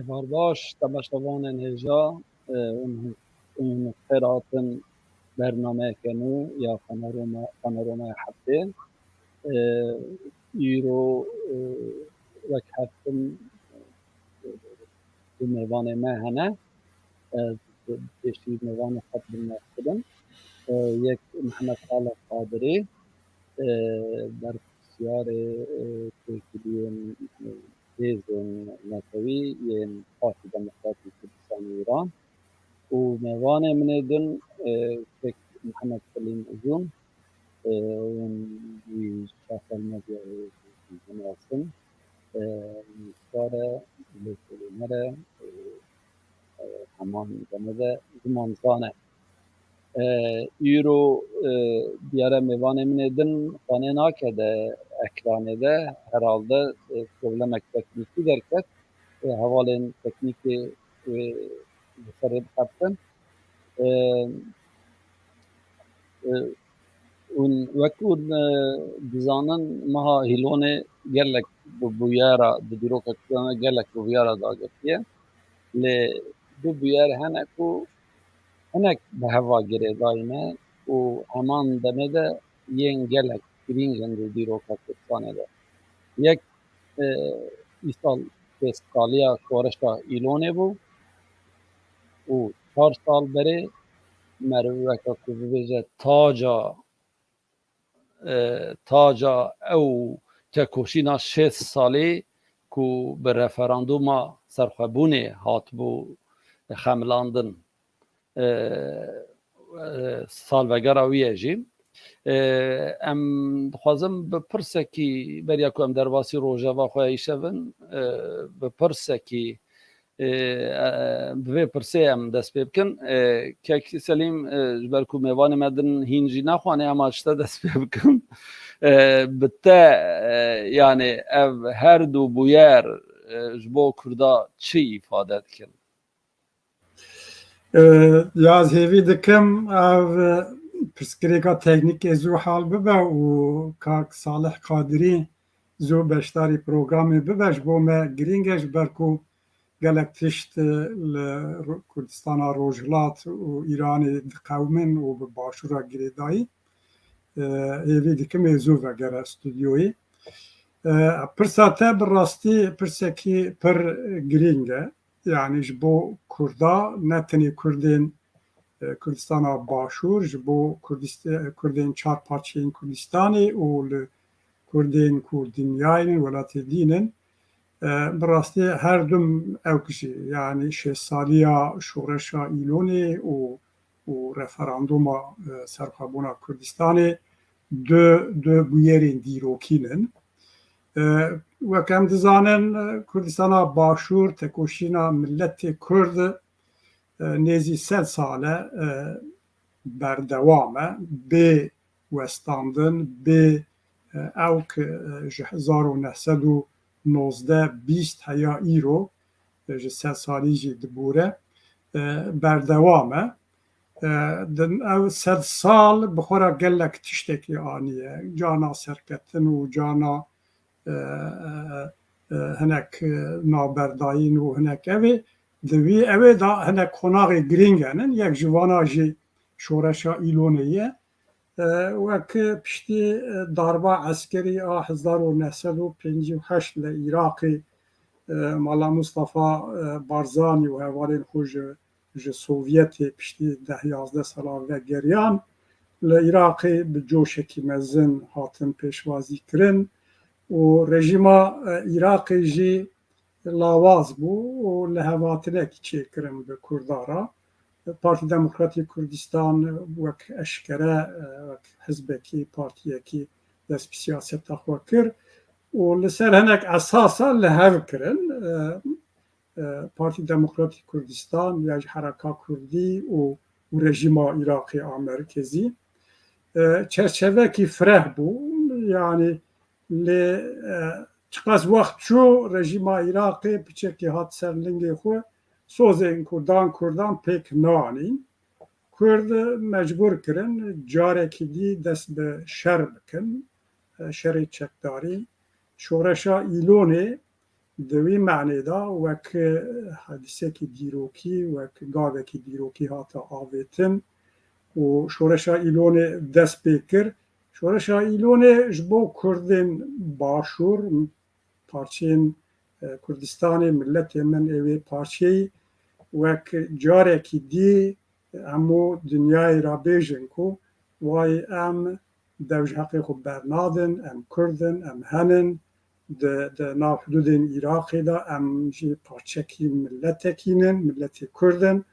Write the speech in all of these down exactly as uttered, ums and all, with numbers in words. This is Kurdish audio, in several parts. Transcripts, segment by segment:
Barbaş, temaşevanên hêja, e, hûn, hûn xêr hatin bernameyeke nû ya Panorama, Panoramaya Heftê. E, îro, e, wek her tim, e, du mêvanê me hene. Ez pêşî mêvanê xwe bi nas dikim. E, yek Mihemed Salih Qadirî, e, berpirsyarê, e, têkiliyên, e, hêzên netewî yên Partî Demokratîk Kurdistanê Îran û mêvanê min ê din, e, kek Mihemed Selîm Uzun, e, hûn wî sosyal medyayê dinasin, e, nivîskar e, lêkolîner e, e, e, heman demê de zimanzan e. E, îro, e, diyare mêvanê min ê din xwe nake di ekranê de, herhalde, e, problemek teknîkî derket. E, hevalên teknîkê wê bi xêrê bixebtin. E, e, hûn, wek hûn, e, dizanin, meha Hîlonê gelek bi bûyera, di dîroka Kurdan de gelek bi bûyera dagirtiye. Lê du bûyer hene ku hinek bi heva girêdayî ne û heman demê de yên gelek girîng in di dîroka Kurdistanê de. Yek, e, îsal şêst saliya şoreşa Îlonê bû û çar sal berê meriv weke ku bibêje taca, e, taca ew tekoşîna şêst salî ku bi referandûma serxwebûnê hatibû xemilandin, e, e, salvegera wî ye jî. E, em dixwazim bi pirsekî, beriya ku em derbasî rojeva xwe îşev in, e, bi pirsekî, e, e, bi vê pirsê em dest pê bikin. E, kek Selîm, e, ji ber ku mêvanê me din hîn jî naxwane, em a ji te dest pê bikin. E, bi te, e, yani ev her du bûyer, e, ji bo Kurda çi îfade dikin? E, ya ez hêvî dikim ev, e, pirsgirêka teknîkê zû hal bibe û kak Salih Qadirî zû beşdarî programê bibe, ji bo me girîng e, ji ber ku gelek tişt, e, li Ro-, Kurdistana Rojhilat û Îranê diqewimin û bi Başûra girêdayî. E, hêvî dikim ê zû vegere stûdyoyê. E, pirsa te bi rastî pirsekî pir girîng e. Yani ji bo Kurda, ne tenê Kurdên, e, Kurdistana Başûr, ji bo Kurdist-, Kurdên çar parçeyên Kurdistanê û li Kurdên ku dinyayê ne, welatê dîn in, e, bi rastî her dum ewk jî, yani şêst saliya şoreşa Îlonê û, û referanduma, e, serxwebûna Kurdistanê du, du bûyerên dîrokîn in. E, wek em dizanin, e, Kurdistana Başûr, tekoşîna miletê Kurd, e, nêzî sed sal e, e, berdewam e, bê westandin, bê, e, ewk, e, ji hezar û neh sed û nozdeh bîst heya îro, e, ji sed salî jî dibûre, e, berdewam e. E, din ev sed sal bi xwe re gelek tiştekî aniye. Cana serketin û cana, e, e, e, hinek, e, navberdayîn û hinek evê. Di wî evê de hinek qonaxê girîng henin. Yek ji vana jî şoreşa Îlonê ye. E, wek piştî, e, darba eskerî a hezar û neh sed û pêncî û heşt li Iraqê, e, Mala Mustafa, e, Barzanî û hevalên xwe ji, ji Sovyetê piştî deh yazdeh sala vegeriyan, li Iraqê bi coşekî mezin hatin pêşwazîkirin û rejîma, e, Iraqê jî lawaz bû û lihevhatinek çêkirin bi Kurda re. Partî Demokratîk Kurdistan wek eşkere, e, wek hizbekî, partiyekî dest bi siyaseta xwe kir û li ser hinek esasa li hev kirin. E, e, Partî Demokratîk Kurdistan ya jî Hereka Kurdî û, û rejîma Iraqê a merkezî. E, çerçevekî fireh bû, yanî lê, e, çiqas wext çû rejîma Iraqê piçekî hat ser lingê xwe, sozên ku dan Kurdan pêk neanîn. Kurd mecbûr kirin carekî dî dest bi şer bikin, e, şerê çekdarî. Şoreşa Îlonê Di wî manê de wek hadisekî dîrokî, wek gavekî dîrokî hate avêtin û şoreşa Îlonê dest pê kir. Şoreşa Îlonê ji bo Kurdên Başûr, parçeyên, e, Kurdistanê, miletê min ê wê parçeyî, wek carekî dî hemû dinyayê re bêjin ku wayê em dev ji heqê xwe bernadin, em Kurd in, em henin, di, di nav hudûdên Iraqê de em jî parçekî miletekî nin, miletê Kurd in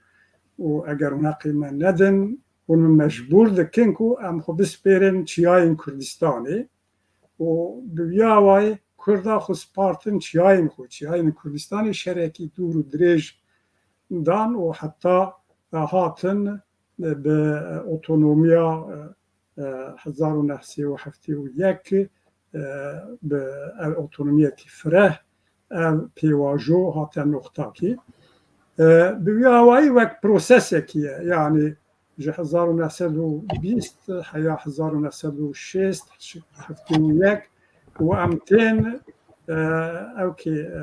û eger hûn heqê me nedin, hûn min mecbûr dikin ku em xwe bispêrin çiyayên Kurdistanê û bi vî awayî Kurda xwe spartin çiyayên xwe, çiyayên Kurdistanê şerekî dûr û dirêj dan û heta hatin bi otonomiya, e, hezar û neh sed û heftê û yek, e, bi ev otonomiyekî fireh, ev pêvajo hate noxtakî. E, bi vî awayî wek prosesekî ye, yanî ji hezar û neh sed û bîst heya hezar û neh sed û şêst, heftê û yek û em tên, e, ew kê, e,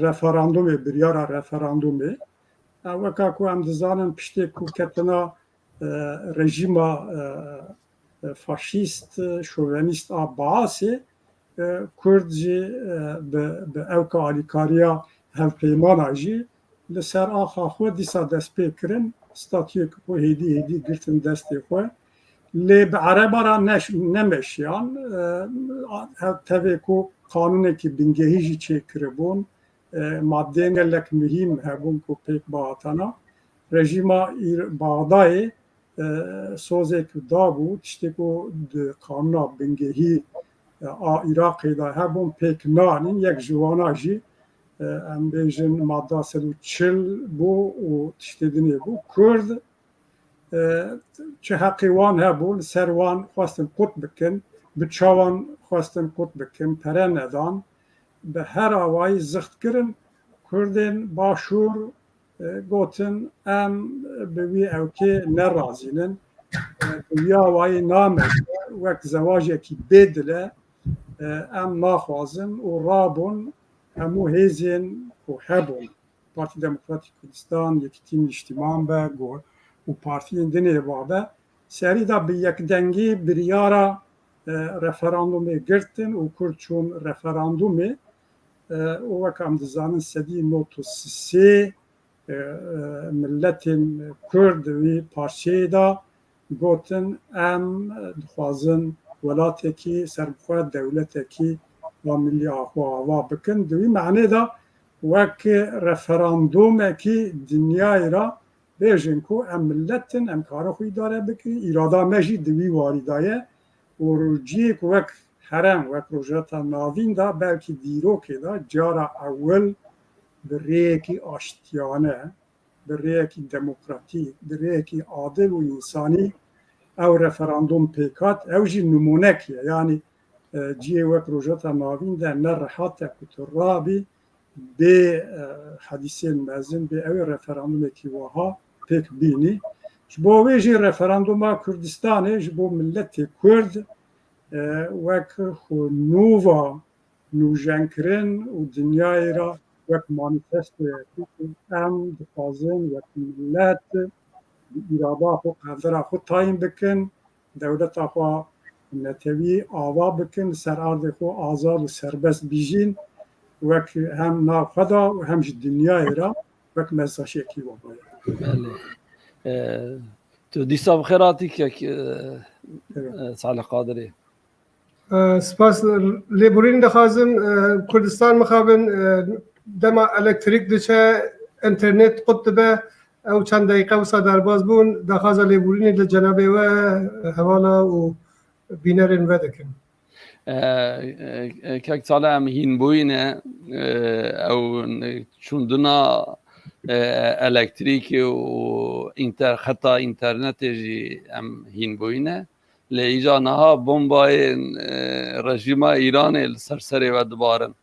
referandumê, biryara referandumê. E, weka ku em dizanin, piştê ku ketina, e, rejîma, e, e, faşîst, e, şovenîst a Baasê, e, Kurd jî, e, bi, bi ewka alîkariya hevpeymana jî li ser axa xwe dîsa dest pê kirin, statuyek xwe hêdî hêdî girtin destê xwe. Lê bi ereba re neş-, nemeşiyan, e, hev-, tevê ku qanûnekî bingehî jî çêkiribûn, e, madeyên gelek muhîm hebûn ku pêk bihatana. Rejîma Îr-, Baxdayê, e, sozek dabû, tiştê ku di qanûna bingehî, e, a Iraqê de hebûn pêk nanîn. Yek ji wana jî, e, em bêjin madda sed û çil bû û tiştê dinê bû. Kurd, e, çi heqê wan hebû, li ser wan xwestin qut bikin, bi çawan xwestin qut bikin, pere nedan, bi her awayî zixt kirin. Kurdên Başûr, e, gotin, em bi wî ewkê nerazînin. E, bi wî awayî nameşe, wek zewacekî bêdile, e, em naxwazin û rabûn hemû hêzên ku hebûn. Partî Demokratîk Kurdistan, Yekîtî Nîştîman be, go-, û partiyên dinê wa be, serî de bi yekdengî biryara, e, referandumê girtin û Kurd çûn referandumê, e, û wek em dizanin sedî nod û sê, e, e, miletên Kurd wî parçeyê de gotin, em dixwazin welatekî serbixwe, dewletekî a milî a xwe ava bikin. Di wî manê de wek referandumekî dinyayê re bêjin ku em milet in, em karin xwe îdare bikin, îrada me jî di wî warî de ye û cihê ku wek herêm, wek Rojhilata Navîn de belkî dîrokê de cara ewil bi rêyekî aştiyane, bi rêyekî demokratîk, bi rêyekî adil û însanî ew referandum pêk hat. Ew jî nimûnek ye. Yanî, e, cihê wek Rojhilata Navîn de ne rehat e ku tu rabî bê, e, hedîsên mezin, bê ew referandumekî wiha pêk bînî. Ji bo wê jî referanduma Kurdistanê ji bo miletê Kurd, e, wek xwe nûva nûjenkirin û dinyayê re wek manîfestoyekî ku em dixwazin wek milet bi îrada xwe, qedera xwe tayîn bikin, dewleta xwe netewî ava bikin, li ser erdê xwe azad û serbest bijîn, wek hem nav xwe de û hem ji dinyayê re wek mesajekî wiha ye. Belê. E, tu dîsa bi xêr hatî kek, e, Evet. e, Salih Qadirê. E, spas, lêborîn dixwazim, e, Kurdistan mixabin, e, dema elektrîk diçe, înternet qut dibe, ew çend deqîqe wisa derbas bûn, daxwaza lêborînê li cenabê we, e, hevala û bînerên we dikim. E, e, e, kek Salih, em hîn bûyîne, e, ew çûndina, e, elektrîkê û înter-, xeta înternetê jî em hîn bûyîne. Lê îca niha bombayên, e, rejîma Îranê li ser serê we dibarin.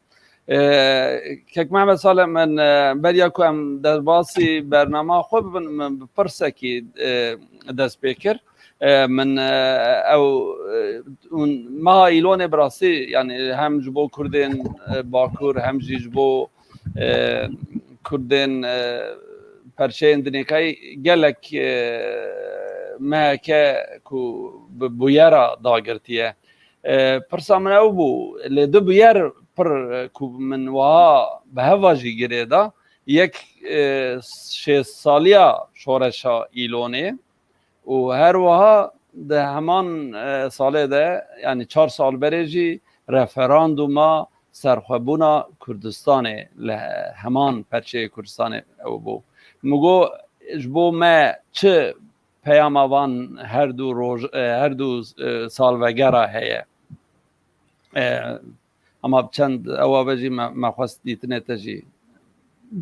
E, kek Mehmet Salih, min, e, beriya ku em derbasî bernama xwe bibin, min bi pirsekî, e, dest pê kir. E, min, e, ew, Û meha Îlonê bi rastî, yani hem ji bo Kurdên, e, Bakur, hem jî ji bo, e, Kurdên, e, perçeyên dinêkayî gelek, e, M H K ku bi bûyera dagirtiye. E, pirsa min ew bû, lê du bûyer pir, e, ku min wiha bi hev ve jî girê da, yek, e, şêst saliya şoreşa Îlonê, û her wiha di heman, e, salê de, yani çar sal berê jî referanduma serxwebûna Kurdistanê li heman perçeyê Kurdistanê ew bû. Min got, ji bo me çi peyama van her du roj, e, her du, e, salvegera heye? E, ama bi çend ewa ve jî me, me xwest dîtinê te jî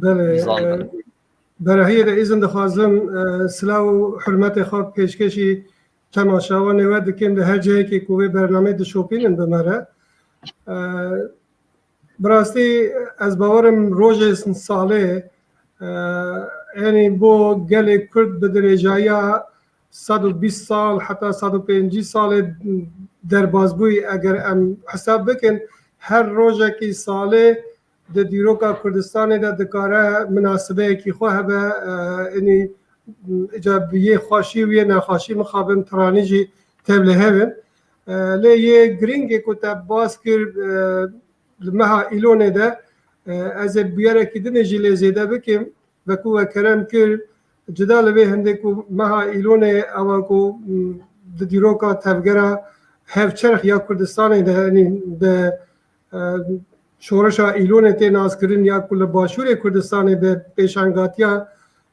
Belê, bizandin. E, berahiyê de îzin dixwazim, e, silav û hurmetê xwe pêşkêşî temaşevanê we dikim, li her cihekê ku vê bernameyê dişopînin bi me re. E, bi rastî ez bawerim rojê salê, e, yanî bo gelê Kurd bi dirêjayiya sed û bîst sal heta sed û pêncî salê derbazbûyî eger em hesab bikin, her rojekî salê di dîroka Kurdistanê de dikare minasibeyekî xwe hebe, e, inî, îca bi yê xweşî û yê nexweşî mixabin tiranî jî tevlê hevin. E, lê yê girîngê ku te bas kir, e, li meha Îlonê de, e, ez ê bûyerekî dinê jî lê zêde bikim. Veku we kerem kir, cida li vê hindê ku meha Îlonê ewa ku, m, di dîroka tevgera hevçerx ya Kurdistanê de, yanî di, e, şoreşa Îlonê tê naskirin ya ku li başûrê Kurdistanê bi pêşangatiya,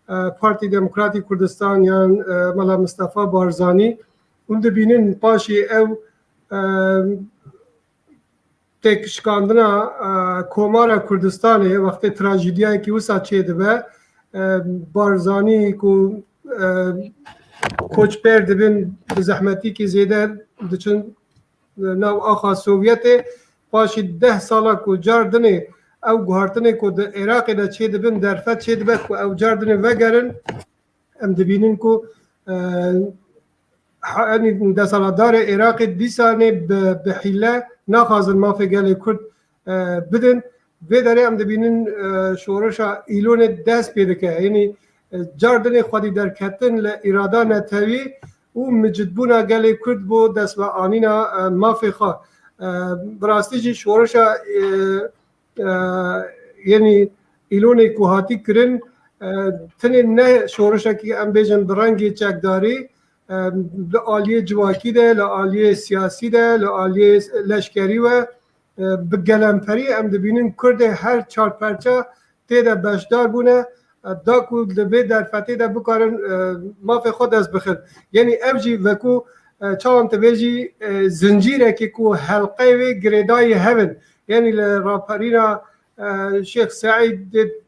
e, Partî Demokratî Kurdistan yan, e, Mela Mistefa Barzanî, hûn dibînin paşê ew, e, têkişkandina, e, Komara Kurdistanê wextê trajîdiyayekî wisa çêdibe, e, Barzanî ku, e, koçber dibin, bi zehmetîkî zêde diçin, e, nav axa Sovyetê, paşî deh sala ku car dinê ew guhartinê ku di Iraqê de çêdibin, derfet çêdibe ku ew car dinê vegerin, em dibînin ku, e, ha-, yanî desthilatdarê Iraqê dîsanê bi, bi hîle naxwazin mafê gelê Kurd, e, bidin. Vê derê em dibînin, e, şoreşa Îlonê dest pê dike. Yanî, e, car dinê xwedî derketin li îrada netewî û micitbûna gelê Kurd bo destveanîna, e, mafê xwe. E, bi rastî jî şoreşa, e, e, yanî Îlonê ku hatî kirin, e, tenê ne şoreşekî em bêjin bi rengê çekdarî, e, li aliyê civakî de, li aliyê siyasî de, li aliyê leşkerî ve, e, bi gelemperî em dibînin Kurdê her çar perça tê de beşdar bûne, e, da ku di vê derfetê de bikarin, e, mafê xwe dest bixin. Yanî ev jî veku, e, çawan tu bêjî, e, zincîrekî ku helqeyê wê girêdayî hev in. Yanî li raperîna, e, Şêx Seîd dê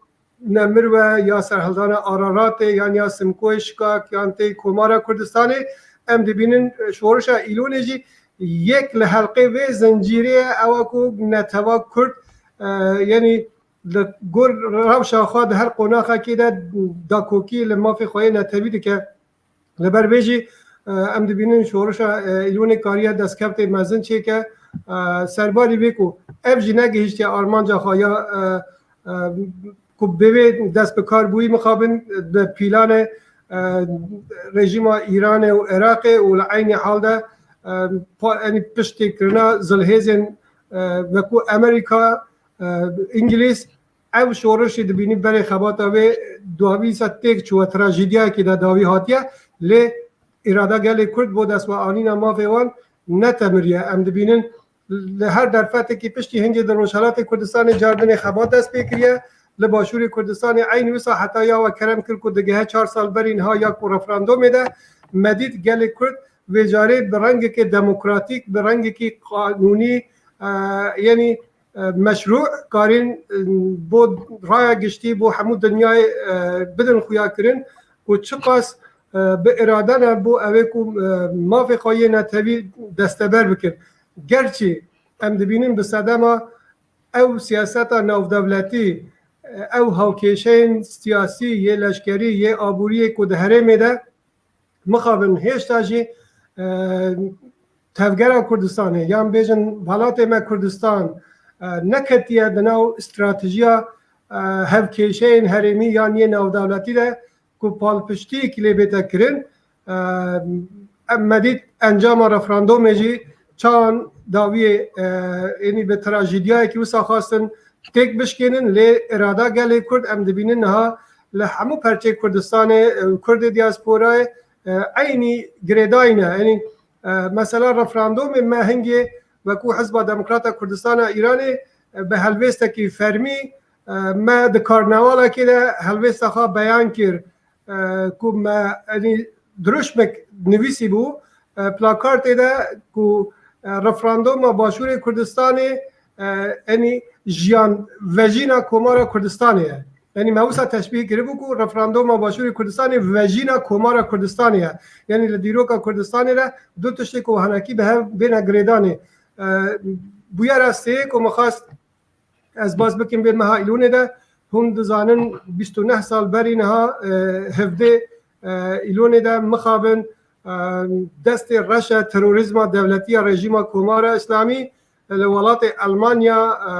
Nemir we ya serhildana Araratê yan ya Simkoyê Şikak yan tê Komara Kurdistanê, em dibînin, e, şoreşa Îlonê jî yek li helqê vê zincîrê ye, ew e ku netewa Kurd, e, yanî li gor rewşa xwe di her qonaxekê de dakokî li mafê xwe yê netewî dike. Li ber vê jî, e, em dibînin şoreşa, e, Îlonê kariye destkevtê mezin çêke, e, serbarî vê ku ev jî negihiştiye armanca xwe ya, e, e, ku bi vê dest bi kar bûyî mixabin bi pîlanê, e, rejîma Îranê û Iraqê û li eynî hal de, e, pa-, yanî piştê kirina zilhêzên, e, veku Amerîka, e, Îngilîz, ev şoreşî dibînî berê xebata wê dawî se têk çûwe, trajîdiyayekî de dawî hatiye, lê îrada gelê Kurd bo destveanîna mafê wan netemiriye. Em dibînin li her derfetekî piştî hingê di Rojhelatê Kurdistanê cardinê xebat dest pê kiriye. Li Başûrê Kurdistanê eynî wisa heta ya we kerem kir ku digehe çar sal berî niha ya ku referandomê de me dît gelê Kurd vê carê bi rengekê demokratîk, bi rengekî qanûnî, e, yanî, e, meşrû karîn, e, bo raya giştî, bo hemû dinyayê, e, bidin xuyakirin ku çiqas, e, bi îrade ne bo ew ê ku, e, mafê xwe yê netewî desteber bikin. Gerçî em dibînin bi sedema ew siyaseta navdewletî, e, ew hawkêşeyên siyasî, yê leşkerî, yê aboriyê ku di herêmê de mixabin hêşta jî, e, tevgera Kurdistanê, yan bêjin welatê me Kurdistan, e, neketiye di nav stratejiya, e, hevkêşeyên herêmî yan yê navdewletî de ku palpiştiyekî lê bête kirin. E, em me dît encama referandumê jî çawan dawiyê, e, ênî bi trajîdiyayekî wisa xwestin têk bişkênin, lê irada gelê Kurd em dibînin niha li hemû perçeyê Kurdistanê, e, Kurdê diasporayê, e, eynî girêdayî ne. Yanî, e, mesela referandumê me hingê wekû Hizba Demokrata Kurdistana Îranê, e, bi helwêstekî fermî, e, me di karnewalekê de helwêsta xwe beyan kir, e, ku me, yanî dirûşmek nivîsî bû, e, plakartê de ku, e, referanduma Başûrê Kurdistanê, e, yanî jiyan vejîna Komara Kurdistanê ye. Yanî me wisa teşbîh kiribû ku referanduma Başûrê Kurdistanê vejîna Komara Kurdistanê ye. Yanî li dîroka Kurdistanê de du tiştê ku hinekî bi hev bêne girêdanê. E, bûyera sê ku min xwest ez bas bikim vê meha Îlonê de, hûn dizanin bîst û neh sal berî niha, e, hevdê, e, Îlonê de mixabin, e, destê reşe terorîzma dewletî ya rejîma Komara Îslamî, e, li welatê Elmanya, e,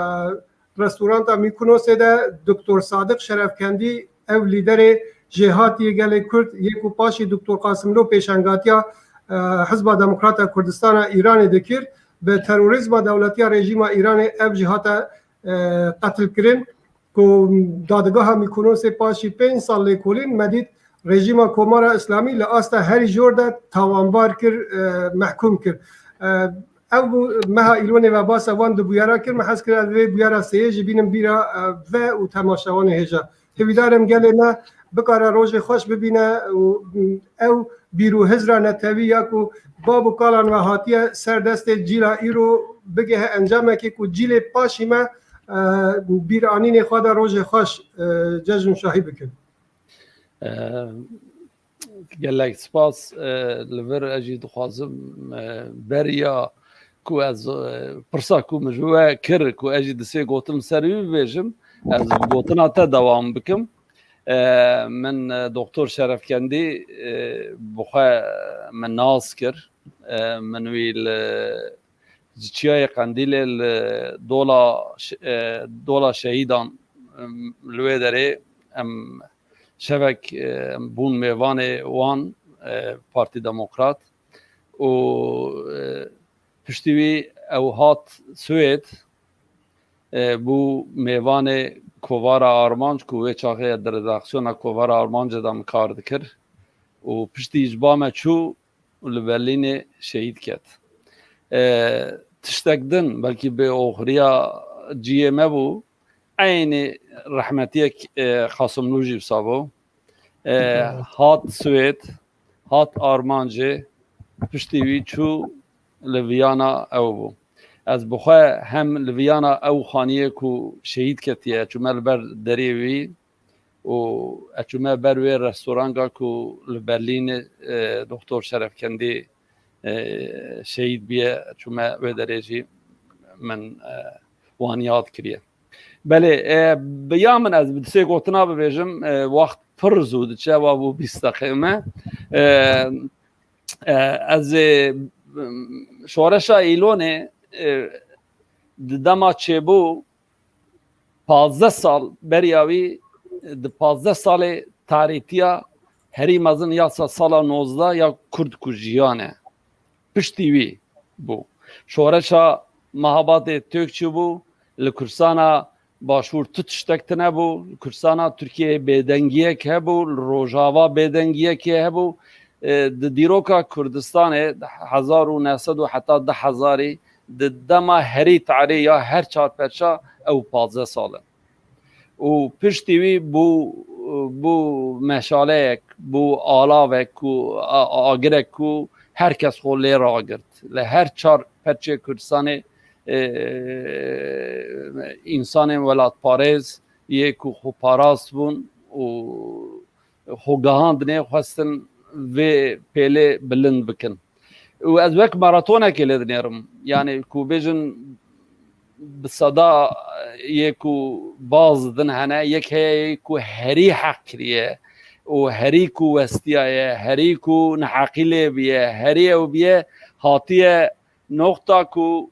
restoranta Mîkonosê de Doktor Sadiq Şerefkendî ew lîderê jêhatî yê gelê Kurd yê ku paşî Doktor Qasimlo pêşangatiya, e, Hizba Demokrata Kurdistana Îranê dikir, bi terorîzma dewletiya rejîma Îranê ev jî hate, e, qetilkirin, ku dadgeha Mîkonosê paşî pênc sal lêkolîn me dît rejîma Komara Îslamî li asta herî jor de tawanbar kir, e, mehkûm kir. E, ev bû meha Îlonê ve basa van du bûyera kir, me hez kir ez vê bûyera sêyê jî bînim bîra, e, ve û temaşevanê hêja. Hêvîdar im gelê me bikare rojê xweş bibîne û, mm, ew bîr û hizra netewî ya ku bab û kalan ve hatiye ser destê cîla îro bigehe encamekê ku cîlê paşî me, e, bîranînê xwe de rojê xweş, e, cejn û şahî bikin. E, gelek spas, e, li vir ez jî dixwazim, e, beriya ku ez, e, pirsa ku min ji we kir, ku ez jî di sê gotin ser wî bibêjim, ez gotina te dewam bikim. E, min, e, Doktor Şerefkendî, e, bi xwe min nas kir. E, min wî li ji Çiyayê Qendîlê li dola ş-, e, dola şehîdan, em, li wê derê em şevek, e, em bûn mêvanê wan, e, Partî Demokrat û, e, piştî wî ew hat Swêd, e, bû mêvanê Kovara Armanc ku wê çaxê di redaksiyona Kovara Armancê de min kar dikir û piştî ji ba me çû û li Berlînê şehîd ket. E, tiştek din, belkî bi oxiriya cihê me bû, eynî rehmetiyek, e, Qasimlû jî wisa bû. E, hat Swêd, hat Armancê, piştî wî çû li Viyana ew bû. Ez bi xwe hem li Viyana ew xaniyê ku şehîd ketiye, çûme li ber derê wî, û ez çûme ber wê restoranga ku li Berlînê, e, Doktor Şerefkendî, e, şehîd bûye, çûme wê derê jî min, e, wan yad kiriye. Belê, e, bi ya min ez bi sê gotina bibêjim, e, wext pir zû diçe, wa bû bîst deqê me. E, e, ez ê, şoreşa Îlonê, e, di dema çêbû, pazdeh sal beriya wî, di pazdeh salê tarîtiya herî mezin ya se sala nozdeh ya Kurd ku jiyane. Piştî wî bû. Şoreşa Mehabadê Tök çûbû, li Kurdistana Başûr tu tiştek tune bû, li Kurdistana Tirkiyeyê bêdengiyek hebû, li Rojava bêdengiyekê hebû. E, di dîroka Kurdistanê di hezar û neh sed û heta du hezarî di dema herî tarî ya her çar perça ew pazdeh sal in. Û piştî wî bû, bû meşaleyek, bû alavek ku, a-, agirek ku her kes xwe lê ragirt. Li her çar perçê Kurdistanê, e, însanên welatparêz yê ku xwe parast bûn û xwe gihandinê, xwestin vê pêlê bilind bikin. Û ez wek maratonekê lê dinêrim. Yanî ku bêjin bi seda yê ku baz didin hene, yek heye yê ku herî heq kiriye û herî ku westiyaye, herî ku neheqî lê biye, herî ew biye, hatiye noqta ku,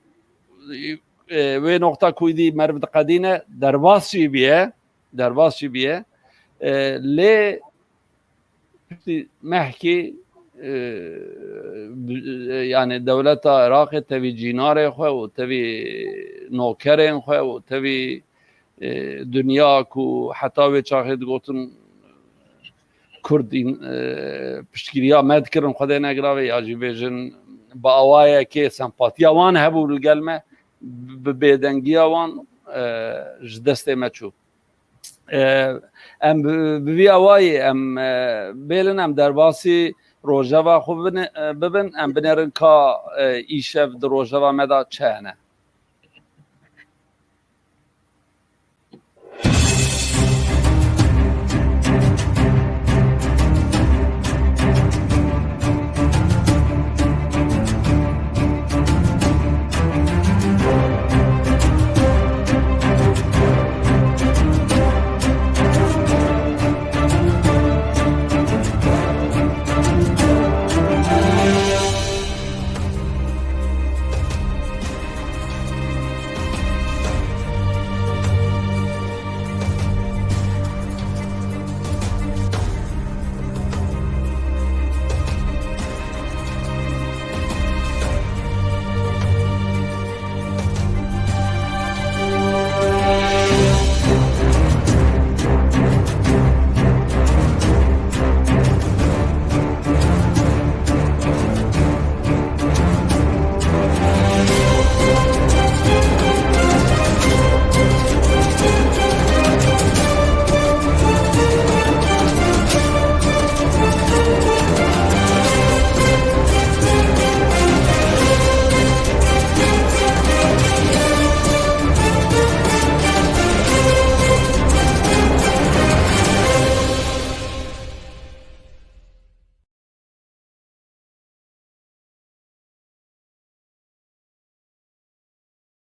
e, wê noqta ku îdî meriv diqedîne, derbas jî biye, derbas jî biye. E, lê piştî mehkî, e, bi-, e, yani dewleta Iraqê tevî cînarê xwe û tevî nokerên xwe û tevî, e, dinya ku heta wê çaxê digotin Kurd în-, e, piştgiriya me dikirin Xwedê negiravê ya jî bêjin bi awayekê sempatiya wan hebû li gel me, bi bêdengiya wan, e, ji destê me çû. E, em bi, bi vî awayî em, e, bêlin em derbasî rojeva xwe bine-, e, bibin, em binêrin ka, e, îşev di rojeva me de çi hene.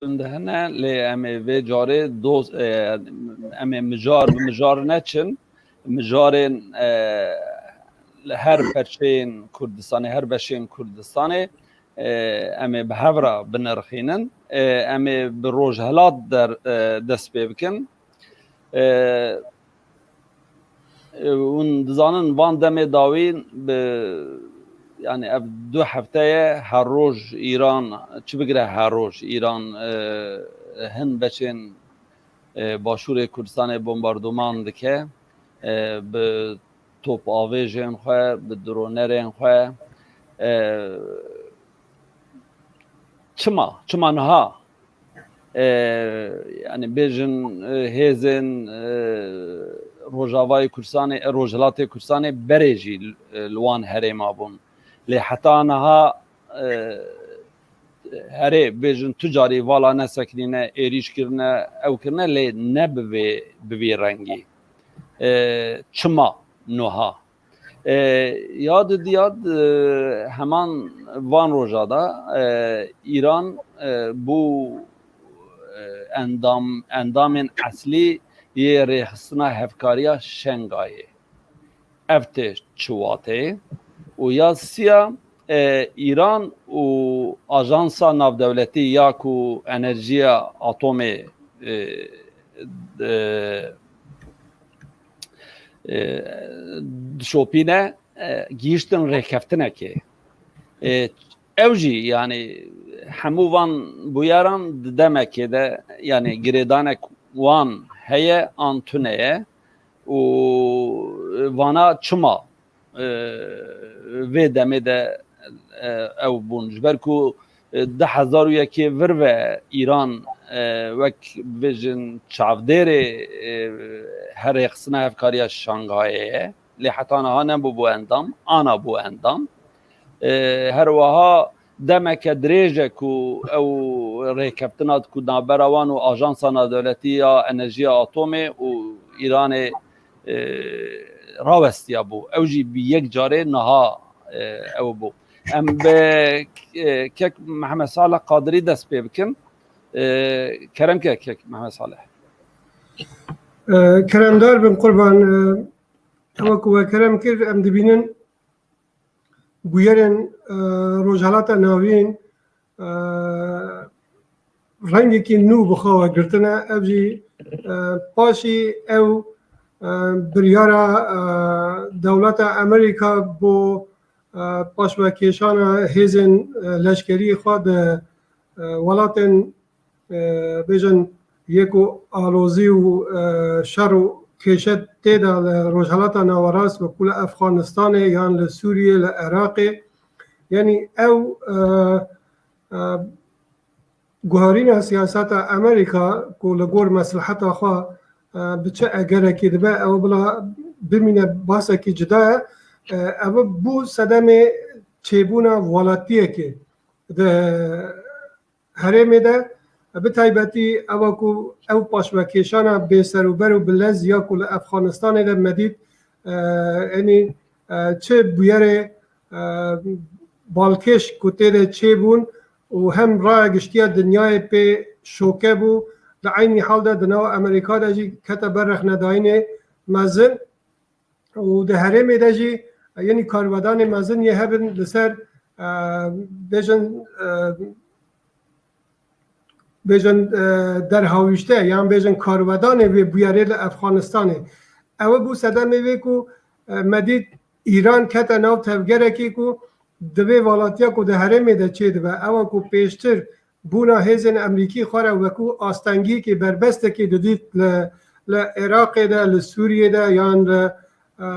Tund hene, lê em ê vê carê dost, e, em ê mijar bi mijar neçin. Mijarên, e, li her perçeyên Kurdistanê, her beşên Kurdistanê, e, em ê bi hev re binirxînin. E, em ê bi rojhilat der, e, dest pê bikin. E, e, hûn dizanin van demê dawîn bi, yani ev du hefte ye her roj Îran, çi bigire her roj Îran, e, hin beçên, e, Başûrê Kurdistanê bombarduman dike, e, bi top avêjên xwe, bi dronerên xwe, e, çima, çima niha? E, yani bêjin, e, hêzên, e, Rojavayê Kurdistanê, e, Rojhilatê Kurdistanê berê jî, e, li wan herêma bûn. Lê heta niha, e, herê bêjin tu carî vala nesekinîne, êrîş kirine, ew kirine, lê ne bi vê, bi vî rengî. E, çima nuha? E, ya di diya di heman van roja de, e, Îran, e, bû, e, endam, endamên eslî yê rêxistina hevkariya Şengayê. Ev tê çiwatê û ya siya, e, Îran û ajansa navdewletî ya ku enerjiya atomê, e, e, e, dişopîne, e, gihîştin rêkeftinekê. E, ew jî, yanî, hemû van bûyeran di demekê de, yanî, girêdanek wan heye an tune ye û vana çima, e, vê demê de, e, ew bûn? Ji ber ku, e, du hezar û yekê vir ve Îran, e, wek bibêjin çavdêrê, e, her rêxistina hevkariya Şangayê ye. Lê heta niha nebûbû endam, ana bû endam. E, her wiha demeke dirêj e ku ew rêkeftina ku navbera wan û Ajansa Navdewletî ya Enerjiya Atomê û Îranê, e, rawestiya bû. Ew jî bi yek carê niha, e, ew bû. Em bi, e, kek Mehmet Salih Qadirî dest pê bikin. E, kerem ke kek Mehmet Salih. E, keremdar bin Qurban. E, ewa ku we kerem kir, em dibînin bûyerên, e, Rojhelata Navîn e, rengekî nû bi xwe ve girtine. Ev jî, e, paşî ew, e, biryara, e, dewleta Amerîka bo, e, paşvekêşana hêzên, e, leşkerî xwe di, e, welatên, e, bêjin yê ku alozî û, e, şer û kêşe tê de li Rojhelata Nawerast, wekû li Efxanistanê yan li Sûriyê, li Iraqê. Yanî ew, e, e, guherîna siyaseta Amerîka ku li gor mesleheta xwe, e, bi çi egerekî dibe, ew bila bimîne basekî cuda ye. E, ev bû sedemê çêbûna welatiyekê di herêmê de, bi taybetî ewa ku ew paşvekêşana bêserûber û bilez ya ku li Efxanistanê de me dît, e, yanî, e, çi bûyerê, e, balkêş ku tê de çêbûn û hem raya giştiya dinyayê pê şoke bû, di eynî hal de di nava Amerîka de jî kete ber rexnedayînê mezin. Û di herêmê de jî, e, yanî karvedanê mezin yê hebin li ser, e, bêjin, e, bêjin, e, derhawîşte yan bêjin karvedanê vê bûyerê li Efxanistanê. Ew bû sedemê vê ku, e, me dît Îran kete nav tevgerekê ku divê valatiya ku di herêmê de çêdibe, ewa ku pêştir bûna hêzên Emerîkî xwe re wekû astengiyekê berbestekê didît li, li Iraqê de, li Sûriyê de yan li, e,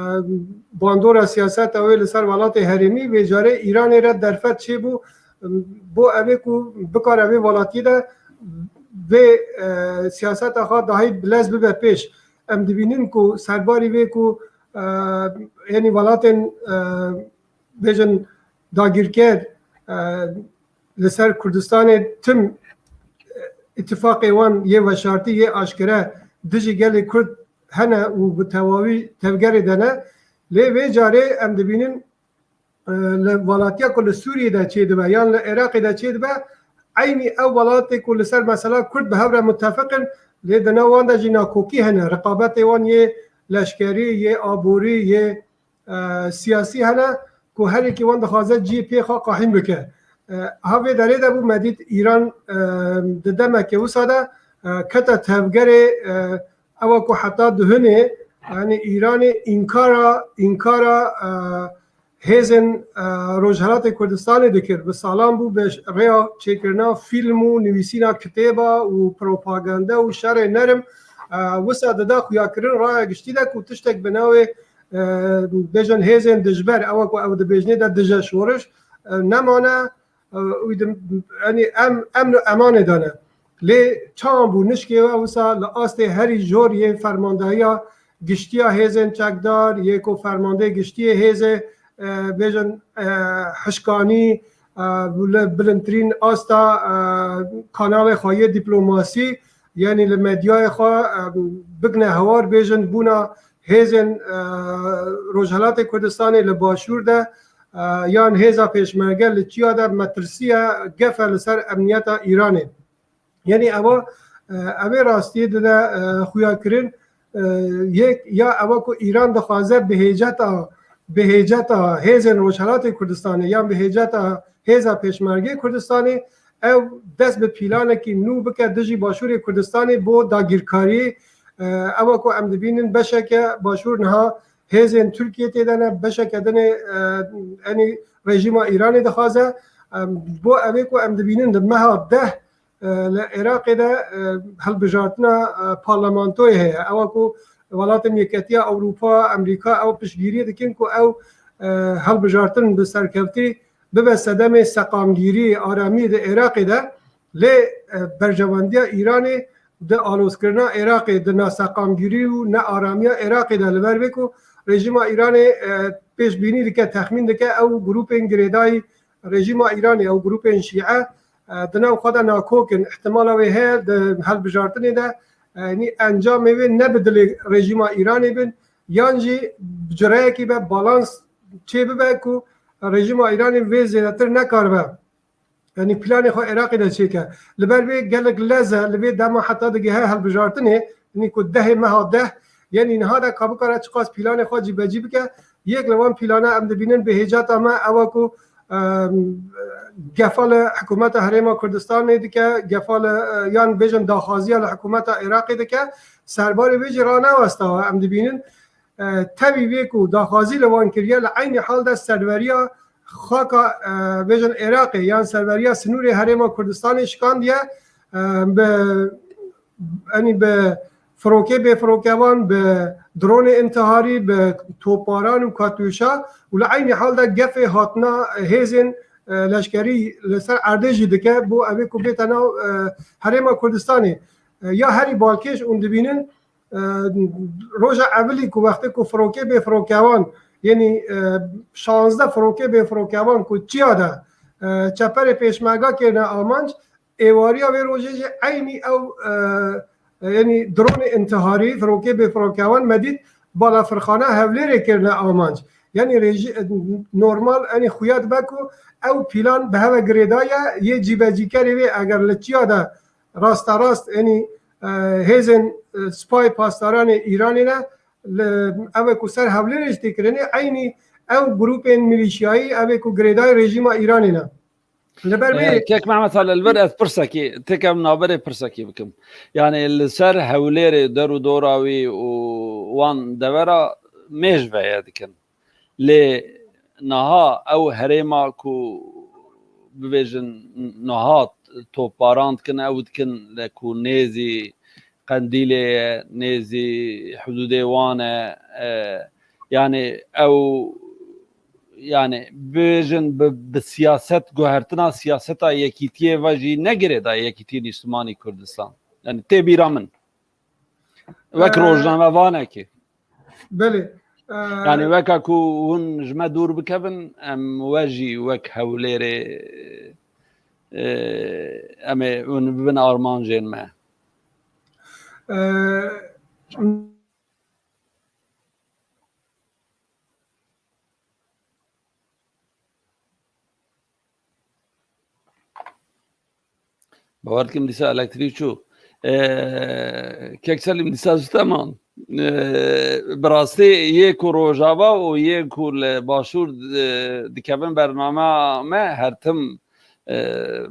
bandora siyaseta wê li ser welatê herêmî, vê carê Îranê re derfet çêbû, bo evê ku bikare vê welatiyê de vê, e, siyaseta xwe dahî bilez bibe pêş. Em dibînin ku serbarî vê ku, e, yanî welatên, e, bêjin dagirker, e, li ser Kurdistanê tim, e, îtifaqê wan yê veşartî yê aşkere dijî gelê Kurd hene û bi tewawî tevgerê de ne. Lê vê carê em dibînin, e, li welatiya ku li Sûriyê de çêdibe yan li Iraqê de çêdibe, eynî ew welatê ku li ser mesela Kurd bi hev re mutefiq in, lê di nav wan de jî nakokî hene, riqabetê wan yê leşkerî, yê aborî, yê e, siyasî hene ku her yekî wan dixwaze cihê pê xwe qahîn bike. E, ha vê derê de bû me dît Îran, e, di demeke wisa de, e, kete tevgerê, e, ewa ku heta duhinê, yanî Îranê înkara, înkara, e, hêzên, e, Rojhelatê Kurdistanê dikir. Bi salan bû bi rêya çêkirina fîlm û nivîsîna kitêba û propaganda û şerê nerm, e, wisa dida xuyakirin raya giştî de ku tiştek bi navê e, bêjin hêzên dijber, ewa ku ew dibêjinê de dije şoriş, e, nemane, e, wî dim-, yanî em, emn û emanê de ne. Lê çawan bû nişkê we wisa li astê herî jor yê fermandehiya giştiya hêzên çekdar, yê ku fermandeyê giştiyê hêzê, e, bêjin, e, hişkanî, e, li bilindtirîn asta, e, kanalê xwe yê dîplomasî, yanî li medyayê xwe, e, bigine hewar bêjin bûna hêzên, e, Rojhelatê Kurdistanê li Başûr de, e, yan hêza Pêşmerge li çiya de metirsiye gef e li ser emniyeta Îranê. Yanî ewa, e, ev ê rastiyê dide, e, xuya kirin, e, yek ya ewa ku Îran dixwaze bihêceta, bihêceta hêzên Rojhelatê Kurdistanê yan bihêceta hêza Pêşmergê Kurdistanê, ew dest bi pîlanekî nû bike dijî Başûrê Kurdistanê bo dagirkariyê. E, ewa ku em dibînin beşeke Başûr niha hêzên Tirkiyê tê de ne, beşeke din ê, e, enî rejîma Îranê dixwaze. E, bo evê ku em dibînin di meha deh, e, li Iraqê de, e, hilbijartina, e, parlamentoyê heye. Ewa ku Welatên Yeketiya Ewropa, Amerîka ew piştgiriyê dikin ku ew, e, hilbijartin bi serkevtî bibe sedemê seqamgîrî, aramî di Iraqê de, lê, e, berjewendiya Îranê di alozkirina Iraqê, di naseqamgîrî û nearamiya Iraqê de, li ber vê ku rejîma Îranê, e, pêşbînî dike, texmîn dike, ew grûpên girêdayî rejîma Îranê, ew grûpên şîe, e, di nav xwe de nakok in. Îhtimala wê heye di hilbijartinê de, e, nî encamê wê ne bi dilê rejîma Îranê bin, yan jî bi cureyekî be balans çê bibe ku rejîma Îranê vê zêdetir nekaribe, yanî planê xwe Iraqê de çêke. Li ber vê gelek lez e, li vê dema heta digehe hilbijartinê, yanî ku dehê meha deh, yanî niha de ka bikare çiqas planê xwe cîbecî bike. Yek li wan plana em dibînin bi hêcata me ew e ku, e, gefa li hikûmeta Herêma Kurdistanê dike, gefa li, e, yan bêjin daxwaziya li hikûmeta Iraqê dike, serbarê vê jî ranewestawa. Em dibînin, e, tevî vê ku daxwazî li wan kiriye, li eynî hal de serveriya xaka, e, bêjin Iraqê yan serveriya sinûrê Herêma Kurdistanê şikandiye, e, bi, enî bi firokê bêfirokevan, bi dronê intiharî, bi topbaran û katûşa û li eynî hal de gefê hatina hêzên, e, leşkerî li ser erdê jî dike, bo evê ku bête nav, e, Herêma Kurdistanê. E, ya herî balkêş hûn dibînin, e, roja evilî ku wextê ku firokê bêfirokevan, yenî, e, şazdeh firokê bêfirokevan ku çiya de, e, çeperê pêşmerga kirine amanc, êwariya vê rojê jî eynî ew, e, e, yenî dronê intiharî, firokê bêfirokevan me dît, balafirxana Hewlêrê kirine amanc. Yenî rêjî-, e, normal, enî xuya dibe ku ew pîlan bi hev ve girêdaye, yê cîbecîkerê wê eger li çiya de rasterast, enî, e, hêzên, e, spay pasdaranê Îranê ne, li, ev e ku ser Hewlêrê jî tê kirinê, eynî ew grûpên milîşyayî, ev ê ku girêdayî rejîma Îranê ne. Li ber vê Kek Mehmet Halil, li vir ez pirsekî, têkem naberê pirsekî bikim. Yani li ser Hewlêrê, der û dora wî û wan devera mêj veye dikin. Lê niha ew herêma ku bibêjin niha topbaran dikin, ew dikin le ku nêzî Qendîlê ye, nêzî hudûdê wan e, e, yani ew, yani bibêjin bi, bi siyaset, guhertina siyaseta yekîtiyê ve jî ne girêdayî Yekîtiyê Nîştimanî Kurdistan. Yani tê bîra min. Wek Ee, rojnamevanekê. Belê. Ee, Yani weka ku hûn ji me dûr bikevin, em we jî wek Hewlêrê, e, em ê hûn bibin armancên me. Ee, Bawer dikim dîsa elektrîk çû. Ee, Kek Selîm dîsa ji te man. Ee, bi rastî yê ku Rojava û yê ku li Başûr, e, dikevin bernama me her tim, e,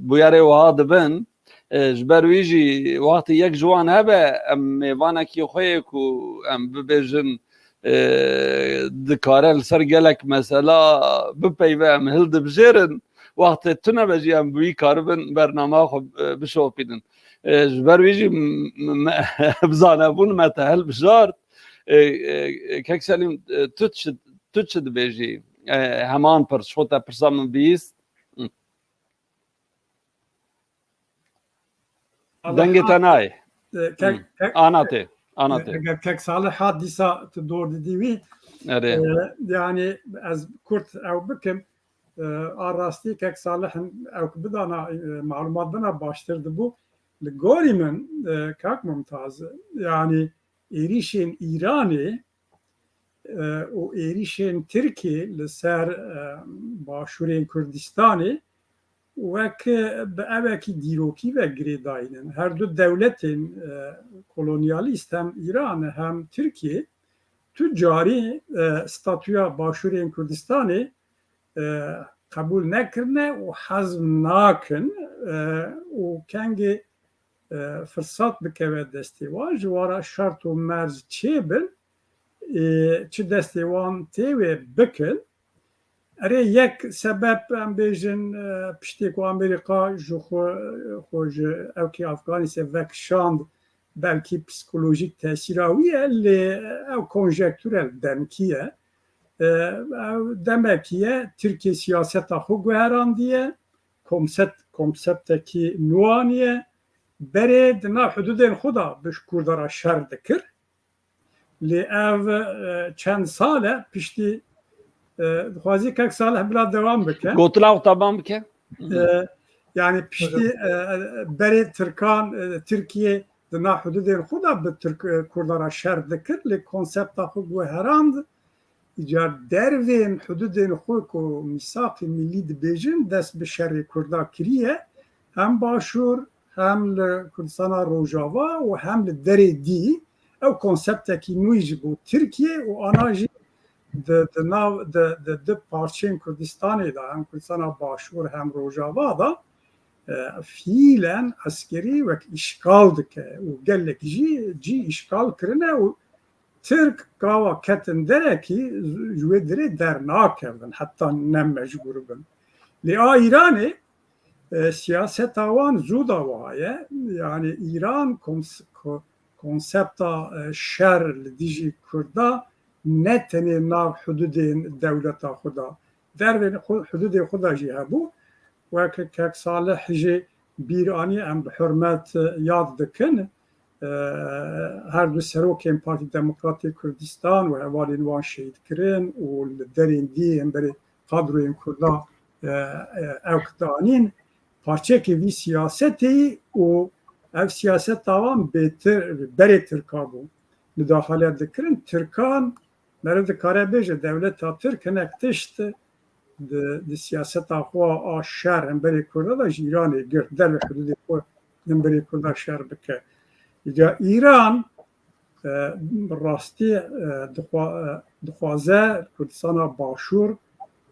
bûyerê wiha dibin. E, ji ber wî jî wextê yek ji wan hebe em mêvanekî xwe yê ku em bibêjin, e, dikare li ser gelek mesela bipeyve em hildibijêrin. Wextê tune be jî em bi wî karibin bernama xwe, e, bişopînin. E, ji ber wî jî m-, m-, me, bi zanebûn me te hilbijart. E, e, Kek Selîm, e, tu çi, tu çi dibêjî? E, heman pirs, xwe te pirsa min bihîst. Hı. Dengê te nayê. E, kek, Hı. kek, Ana tê. Ana e, tê. Eger kek Salih hat dîsa tu dor didî wî. Erê. E, yani ez kurt ew bikim. E, a rastî kek Salih ew bidana, e, malumat bina baştir dibû. Li gorî min, e, kak Mumtaz, yani êrîşên Îranê, e, û êrîşên Tirkî li ser, e, başûrên Kurdistanê wek, e, bi evekî dîrokî ve girêdayî ne. Her du dewletên, e, kolonyalîst, hem Îran hem Tirkiye, tu carî, e, statûya başûrên Kurdistanê, e, qebûl nekirine û hezm nakin, e, û kengê e, firsat bikeve destê wan, ji wan re şert û merc çêbin, e, çi destê wan tê wê bikin. Erê, yek sebeb, em bêjin, e, piştê ku Amerîka ji xwe, xwe ji ewkê Afganîsê vekişand, belkî psîkolojîk tesîra wî ye, lê ew konjektûrek demkî ye. E, ew demekî ye, Tirkiye siyaseta xwe guherandiye, komset-, konseptekî nû aniye, berê di nav hududên xwe de bi Kurda re şer dikir. Lê ev, e, çend sal e piştî, e, dixwazî kek Salih bila dewam bike. Gotina xwe tamam bike. E, yani piştî, e, berê Tirkan, e, Tirkiye di nav hududên xwe de bi Tirk, e, Kurda re şer dikir, lê konsepta xwe guherand. Îcar dervên hududên xwe ku mîsaqê millî dibêjin, dest bi şerê Kurda kiriye, hem Başûr, hem li Kurdistana Rojava û hem li derê dî. Ew konseptekî nû jî bû Tirkiye û ana jî di, di nav, di, di, di parçeyên Kurdistanê de, hem Kurdistana Başûr hem Rojava de, e, fiilen eskerî wek îşgal dike û gelek jî cî îşgal kirine û Tirk gava ketin derekî ji wê dirê dernakevin, heta ne mecbûr bin. Lê a Îranê, e, siyaseta wan zû da wiha ye. Yani Îran koms-, ko-, konsepta, e, şer li dijî Kurda ne tenê nav hududên dewleta xwe da, dervên xwe, hududê xwe da jî hebû. Wek kek Salih jî bîr anî, em bi hurmet yad dikin. E, her du serokên Partî Demokratê Kurdistan û hevalên wan şehîd kirin û li derên dî hemberî kadroyên Kurda, e, e, ewk danîn. Parçekê vî siyasetê û ev siyaseta wan bêtir, berê Tirka bû. Mudaxale dikirin. Tirkan, meriv dikare bêje, dewleta Tirk hinek tişt di, di siyaseta xwe a şer hemberî Kurda de ji Îranê girt, derve hududê xwe hemberî Kurda şer bike. Ya Îran, e, bi rastî, e, dixwa-, e, dixwaze Kurdistana Başûr,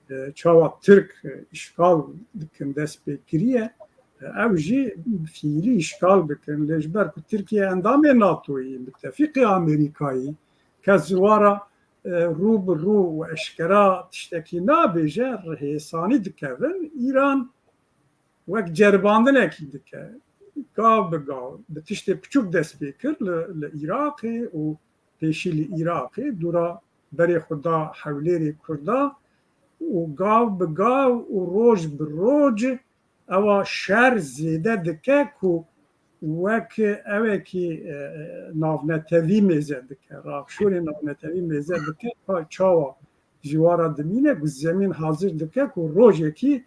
e, çawa Tirk, e, îşgal dikin, dest pê kiriye, e, ew jî fiîlî îşgal bikin. Lê ji ber ku Tirkiye endamê NATOyî, mitefîqê Amerîkayî, kes ji wan re, e, rû bi rû û eşkera tiştekî nabêje, hêsanî dikevin. Îran wek ceribandinekî dike. Gav bi gav, bi tiştê piçûk dest pê kir li, li Iraqê û pêşî li Iraqê, dûra berê xwe da Hewlêrê Kurda û gav bi gav û roj bi roj ewa şer zêde dike ku wek ewekî, e, navnetewî mêze dike, raxşûrê navnetewî mêze dike, ka çawa ji wan re dimîne ku zemîn hazir dike ku rojekî,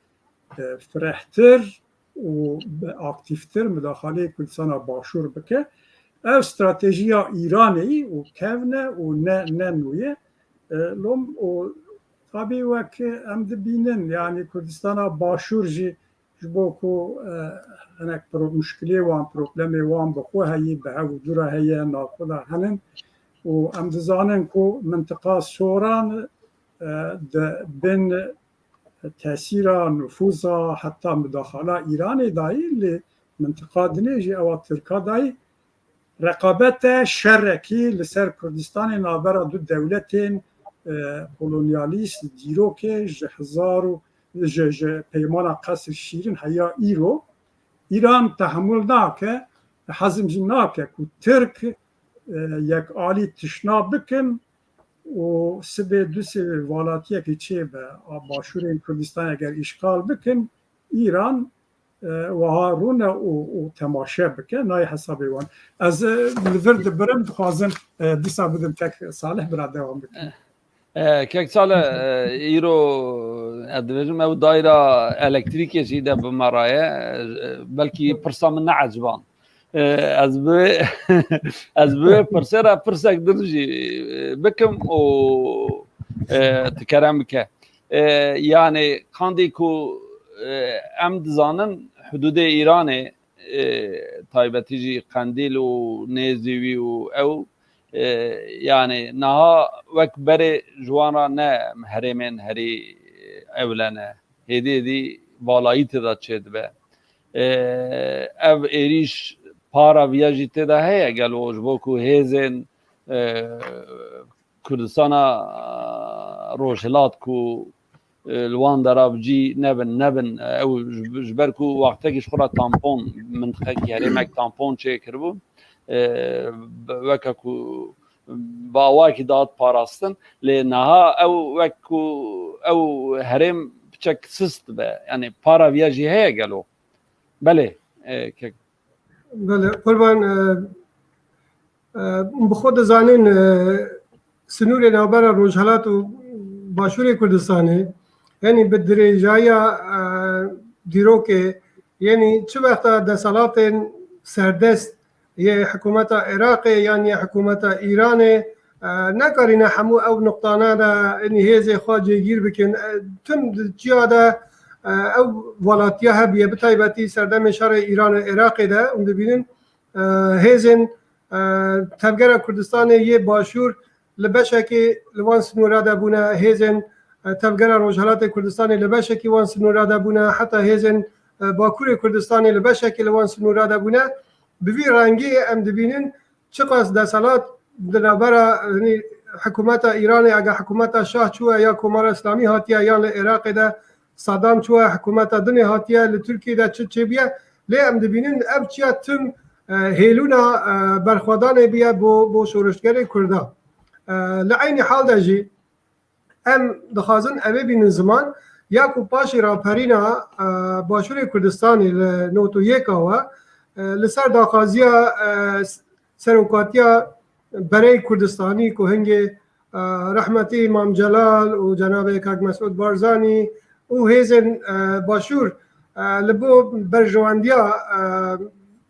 e, firehtir û bi aktîftir mudaxaleyê Kurdistana Başûr bike. Ev stratejiya Îranê û kevn e û ne, ne nû ye. E, lom û tabî wek em dibînin, yani Kurdistana Başûr jî ji bo ku, e, hinek pro-, muşkilê wan, problemê wan bi xwe heyî, bi hev û dû re heye, navxwe de henin û em dizanin ku mintiqa Soran, e, di bin tesîra, nufûza, heta mudaxala Îranê dayî, li mintiqa dinê jî ewa Tirka dayî. Reqabet e, şerekî li ser Kurdistanê navbera du dewletên, e, kolonyalîst, dîrokê ji hezar û ji, ji peymana Qesr Şîrin heya îro. Îran tehemûl nake, hezm jî nake ku Tirk, e, yekalî tişna bikin û sibê du sibê valatiyekê çêbe a başûrên Kurdistanê eger îşgal bikin, Îran, e, wiha rûne û, û temaşe bike, nayê hesabê wan. Ez, e, li vir dibirim, dixwazim, e, dîsa bidim kek Salih bira dewam bikin. E, kek Salih, e, îro, e, dibêjim ew dayra elektrîkê jî de bi me re ye, e, belkî pirsa min neeciban. E, ez bi, ez bi wê pirsê re pirsek din jî, e, bikim û, e, tu kerem bike. E, yani, qandî ku, e, em dizanin hududê Îranê, e, taybetî jî Qendîl û nêzî wî û ew, e, yani, niha wek berê ji wan re ne herêmên herî ewle ne. Hêdî hêdî valayî tê de çêdibe. E, ev êrîş para viya jî tê de heye gelo ji bo ku hêzên, e, Kurdistana Rojhilat ku, e, li wan dera bi cî nebin, nebin, e, ew ji, ji ber ku wextekî ji xwe re tampon, mintiqekî herêmek tampon çêkiribû, e, weke ku bi awakî dihat parastin, lê niha ew wek ku ew herêm piçek sist dibe, yani para viya jî heye gelo? Belê, e, kek. Belê, Qurban, e, e, bi xwe dizanin, e, sinûrê navbera Rojhilat û Başûrê Kurdistanê, yani bi dirêjayiya, e, dîrokê, yani çi wexta desthilatên serdest yê hikûmeta Iraqê yan yê hikûmeta Îranê, e, nekarîne hemû ew nuqtane de, yani hêzê xwe cêgîr bikin. E, tim di çiya de, e, ew welatiya hebiye, bi taybetî serdemê şerê Îran û Iraqê de, hûn dibînin, e, hêzên, e, Tevgera Kurdistanê yê Başûr, li beşekî li wan sinûra de bûne, hêzên, e, tevgera Rojhelatê Kurdistanê li beşekî wan sinûra de bûne, heta hêzên, e, Bakurê Kurdistanê li beşekî li wan sinûra de bûne. Bi vî rengî em dibînin çiqas deselat di navbera, yanî hikûmeta Îranê, eger hikûmeta Şah çûye ya Komara Îslamî hatiye, yan li Iraqê de Saddam çûye, hikûmeta dinê hatiye, li Tirkiyê de çi çêbûye. Lê em dibînin ev çiya tim, e, hêlûna, e, berxwedanê bûye bo, bo şorişgerê Kurda. E, li eynî hal de jî em dixwazin evê bînin ziman, ya ku paşê raperîna, e, Başûrê Kurdistanê li newt û yeka we, e, li ser daxwaziya, e, s-, serokatiya bereyê Kurdistanî ku hingê, e, rehmetî Mam Celal û cenabê Kak Mesûd Barzanî û hêzên, e, Başûr, e, li bo berjewendiya, e,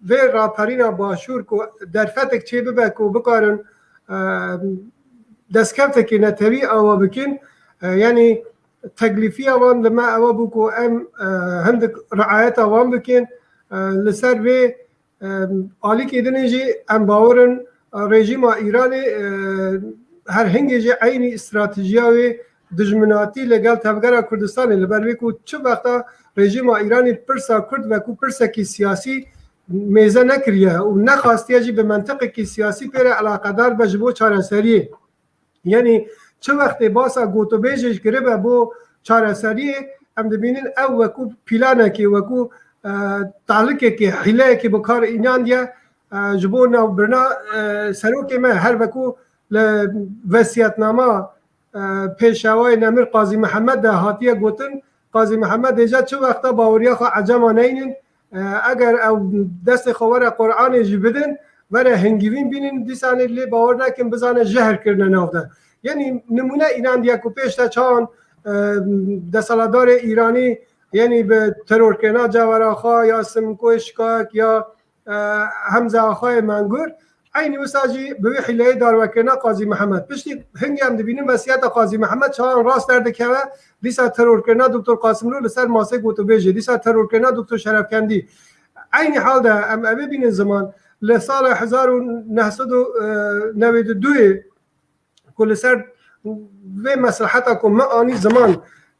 vê raperîna Başûr ku derfetek çê bibe ku bikarin, e, destkeftekê netewî awa bikin. E, yanî teklîfiya wan li me ewa bû ku em, e, hindik riayeta wan bikin. E, li ser vê, e, alîkê dinê jî em bawer in, e, rejîma Îranê, e, her hingê jî eynî stratejiya wê dijminatî li gel tevgera Kurdistanê, li ber vê ku çi wexta rejîma Îranê pirsa Kurd wekû pirsekî siyasî mêze nekiriye û nexastiye jî bi mentiqekî siyasî pê re eleqedar be ji bo çareseriyê. Yanî çi wextê basa gotûbêjê ji kiribe bo çareseriyê, em dibînin ew wekû planekê, wekû, e, talikekê, hîleyekê bi kar înandiye, e, ji bo navbirina, e, serokê me, her wekû li vesiyetnama, e, Pêşewayê Nemir Qazî Mihemed de hatiye gotin, Qazî Mihemed êca çi wexta baweriya xwe ecema neynin, e, eger ew destê xwe were Qur'anê jî bidin, were hingivîn bînin, dîsanê lê bawer nekin, bizane jehr kirine nav de. Yanî nimûne înandiye ku pêş de çawan, e, desthilatdarê Îranî, yanî bi terorkirina cewera xwe ya Simkoyê Şikak ya, e, Hemze Axayê Mengur, eynî wisa jî bi wî hîleyê darwekirina Qazî Mihemed. Piştî hingê em dibînin vesiyeta Qazî Mihemed çawan rast derdikeve, dîsa terorkirina Doktor Qasimlo li ser masê gotûbêjê, dîsa terorkirina Doktor Şerefkendî. Eynî hal de em evê bînin ziman, li sala hezar û neh sed û newêd û duyê ku li ser vê mesleheta ku me anî ziman,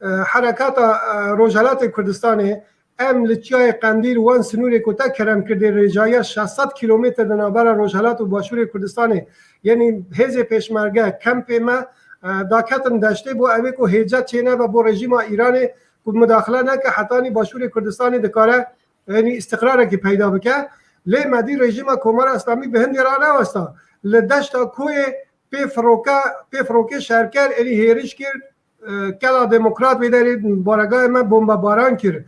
e, herekata, e, Rojhelatê Kurdistanê, em li Çiyayê Qendîl wan sinûrê ku te kerem kirdê rêjaya şeş sed kîlometre di navbera Rojhelat û Başûrê Kurdistanê, yanî hêzê pêşmerge, kempê me, e, daketin deştê bo evê ku hêce çênebe bo rejîma Îranê ku mudaxile neke hetanî Başûrê Kurdistanê dikare, yanî îstiqrarekî peyda bike. Lê me dî rejîma Komara Îslamî bi hindê ranewesta. Li deşta Koyê pê firoke, pê firokê şerker êrî hêriş kir, e, kela demokrat vê derê baregahê me bombebaran kir.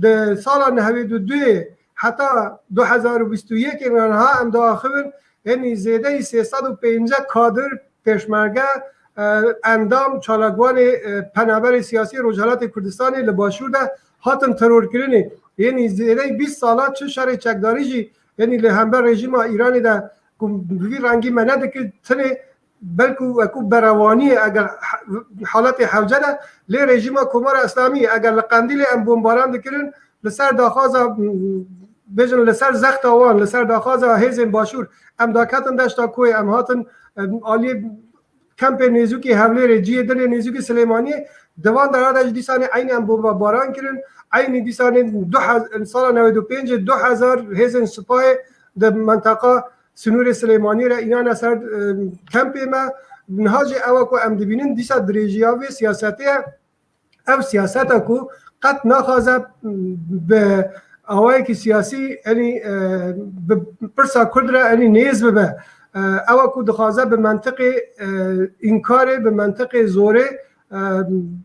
Di sala nehwêd û duyê heta du hezar û bîst û yekê re niha em diaxivin, henî zêdeyî sê sed û pêncî kadir pêşmerge, e, endam, çalakvanê, e, penaberê siyasî Rojhelatê Kurdistanê li Başûr de hatin terorkirinê. Yanî zêdeyî bîst sala çi şerê çekdarî jî, yanî li hember rejîma Îranê de ku bi vî rengî me nedikir, tenê belkû wekû berevaniyê eger he-, haletê hewce de, lê rejîma Komara Îslamî eger li Qendîlê em bombaran dikirin, li ser daxwaza, bêjin li ser zexta wan, li ser daxwaza hêzên Başûr, em daketin deşta Koyê, em hatin, em aliyê kempê nêzûkê Hewlêrê, cihê dinê nêzûkê Silêmaniyê, di van dera de jî dîsanê eynî em bombebaran kirin, eynî dîsanê du hez-, sala newêd û pêncê du hezar hêzên sipahê di menteqa sinûrê Silêmaniyê re înane ser, e, kempê me. Niha jî ew e ku em dibînin dîsa dirêjiya vê siyasetê ye. Ev siyaseta ku qet naxwaze bi awayekî siyasî, yanî, e, bi pirsa Kurd re, yanî nêz bibe. E, ew e ku dixwaze bi mentiqê, e, înkarê, bi mentiqê zorê, e,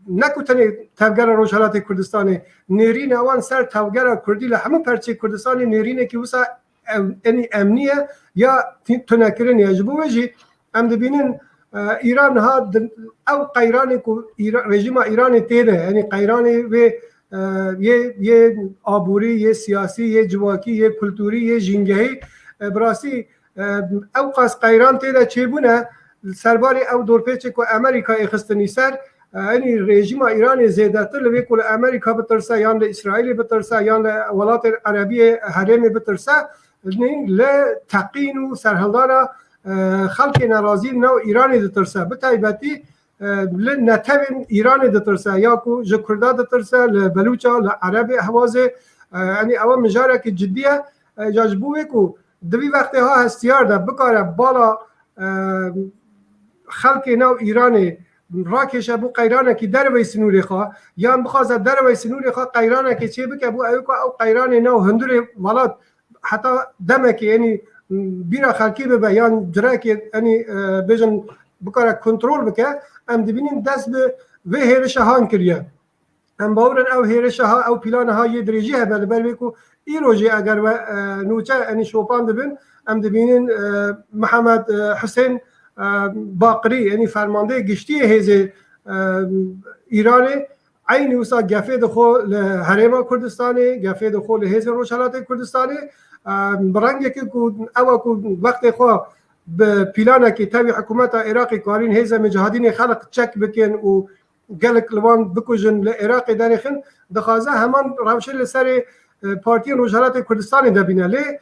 ne ku tenê tevgera Rojhelatê Kurdistanê, nêrîna wan ser tevgera Kurdî li hemû perçeyê Kurdistanê nêrînekî wisa ev-, enî emnî ye ya tî-, tunekirinê ye. Ji bo wê jî em dibînin, e, Îran niha di-, ew qeyranê ku Îra-, rejîma Îranê tê de, yanî qeyranê wê, e, yê, yê aborî, yê siyasî, yê civakî, yê kulturî, yê jîngehî, e, bi rastî, e, ew qas qeyran tê de çêbûne, serbarê ew dorpêçê ku Amerîka ê xistinî ser, e, yanî rejîma Îranê zêdetir li vê ku li Amerîka bitirse, yan li Îsraîlê bitirse, yan li welatên Erebiyê herêmê bitirse, li teqîn û serhildana e, xelkê nerazî li nav Îranê ditirse, bi taybetî, e, li netewên Îranê ditirse, ya ku ji Kurda ditirse, li Belûça, li Erebê Ehwazê, e, yanî ewa mijarekî cidî ye. E, ya ji bo wê ku di vî wextê ha hestiyar de bikare bala, e, xelkê nav Îranê rakêşe bo qeyranekî derveyî sinûrê xwe, yan bixwaze derveyî sinûrê xwe qeyranekê çê bike bo ew ku ew qeyranê nav hundirê welat heta demekê, yanî bîra xelkê bibe, yan cirekê, yanî, e, bêjin bikare kontrol bike, em dibînin dest bi vê hêrişa han kiriye. Em bawer in ew hêrişa ha, ew plana ha yê dirêjî hebe, li ber vê ku îro jî eger we, e, nûçe, yanî şopan dibin, em dibînin, e, Mihemed, e, Hisên, e, Baqirî, yanî fermandeyê giştî yê hêzê, e, Îranê, eynî wisa gefê dixwe li Herêma Kurdistanê, gefê dixwe li hêzên Rojhelatê Kurdistanê, e, bi rengekê ku ew e ku wextê xwe bi planekî tevî hikûmeta Iraqê karîn hêzên Micahedînê Xelq çek bikin û gelek li wan bikujin, li Iraqê derêxin, dixwaze heman rewşê li serê, e, partiyên Rojhelatê Kurdistanê de bîne. Lê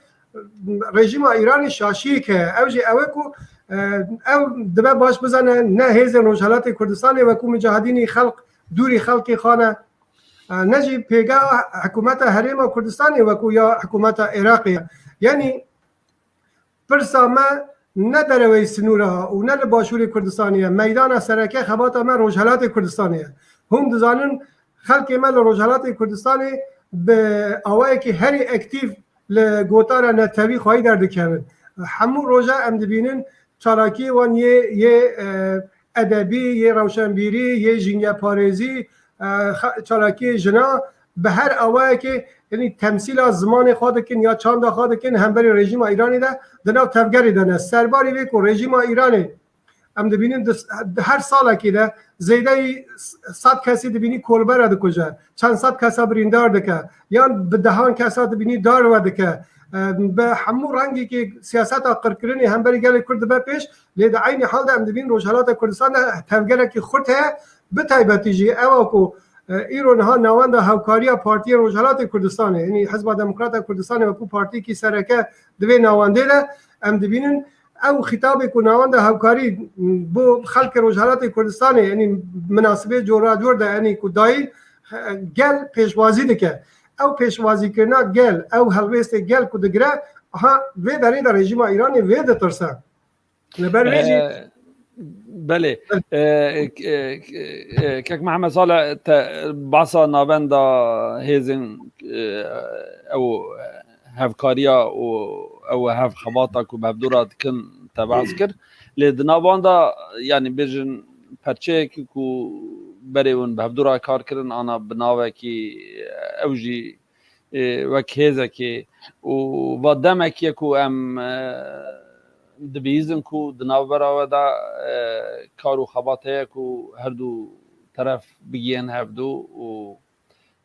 rejîma Îranê şaşiyek heye. Ew jî ew e ku, e, ew dibe baş bizane ne hêzên Rojhelatê Kurdistanê wekû Micahedînî Xelq dûrî xelkê xane, e, ne jî pêgeha hikûmeta Herêma Kurdistanê wekû ya hikûmeta Iraqê ye. Yanî pirsa me ne dereweyî sinûra û ne li Başûrê Kurdistanê ye. Meydana sereke xebata me Rojhelatê Kurdistanê ye. Hûn dizanin xelkê me li Rojhelatê Kurdistanê bi awayekî herî aktîf li gotara netewî xweyî derdikevin. Hemû roja em dibînin çalakiyê wan yê, yê, e, edebî, yê rewşenbîrî, yê jîngeparêzî, e, xa-, çalakiyê jina bi her awayekê, yanî temsîla zimanê xwe dikin ya çanda xwe dikin hemberî rejîma Îranê de di nav tevgerê de ne. Serbarî vê ku rejîma Îranê em dibînin di, di her salekê de zêdeyî sed kesî dibînî kolbera dikuje, çend sed kesa birîndar dike, yan bi dehan kesa dibînî darve dike. E, bi hemû rengekî siyaseta qirkirinê hemberî gelê Kurd dibe pêş, lê di eynî hal de em dibînin Rojhelata Kurdistan de tevgerekî xurt heye, bi taybetî jî ewa ku, e, îro niha navenda hevkariya partiyên Rojhelatê Kurdistanê, yanî Hizba Demokrata Kurdistanê wekû partiyekî sereke di vê navendê de em dibînin, ew xîtabê ku navenda hevkarî bo xelkê Rojhelatê Kurdistanê, yanî minasibê cora cor de, yanî ku dayî, e, gel pêşwazî dike. Ew pêşwazîkirina gel, ew helwêstê gel ku digire, ha vê derê de rejîma Îranê vê ditirse. Li ber vê jî Ee, belê. Ee, k-, e, k-, e, Kek Mihemed Salih, te bahsa navenda hêzên, e, ew hevkariya û ew hevxebata ku bi hevdû re dikin te behs kir. Lê di nav wan de, yanî bêjin perçeyekî ku berê hûn bi hevdû re kar kirin, ana bi navekî ew jî, e, wek hêzekê û va demekê ku em, e, dibihîzin ku di navbera we de, e, kar û xebat heye ku her du teref bigihên hevdû û,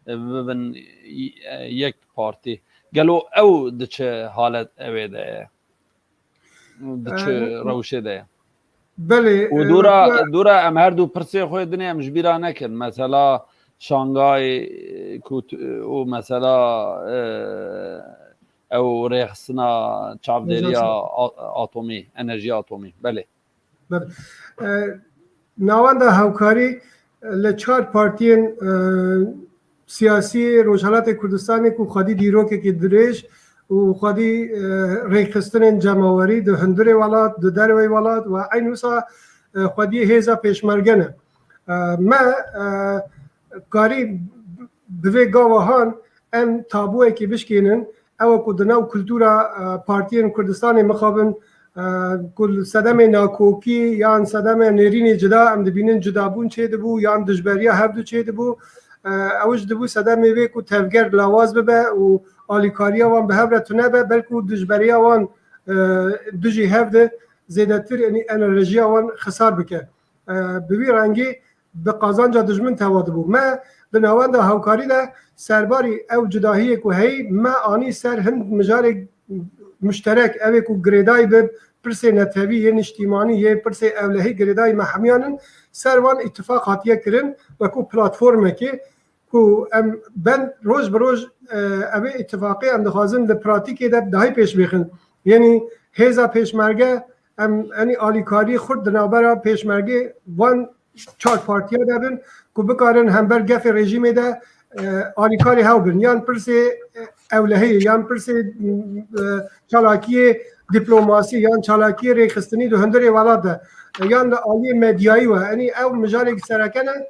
e, bibin, e, yek partî. Gelo ew di çi halet ewê de ye? Di çi Ee, rewşê de ye? Belê, Û e, dûra, me dûra em her du pirsê xwe dinê em ji bîra nekin. Mesela Şangay, e, ku t-, û mesela, e, ew rêxistina çavdêriya Enerjiya a-, atomî, enerjiya atomî. Belê. Belê. E, navenda hevkarî li çar partiyên, e, siyasî Rojhelatê Kurdistanê ku xwedî dîrokekî dirêj û xwedî, e, rêkxistinên cemawerî di hundirê welat, di derveyî welat û eyn wisa, e, xwediyê hêza pêşmerge ne. E, me, e, karî bi vê gava han em tabûyekê bişkênin, ew e ku di nav kultura, e, partiyên Kurdistanê mixabin, e, ku li sedemê nakokî yan sedemê nêrînê cida em dibînin cudabûn çêdibû yan dijberiya hevdu çêdibû. E, ew ji dibû sedemê vê ku tevger lawaz bibe û alîkariya wan bi hev re tune be, belkû dijberiya wan, e, dijî hev de zêdetir, yanî enerjiya wan xisar bike. E, bi vî rengî bi qazanca dijmin teva dibû. Me di navenda hevkarî de serbarî ew cudahiyê ku heyî me anî ser hin mijarê muşterek, ew ê ku girêdayî bi pirsê netewî, yê niştîmanî, yê pirsê ewlehî girêdayî me hemiyan in, ser wan îtifaq hatiye kirin wekû platformekê ku em ben roj bi roj, e, ev ê îtifaqê em dixwazin li pratîkê de dahî pêş bêxin. Yanî hêza pêşmerge em enî alîkarî xurt di navbera pêşmergê van çar partiya de bin ku bikarin hember gefê rejîmê de e, alîkarê hew bin. Yan pirsê e, ewlehiyê, yan pirsê e, çalakiyê diplomasî, yan çalakiyê rêxistinî di hundirê welat de, e, yan li aliyê medyayî we. Enî ew mijarek sereke ne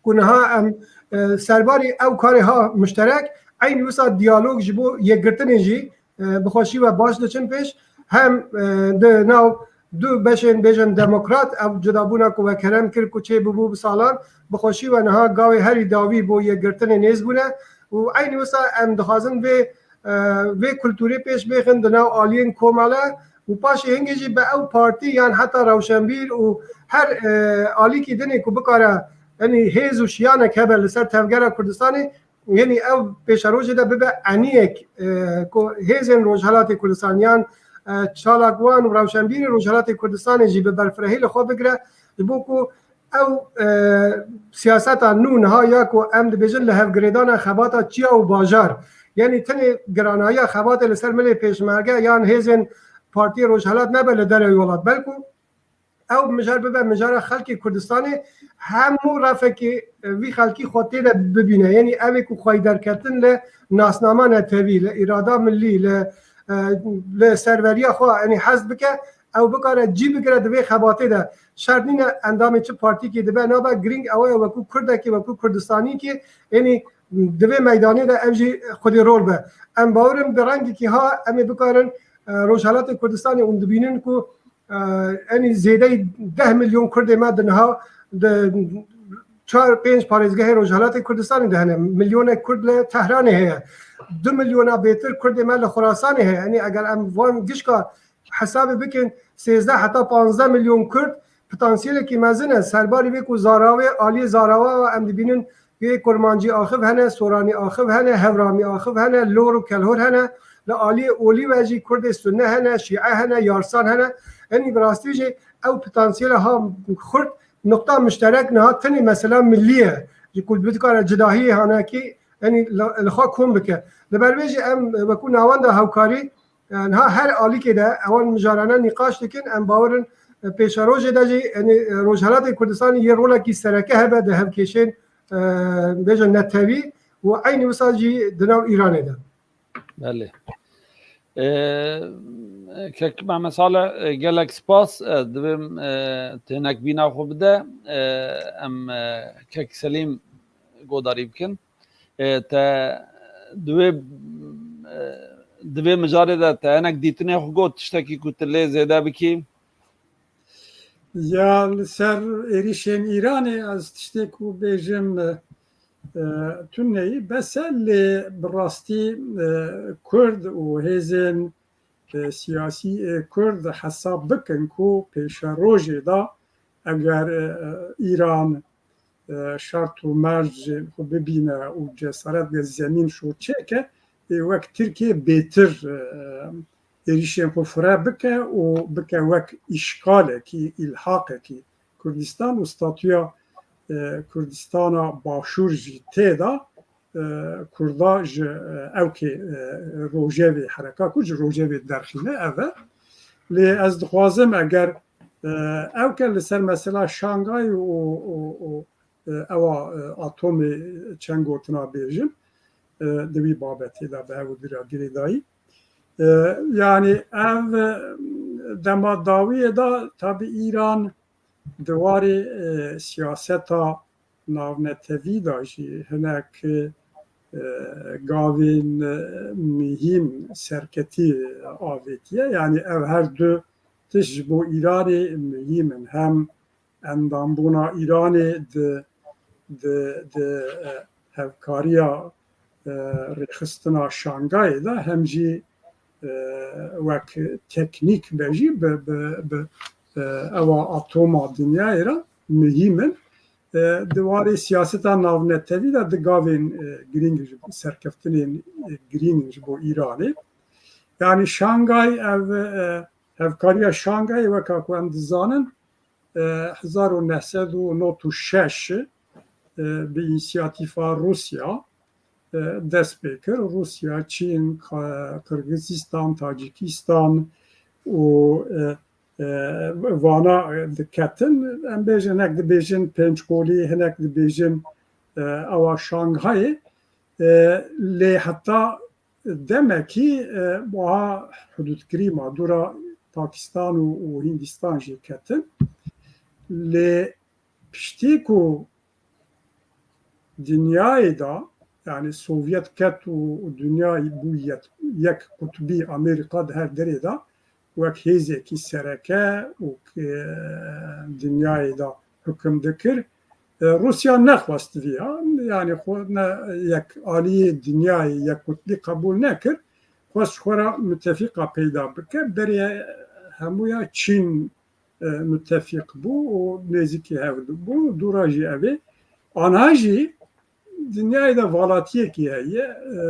ku niha em e, serbarî ew karê ha muşterek, eynî wisa diyalog ji bo yekgirtinê jî e, bi xweşî ve baş diçin pêş. Hem e, di nav du beşên bêjin demokrat ev cudabûna ku we kerem kir ku çê bibû bi salan, bi xweşî ve niha gavê herî dawî bo yekgirtinê nêz bûne û eynî wisa em dixwazin vê e, vê kulturê pêş bêxin di nav aliyên komele û paşê hingê jî bi ew partî yan heta rewşenbîr û her e, alîkî dinê ku bikare enî hêz û şiyanek hebe li ser tevgera Kurdistanê, yenî ew pêşerojê de bibe eniyek e, ku hêzên Rojhelatê Kurdistan yan e, çalakwan û rewşenbîrê Rojhelatê Kurdistanê jî bi berfirehî li xwe bigire, ji bo ku ew e, siyaseta nû niha ya ku em dibêjin li hevgirêdana xebata çiya û bajar, yenî tenê giranahiya xebatê li ser milê pêşmerge yan hêzên Partiyê Rojhelat nebe li derewî welat, belku ew mijar bibe mijara xelkê Kurdistanê, hemû refekê e, vî xelkî xwe tê de bibîne. Yenî ev ê ku xweyî derketin li nasnama netewî, li îrada millî, li e, li serveriya xwe enî hez bike, ew bikare cî bigire di vê xebatê de. Şert nîne endamê çi partîkê dibe nabe, girîng ew e wekû Kurdekê, wekû Kurdistanîkê, enî di vê meydanê de ev jî xwedî rol be. Em bawer in bi rengekî ha em ê bikarin e, Rojhelatê Kurdistanê hûn dibînin ku e, enî zêdeyî deh milyon Kurdê me di niha di çar pênc parêzgehê Rojhelatê Kurdistanê de hene. Milyonek Kurd li Tehranê heye. Du milyona bêtir Kurdê me li Xurasanê heye. Enî eger em van gişka hesabê bikin, sêzdeh heta panzdeh milyon Kurd potansiyelekî mezin e. Serbarî vê ku Zarawê, aliyê Zarawa em dibînin, yê Kurmancî axiv hene, Soranî axiv hene, Hewramî axiv hene, Lor û Kelhor hene. Li aliyê olî ve jî Kurdê Sunne hene, Şîe hene, Yarsan hene. Enî bi rastî jî ew potansiyela ha xurt, nuqta muşterek niha tenê mesela millî ye. Ji ku bidikare cudahiyê hanekî enî li xwe kom bike. Li ber vê jî em wekû navenda hewkarî e, niha her alîkê de ewan mijarane nîqaş dikin. Em bawer in e, pêşerojê de jî enî e, Rojhelatê Kurdistanê yê rolekî sereke hebe di hevkêşên e, bêje netewî û eynî wisa jî di nav Îranê de. Belê. E, Kek Mehmet Salih, e, gelek spas. E, divêm e, tênek bîna xwe bide. E, em e, Kek Selîm godarî bikin. E, te di vê e, di vê mijarê de te hinek dîtinê xwe got, tiştekî ku tu lê zêde bikî? Ya li ser êrîşên Îranê ez tiştê ku bêjim e, e, tuneyî bes e, lê bi rastî e, Kurd û hêzên e, siyasî ê Kurd hesab bikin ku pêşerojê de eger e, e, Îran e, şert û mercên xwe bibîne û cesaret ve zemîn şor çêke, ê wek Tirkiye bêtir e, êrîşên xwe fire bike û bike wek îşgalekî, îlhaqekî Kurdistan û statûya e, Kurdistana Başûr jî tê de e, Kurda ji e, ewkê e, rojevê hereka ku ji rojevê derxîne ev e. Lê ez dixwazim eger e, ewke li ser mesela Şangay û, û, û e, ewa e, atomê çend gotina bêjim e, di wî babetê de bi hev û dira girêdayî. E, yanî ev e, dema dawiyê de tabî Îran di warê e, siyaseta navnetevî de jî hinek e, gavên e, mihîm serketî avêtiye. Yanî ev her du tişt ji bo Îranê mihîm in. Hem endambûna Îranê di, di, di e, hevkariya e, rêxistina Şangayê de hem jî e, wek teknîk be jî bi, bi, bi e, ewa atoma dinyayê re mihîm in. E, di warê siyaseta navnetevî de di gavên e, girîng ji serkeftinên e, girîng ji bo Îranê. Yanî Şangay ev e, hevkariya Şangayê weka ku em dizanin e, hezar û neh sed û nod û şeş e, bi însiyatîfa Rûsya e, dest pê kir. Rûsya, Çîn, Ka- Qirgizistan, Tacikistan û e, e, vana diketin. Em bêjin, hinek dibêjin Pênckolî, hinek dibêjin, e, ewa Şanghayê. E, lê heta demekî, e, wiha hudûdkirî ma dûra Pakistan û, û Hindistan jî ketin. Lê piştî ku dinyayê de, yani Sovyet ket û, û dinya bû yek, yek qutbî, Amerîka di her derê de wek hêzekî sereke û, e, dinyayê de hukim dikir. E, Rûsya nexwest viya, yani xwe ne yek aliyê dinyayê yek qutbî qebûl nekir. Xwest xwe re mütefîqa peyda bike. Berê hemûya Çîn, e, mütefîq bû û nêzîkî hev bû. Dûra jî ev ê. Ana jî dinyayê de valatiyekî heye. E,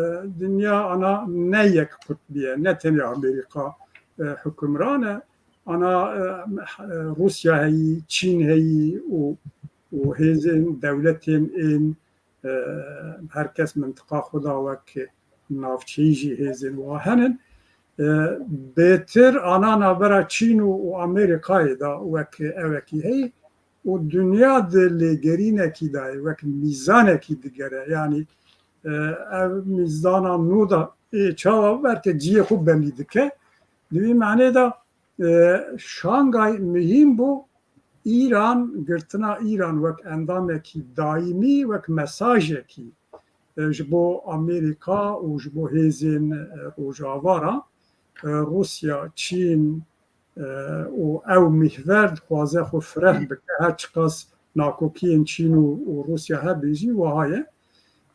dinya ana ne yek qutbî ye, ne tenê Amerîka, e, hukimran e. Ana, e, e, Rûsya heyî, Çîn heyî û, û hêzên dewletên ên, e, her kes mintiqa xwe da wek navçeyî jî hêzên wa henin. E, bêtir ana navbera Çîn û, û Amerîkayê de wek ewekî heyî û dinya di lêgerînekî de ye, wek mîzanekî digere. Yanî, e, ev mîzana nû de ê çawa belke cihê xwe belî dike. Di vî manê de, e, Şangay muhîm bû. Îran, girtina Îran wek endamekî daîmî, wek mesajekî, e, ji bo Amerîka û ji bo hêzên, e, Rojava re, e, Rûsya, Çîn, e, û ew mîhver dixwaze xwe fireh bike, her çiqas nakokiyên Çîn û, û Rûsya hebe jî wiha ye.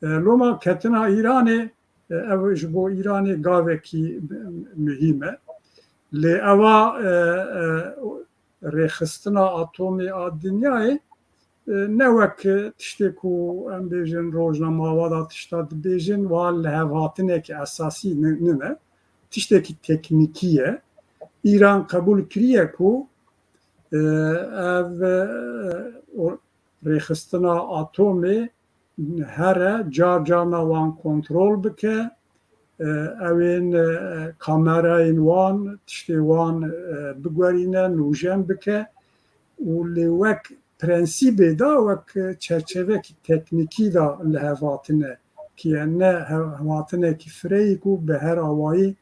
E, loma ketina Îranê, e, ev ji bo Îranê gavekî muhîm e. Lê ewa, e, e, rêxistina atomê a dinyayê, e, ne wek tiştê ku em bêjin rojnamewa da tişta dibêjin, wa lihevhatineke esasî ni-, nine. Tiştekî teknîkî ye. Îran qebûl kiriye ku, e, ev, e, o rêxistina atomê here, car carna wan kontrol bike, e, ew ên, e, kamerayên wan, tiştê wan, e, biguherîne, nûjen bike û lê wek prensîbê de, wek çerçevekî teknîkî de li hev hatine kiye, ne hev-, hev hatinekî fireyî ku bi her awayî,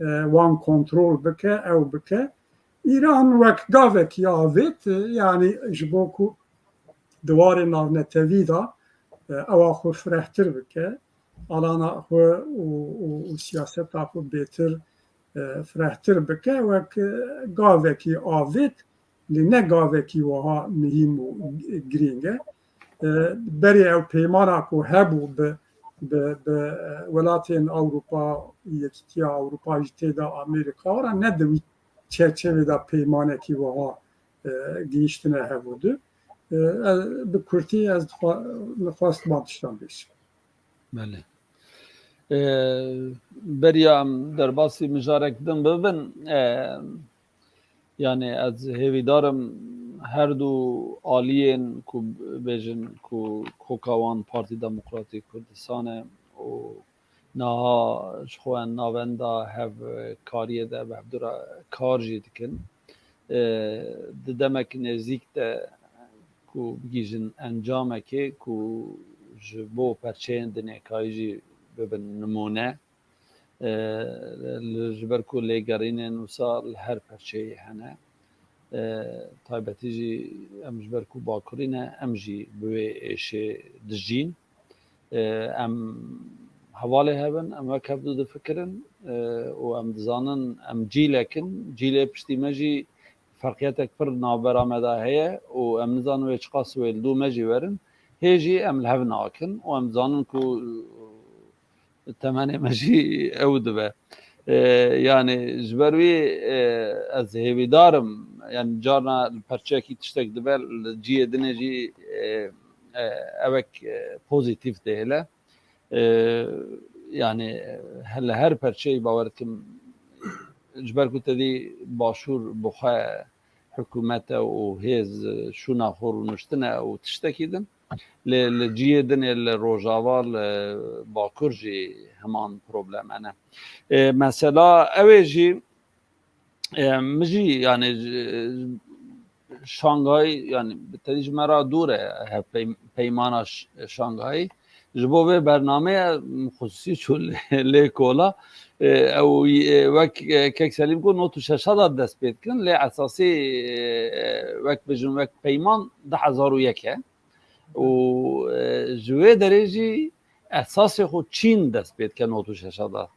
e, wan kontrol bike, ew bike. Îran wek gavekî avêt, e, yanî ji bo ku di warê navnetewî de, e, ewa xwe firehtir bike, alana xwe û, û, û siyaseta xwe bêtir, e, firehtir bike, wek, e, gavekî avêt, lê ne gavekî wiha muhîm û girîng e. E, berê ew peymana ku hebû bi, bi, bi, e, welatên Ewropa, Yekîtiya Ewropa jî tê de, Amerîka re, ne di wî çerçevê de peymanekî wiha, e, gihîştine hev û du. E, ez, bi kurtî ez dixwa-, dixwest van tiştan bêjim. Belê. E, beriya em derbasî mijarek din bibin, e, yani ez hêvîdar im her du aliyên ku bêjin ku koka wan Partî Demokratîk Kurdistan e û niha ji xwe navenda hevkariyê de bi hevdu re kar jî dikin. E, di demek nêzîk de ku bigihîjin encamekê ku ji bo perçeyên dinê kayî jî bibin nimûne. E, li, ji ber ku lêgerînên wisa li her perçeyê hene. E, taybetî jî em ji ber ku bakurî ne, em jî bi wê êşê dijîn. E, em hevalê hev in, em wek hevdu difikirin, e, û em dizanin em cîlek in. Cîlê piştî me jî ferqiyetek pir navbera me de heye û em nizanin wê çiqas wê li dû me jî werin. Hê jî em li hev nakin û em dizanin ku temenê me jî ew dibe. E, yani ji ber wî, e, ez hêvîdar im, yani carna li perçeyekî tiştek dibe, li cihê dinê jî, e, e, ewek, e, pozîtîf dihêle. E, yani, he-, li her perçeyî bawer dikim, ji ber ku te dî Başûr bi xwe hikûmet e û hêz, e, şûna xwe rûniştine û tiştekî din. Lê li cihê dinê li Rojava, li Bakur jî heman probleme ne. E, mesela ew ê jî E, min jî yani ji, Şangay yani bi tenî ji me re dûr e, hevpey-, peymana Ş-, Şangayî. Ji bo vê bernameyê min xusûsî çû lê, lê kola. E, ew, e, wek, e, Kek Selîm got, nod û şeşa de dest pê dikin, lê esasî, e, wek bijin, wek peyman du hezar û yek e. Û, e, ji wê derê jî esasê xwe Çîn dest pê dike nod û şeşa de.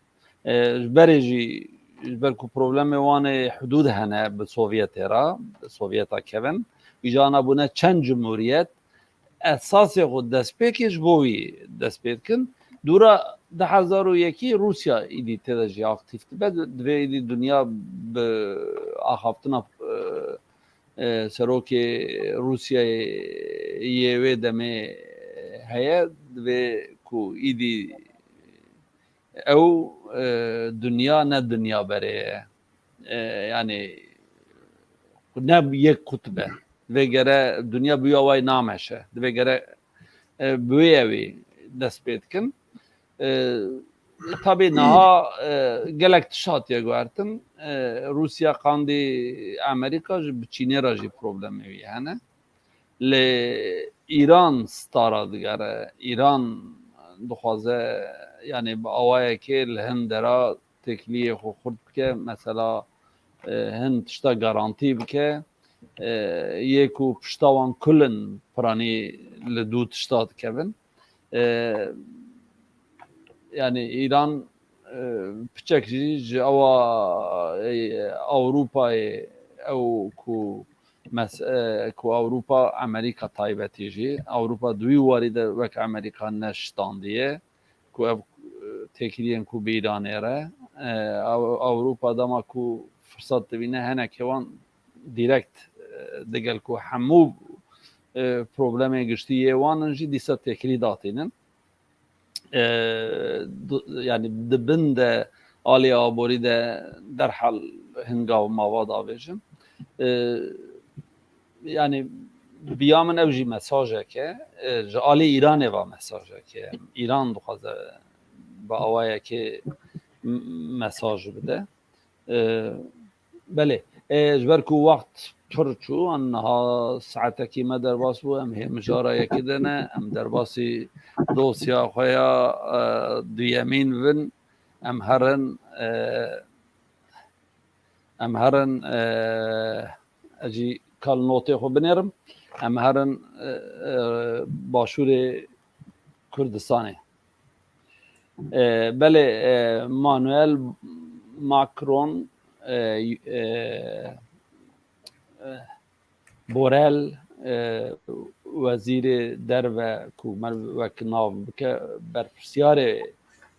E, ji berê jî, ji ber ku problemê wan ê hudûd hene bi Sovyetê re, bi Sovyeta kevin, îja ana bûne çend cumhuriyet, esasê xwe destpêkê ji bo wî dest pê dikin. Dûra du hezar û yekî Rûsya îdî tê de jî aktîf dibe, divê îdî dinya bi axaftina, e, e, serokê Rûsyayê yê wê demê heye, divê ku îdî ew, e, dinya ne dinya berê ye. E, yani ne yek qutb e. Divê gere dinya bi wî awayî nameşe. Divê gere, e, bi wê ewî dest pê dikin. E, tabî niha, e, gelek tişt hatiye guhertin. E, Rûsya qandî Amerîka jî bi Çînê re jî problemê wî hene. Lê Îran stara digere. Îran dixwaze, yani bi awayekê li hin dera têkiliyê xwe xurt bike. Mesela, e, hin tişta garantî bike. E, yê ku pişta wan kul in piranî li dû tişta dikevin. E, yani Îran, e, piçek jî ji ewa, e, Ewropayê ew ku mes-, e, ku Ewropa Amerîka taybetî jî, Ewropa di wî warî de wek Amerîka neşitandiye ku ev, e, têkiliyên ku bi Îranê re, e, Ew-, Ewropa dema ku firsat dibîne, henekê wan direkt, e, digel ku hemû, e, problemê giştî yê wan in jî dîsa têkilî datînin. E, du-, yani di bin de alî aborî de derhal hin gav mava davêjin. E, yani biya min ew jî mesajek e. E, ji alî Îranê ve mesajek e. Îran dixwaze bi awayekê m-, mesaj bide. E, belê. E, ji ber ku wext pir çû, an niha saetekî me derbas bû, em hê mijara yekê de ne, em derbasî dosya xwe ya, e, duyemîn bin, em herin, e, em herin, e, ez jî kal notê xwe binêrim, em herin, e, e, Başûrê Kurdistanê. E, belê, e, Manuel Macron, e, e, e, Borrell, e, wezîrê derve ku me wek nav bike, berpirsyarê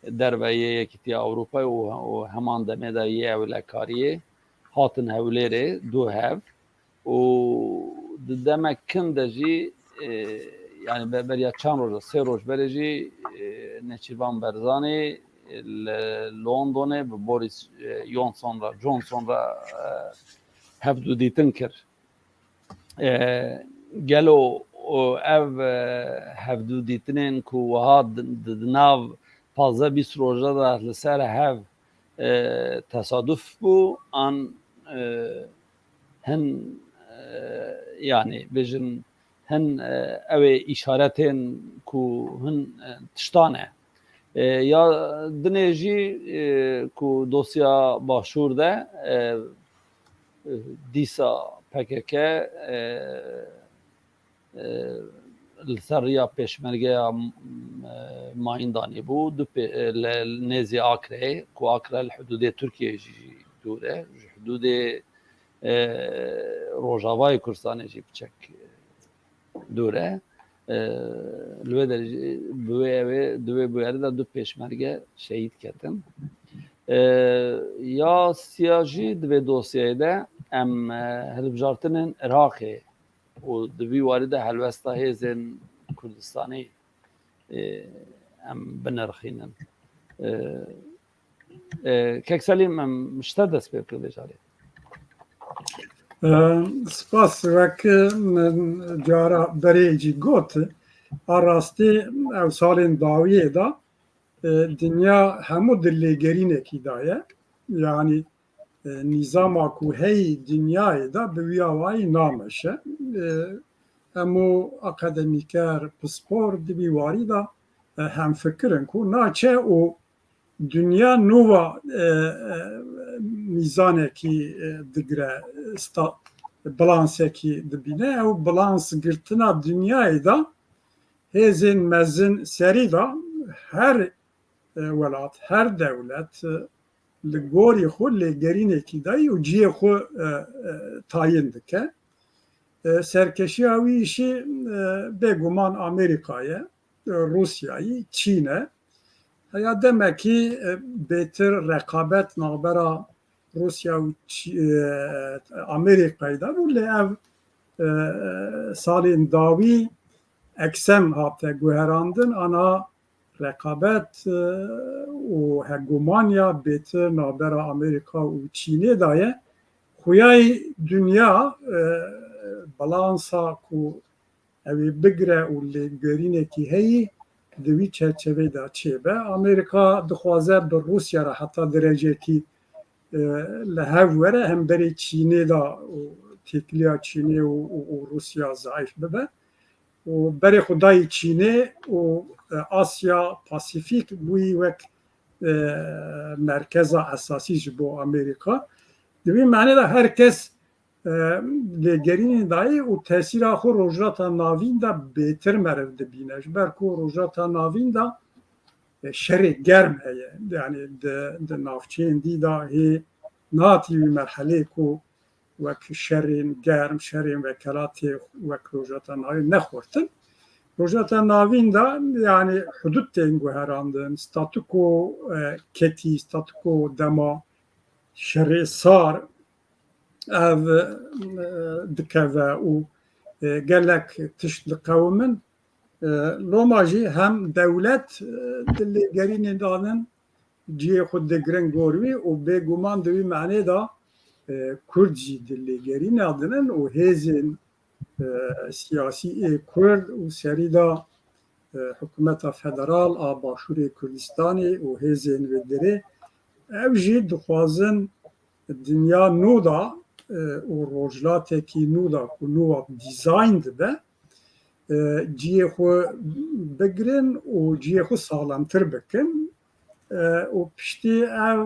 derve yê Yekîtiya Ewropayê û, û heman demê de yê ewlekariyê hatin Hewlêrê du hev. Û di demek kin de jî, e, yani be-, beriya çend roj, sê roj berê jî, e, Nêçîrvan Barzanî li Londonê bi Boris, e, Johnson re, Johnson re, e, hevdûdîtin kir. E, gelo, o, ev, e, hevdûdîtinên ku wiha di, di, di nav pazdeh bîst roja de li ser hev, e, tesaduf bû, an, e, hin, e, yani bêjin hin, e, ew ê îşaretên ku hin, e, tiştan e. E, ya dinê jî, e, ku dosya Başûr de, e, dîsa P K K, e, e, li ser riya pêşmergeya, e, mayîn danî bû, du pê-, e, li nêzî Akrê, ku Akre li hudûdê Tirkiyeyê jî dûr e, ji hudûdê, e, Rojavayê Kurdistanê jî piçek dûr e. E, li wê derê jî, bi wê ew ê, di wê bûyerê de du pêşmerge şehîd ketin. E, ya siya jî di vê dosyayê de em, e, hilbijartinên Iraqê û di vî warî de helwesta hêzên Kurdistanê, e, em binirxînin. E, e, Kek Selîm, em ji te dest pê bikin vê carê. E, spas, wek min cara berê jî got, a rastî ew salên dawiyê de, e, dinya hemû di lêgerînekî de ye. Yanî e, nîzama ku heyî dinyayê de bi wî awayî nameşe. E, hemû akademîker, pispor di vî warî de, e, hemfikir in ku naçe û dinya nû ve, e, e, mîzanekî, e, digire, sta-, balansekî dibîne. Ew balans girtina dinyayê de hêzên mezin serî de her, e, welat, her dewlet, e, li gorî xwe lêgerînekî dayî û cihê xwe, e, e, tayin dike. E, serkeşiya wî jî, e, bêguman Amerîka ye, e, Rûsyayî, Çîn e. Heya demekî, e, bêtir reqabet navbera Rûsya û Çî-, e, Amerîkayê de bû, lê ev, e, salên dawî eksem hate guherandin, ana reqabet, e, û hegomanya bêtir navbera Amerîka û Çînê de ye. Xuyayî dinya, e, balansa ku ew ê bigire û lêgerînekî heyî di wî çerçeveyê de çêbe. Amerîka dixwaze bi Rûsya re heta derecekî, e, li hev were, hemberî Çînê de û têkiliya Çînê û, û, û Rûsya zeîf bibe. Û berê xwe dayî Çînê û, e, Asya Pasîfîk bûyî wek, e, merkeza esasî ji bo Amerîka. Di vî manê de her kes, e, lêgerînê dayê û tesîra xwe Rojhilata Navîn de bêtir meriv dibîne. Ji ber ku Rojhilata Navîn de, e, şerê germ heye. Yani di, di navçeyên dî de hê nehatî wî merhelê ku wek şerên germ, şerên wekelatê wek Rojhilata Navîn nexurtin. Rojhilata Navîn de, yani, hudud tên guherandin, statuko, e, ketî, statuko dema şerê sar ev, e, dikeve û, e, gelek tişt diqewimin. E, loma jî hem dewlet, e, di lêgerînê danin, cihê xwe digirin gor wî û bêguman di wî manê de, e, Kurd jî di lêgerîna dinin û hêzên, e, siyasî ê Kurd û serî de, e, hikûmeta federal a Başûrê Kurdistanê û hêzên wê derê, ew jî dixwazin dinya nû de, e, û rojhilatekî nû de ku nû ve dîzayn dibe, e, cihê xwe bigirin û cihê xwe saxlemtir bikin. E, û piştî ev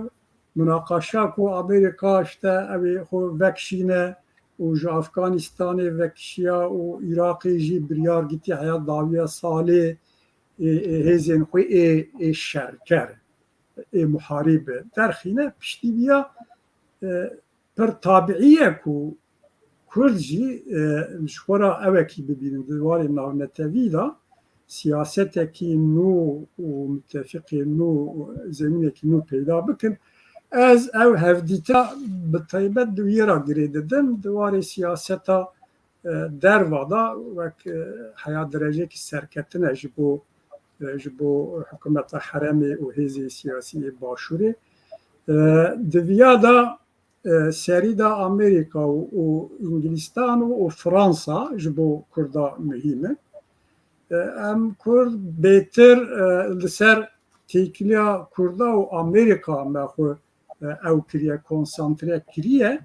munaqaşa ku Amerîka işte ew ê xwe vekişîne û ji Afganistanê vekişiya û Iraqê jî biryar gitî heya dawiya salê, ê, ê hêzên xwe ê, ê şerker, ê muharîb derxîne, piştî viya, e, pir tabiî ye ku Kurd jî, e, ji xwe re ewekî bibînin di warê navnetewî de siyasetekî nû û mitefiqê nû û zemînekî nû peyda bikin. Ez ew hevdîta bi taybet di wî re girê didim, di warê siyaseta, e, derva de wek, e, heya derecekî serketine ji bo, e, ji bo hikûmeta heremê û hêzên siyasî yê Başûrê. E, di viya de e, serî de Amerîka û, û Îngilîstan û, û Fransa ji bo Kurda muhîm in. E, em Kurd bêtir, e, li ser têkiliya Kurda û Amerîka me xwe, e, ew kiriye, konsantre kiriye.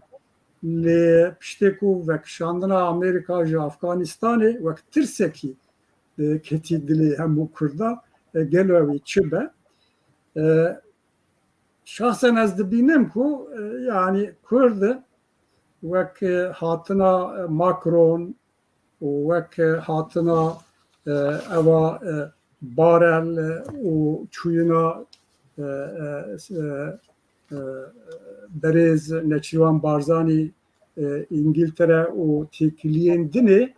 Lê piştê ku vekişandina Amerîka ji Afganistanê wek tirsekî, e, ketî dilê hemû Kurda, e, gelo ew ê çi be? E, Şahsen ez dibînim ku, e, yani Kurd wek, e, hatina, e, Macron û wek, e, hatina, e, ewa, e, Borrell, e, û çûyîna, e, e, e, e, berêz Neçîrvan Barzanî, e, Îngiltere û têkiliyên dinê,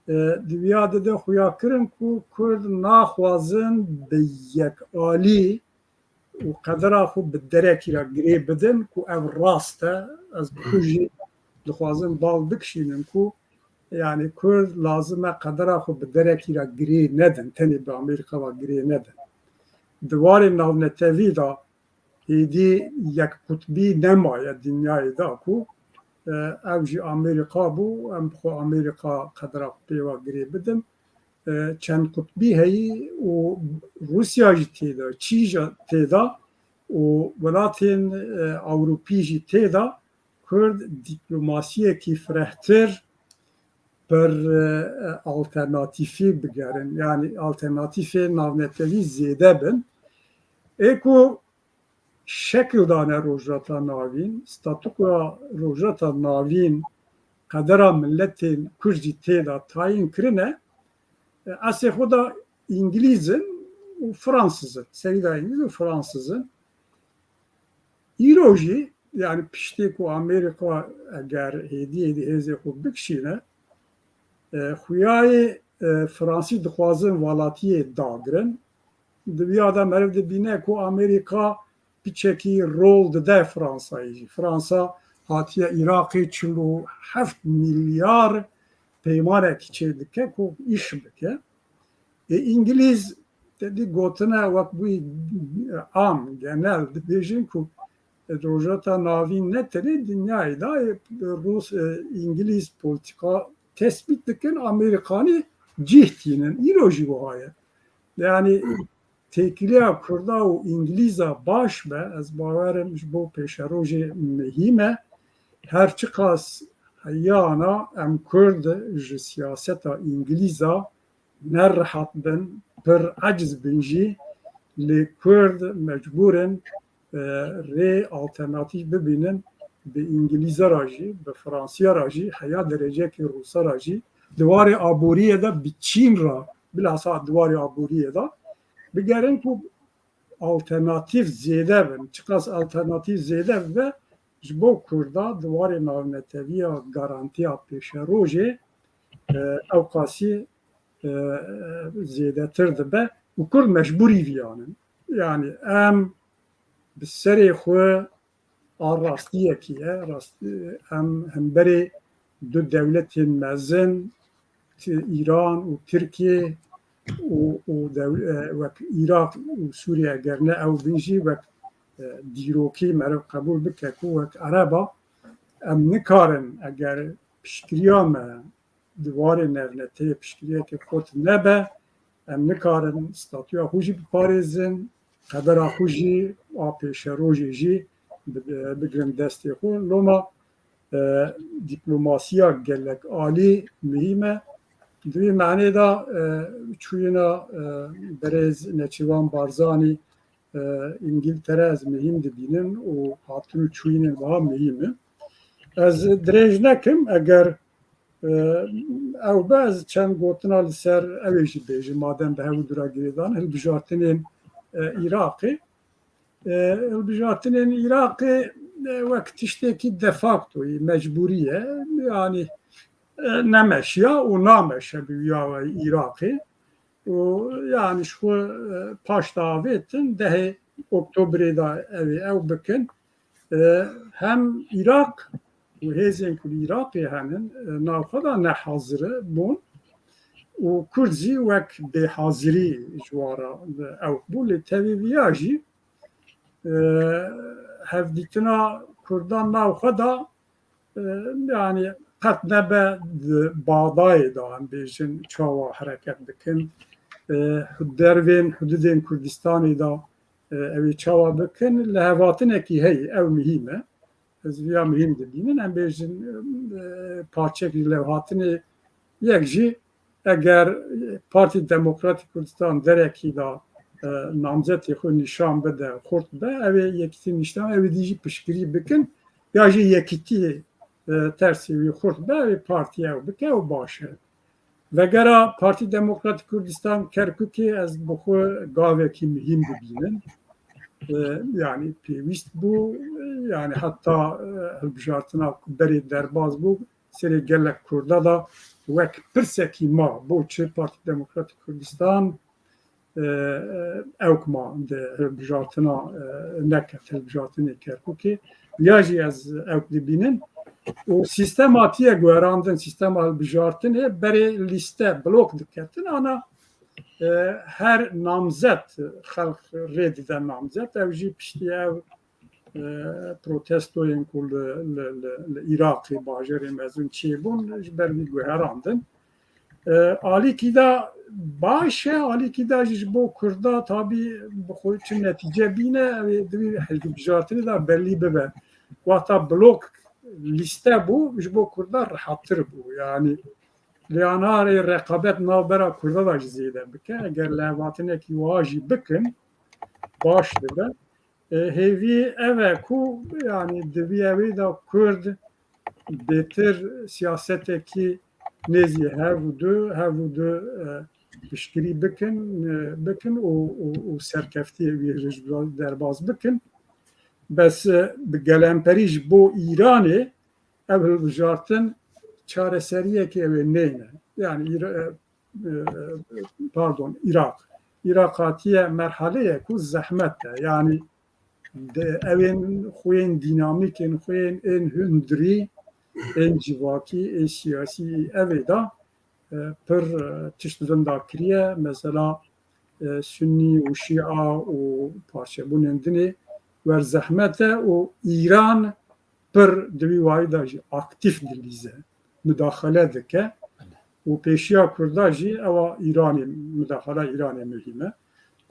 e, di viya de de xuya kirin ku Kurd naxwazin bi yekalî û qedera xwe bi derekî re girê bidin ku ev rast e. Ez bi xwe jî dixwazim bal bikişînim ku, yani, Kurd lazim e qedera xwe bi derekî re girê nedin, tenê bi Amerîka ve girê nedin. Di warê navnetewî de hêdî yekqutbî nemaye dinyayê de ku, e, ew jî Amerîka bû, em bi xwe Amerîka qedera xwe pê ve girê bidin. E, çend qutbî heyî û Rûsya jî tê de, Çîn jî tê de, û welatên, e, Ewropî jî tê de Kurd dîplomasiyekî firehtir pir, e, alternatîfî bigerin. Yanî alternatîfê navnetewî zêde bin. Ê ku şekil dane Rojhilata Navîn, statûkoya Rojhilata Navîn, qedera miletên Kurd jî tê de tayîn kirine, e, eslê xwe de Îngilîz in û Fransız in. Serî de Îngilîz û Fransız in. Îro jî, yanî piştê ku Amerîka eger hêdî hêdî hêzê xwe bikişîne, e, xuyayê, e, Fransî dixwazin welatiyê dagirin. Di vîya de meriv dibîne ku Amerîka piçekî rol dide Fransayê jî. Fransa hatiye Iraqê çil û heft milyar peymanekî çêdike ku îş bike. Ê, Îngilîz, te dî gotine wek bûyî am, genel dibêjin ku Rojhilata Navîn ne tenê dinyayê de, ê, Rûs, e, Îngilîz polîtîka tesbît dikin, Amerîkanî cih tînin. Îro jî wiha ye. Yanî têkiliya Kurda û Îngilîza baş be, ez bawer im ji bo pêşerojê muhîm e. Her çiqas heyana em Kurd ji siyaseta Îngilîza ne rehat bin, pir eciz bin jî, lê Kurd mecbûr in, e, rê alternatîf bibînin, bi Îngilîza re jî, bi Fransiya re jî, heya dereceyekî Rûsa re jî, di warê aboriyê de bi Çîn re, bilhassa di warê aboriyê de bigerin ku alternatîf zêde bin. Çiqas alternatîf zêde bibe, ji bo Kurda di warê navneteviya garantiya pêşerojê, e, ew qasî, e, zêdetir dibe û Kurd mecbûrî viyan in. Yanî em bi serê xwe a rastiyekî ye. Rast-, em hemberê du dewletên mezin, Ti-, Îran û Tirkiye û, û dew-, e, wek Iraq û Sûriye, eger ne ew bin jî wek, e, dîrokî meriv qebûl bike ku wek Ereba em nikarin, eger piştgiriya me di warê navneteyê piştgiriyeke xurt nebe, em nikarin statûya xwe jî biparêzin, qedera xwe jî a pêşerojê jî bi-, bigrin destê xwe. Loma, e, dîplomasiya gelek alî muhîm e. Di vî manê de, e, çûyîna, e, berêz Neçîrvan Barzanî, e, Îngiltere ez muhîm dibînim û hatin û çûyînên wiha muhîm in. Ez dirêj nekim, eger, e, ew be, ez çend gotina li ser ew ê jî bêjim, madem bi hev û dû re girêdan, hilbijartinên, e, Iraqê. E, hilbijartinên Iraqê, e, wek tiştekî de factoyî, mecbûrî ye. Yanî, e, nemeşiya û nameşe bi wiya we Iraqê. Û yanî ji xwe, e, paş de avêtin, dehê Oktobrê de ew ê ew bikin. E, hem Iraq û hêzên ku li Iraqê henin, e, navxwe de nehazir bûn û Kurd jî wek bêhazirî ji wan re ew bû. Lê tevî viya jî, e, hevdîtina Kurdan navxwe de, e, yanî qet nebe di badayê de, em bêjin, çawa hereket bikin, e, dervên hududên Kurdistanê de, e, ew ê çawa bikin, li hevatinekî heye, ew muhîm e. Ez viya muhîm dibînim. Em bêjin, e, parçek ji lewhatinê yek jî eger Partî Demokratîk Kurdistan derekî de, e, namzetê xwe nîşan bide, xurt be, ew ê yekîtî nîşan, ew ê dî jî piştgirî bikin, ya jî yekîtî, e, tersê wî xurt be, ew ê partî ew bike, ew baş e. Vegera Partî Demokratîk Kurdistan Kerkûkê ez bi xwe gavekî muhîm dibînim. E, yanî pêwîst bû, yanî heta, e, hilbijartina ku berê derbas bû, serê gelek Kurda da wek pirsekî ma, bo çi Partî Demokratîk Kurdistan, e, e, ewk ma di hilbijartina, e, neket, hilbijartinê Kerkûkê. Ya jî ez ewk dibînim. Û sîstema tiye guherandin, sîstema hilbijartinê berê lîste, blok diketin, ana, e, her namzet, xelk rê dide namzet, ew jî piştî ew, e, protestoyên ku li, li, li, li Iraqê, bajarê mezin çêbûn, ji ber vî guherandin. E, alîkî de Baş e, alîkî de jî ji bo Kurda tabî bi xwe çi netîce bîne, ew ê di wî hilbijartinê de belî bibe. Wexta blok lîste bû, ji bo Kurda rehattir bû. Yanî lê anarê reqabet navbera Kurda da jî zêde bike. Eger levhatinekî wiha jî bikin, baş dibe. E, hêvî ev e ku, yanî di vî ewê de Kurd bêtir siyasetekî nêzî hev û du, hev û du, e, piştgirî bikin, e, bikin û, û, û serkeftiyê wî ji derbas bikin. Bes, e, bi gelemperî ji bo Îranê ev hilbijartin çareseriyekê ew ê neyne. Yanî Îra-, e, e, pardon, Îraq. Îraq hatiye merhaleyek ku zehmet e. Yanî de, ew ên xwên dînamîk ên, xwên ên hundirî, ên civakî, ên siyasî ev ê da, e, pir, e, tişt vinda kiriye. Mesela, e, Sunnî û Şîa û parçebûnên dinê wer zehmet e û Îran pir di vî warî de jî aktîf dilîze, mudaxele dike û pêşiya Kurda jî ewa Îranê, mudaxela Îranê muhîm e.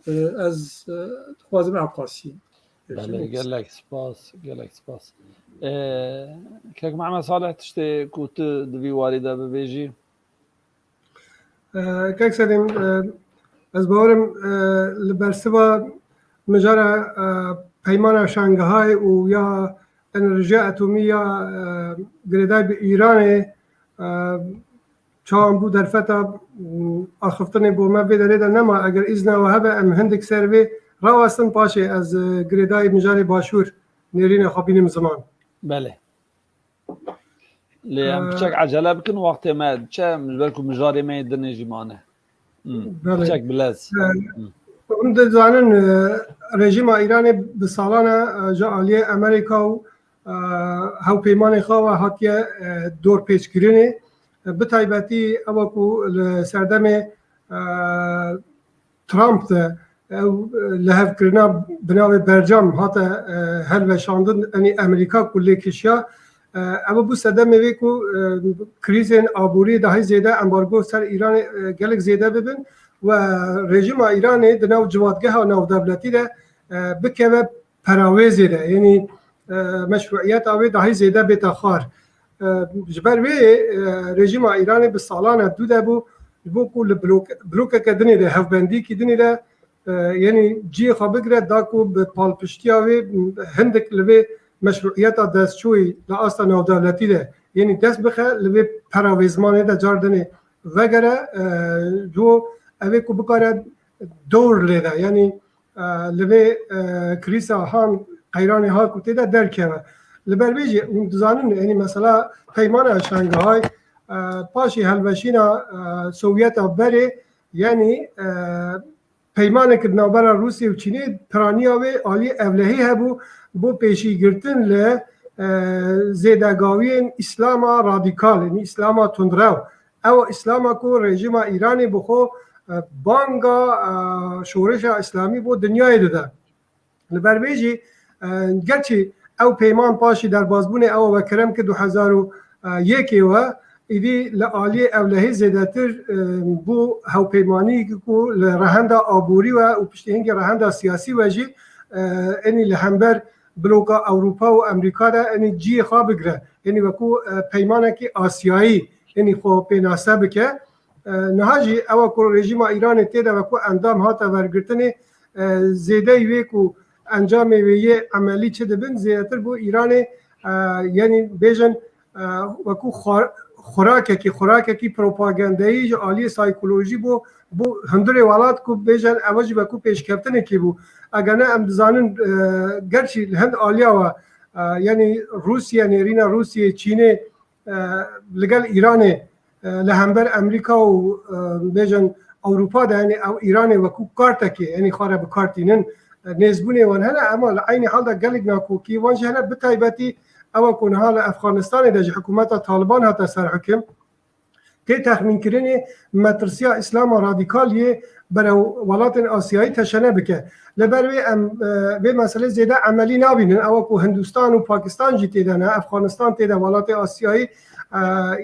E, ez, e, dixwazim ew qasî. Belê, gelek spas, gelek spas. E, Kek Mehmet Salih, tiştê ku tu di vî warî de bibêjî? E, Kek Sedîm, e, ez bawerim, e, li bersiva mijara, e, peymana Şangahayê û ya enerjiya atomî ya, e, girêdayî bi Îranê, e, çawan bû derfeta, m, axiftinê bo me vê derê de nema. Eger îzna we hebe, em hindik ser vê rawestin, paşê ez, e, girêdayî mijarê başûr nêrîna xwe bînim ziman. Belê. Lê em Ee, piçek ecele bikin, wextê me diçe, ji ber ku mijarê me yê dinê jî mane. Hmm. Belê. Piçek bilez. Ee, Hmm. Hûn dizanin, e, rejîma Îranê bi salan e, e, ji aliyê Amerîka û, e, hewpeymanê xwe ve hatiye, e, dorpêçkirinê. E, bi taybetî ewa ku li serdemê, e, Trump de ew, e, lihevkirina bi navê bercam hate, e, helweşandin, enî Amerîka ku lê kişiya, e, ew bû sedemê vê ku, e, krîzên aborî dahî zêde, embargo ser Îranê, e, gelek zêde bibin û rejîma Îranê di nav civatgeha navdewletî de, e, bikeve perawêzê de, yanî, e, meşruiyeta wê dahî zêde bête xwar. E, ji ber wê, e, rejîma Îranê bi salan e dû de bû, ji bo ku li blok-, blokeke dinê de, hevbendîkî dinê de, e, yanî cihê xwe bigire, da ku bi palpiştiya wê hindik li vê meşruiyeta destçûyî li asta navdewletî de, yanî dest bixe li vê perawêzmanê de car dinê vegere, e, ji bo ev ê ku bikare dor lê de, yanî, e, li vê, e, krîsa han qeyranê ha ku tê de derkeve. Li ber vê jî hûn dizanin, yanî mesela peymana Şangahayê, e, paşê helweşîna, e, Sovyeta berê, yanî, e, peymanek di navbera Rûsya û Çînê piraniya wê aliyê ewlehî hebû bo pêşîgirtin li, e, zêdegawiyên Îslama radîkal, yanî Îslama tundrew. Ew Îslama ku rejîma Îranê bi xwe, e, banga, e, şoreşa Îslamî bo dinyayê dide. Li ber vê jî, e, gerçî ew peyman paşî derbazbûnê ew ve kerem kir du hezar û yekê we, îdî li aliyê ewlehê zêdetir, e, bû hewpeymanî ku li rehenda aborî we û piştî hingê rehenda siyasî we jî, e, enî li hember bloka Ewropa û Amerîka de enî cihê xwe bigire. Enî wekû, e, peymanekî Asyayî enî xwe pênase bike. E, niha jî ewa ku rejîma Îranê tê de wekû endam hate vergirtinê, e, zêdeyî wê ku encamê wê yê emelî çi dibin, zêdetir bo Îranê, e, yanî bêjin, e, wekû xwar-, xurakekî, xurakekî propagandeyî ji aliyê saykolojî bo, bo hundirê welat ku bêjin ew jî wekû pêşkeftinekî bû. Eger ne em dizanin, e, gerçî li hin aliya we, e, yanî Rûsye, nêrîna Rûsiyê, Çînê, e, li gel Îranê, e, li hember Amerîka û, e, bêjin Ewropa de, yanî ew Îranê wekû kartekê, yanî xwe re bi kar tînin, e, nêzbûnê wan hene, ema li eynî hal de gelek nakokî wan jî hene, bi taybetî ewa ku niha li Efxanistanê de ji hikûmeta Taliban hate ser hikim, tê texmînkirinê metirsiya Îslama radîkal yê berew welatên Asyayî teşene bike. Li ber wê em, e, vê meselê zêde emelî nabînin. Ewa ku Hindistan û Pakistan jî tê de ne, Efxanistan tê de, welatê Asyayî, e,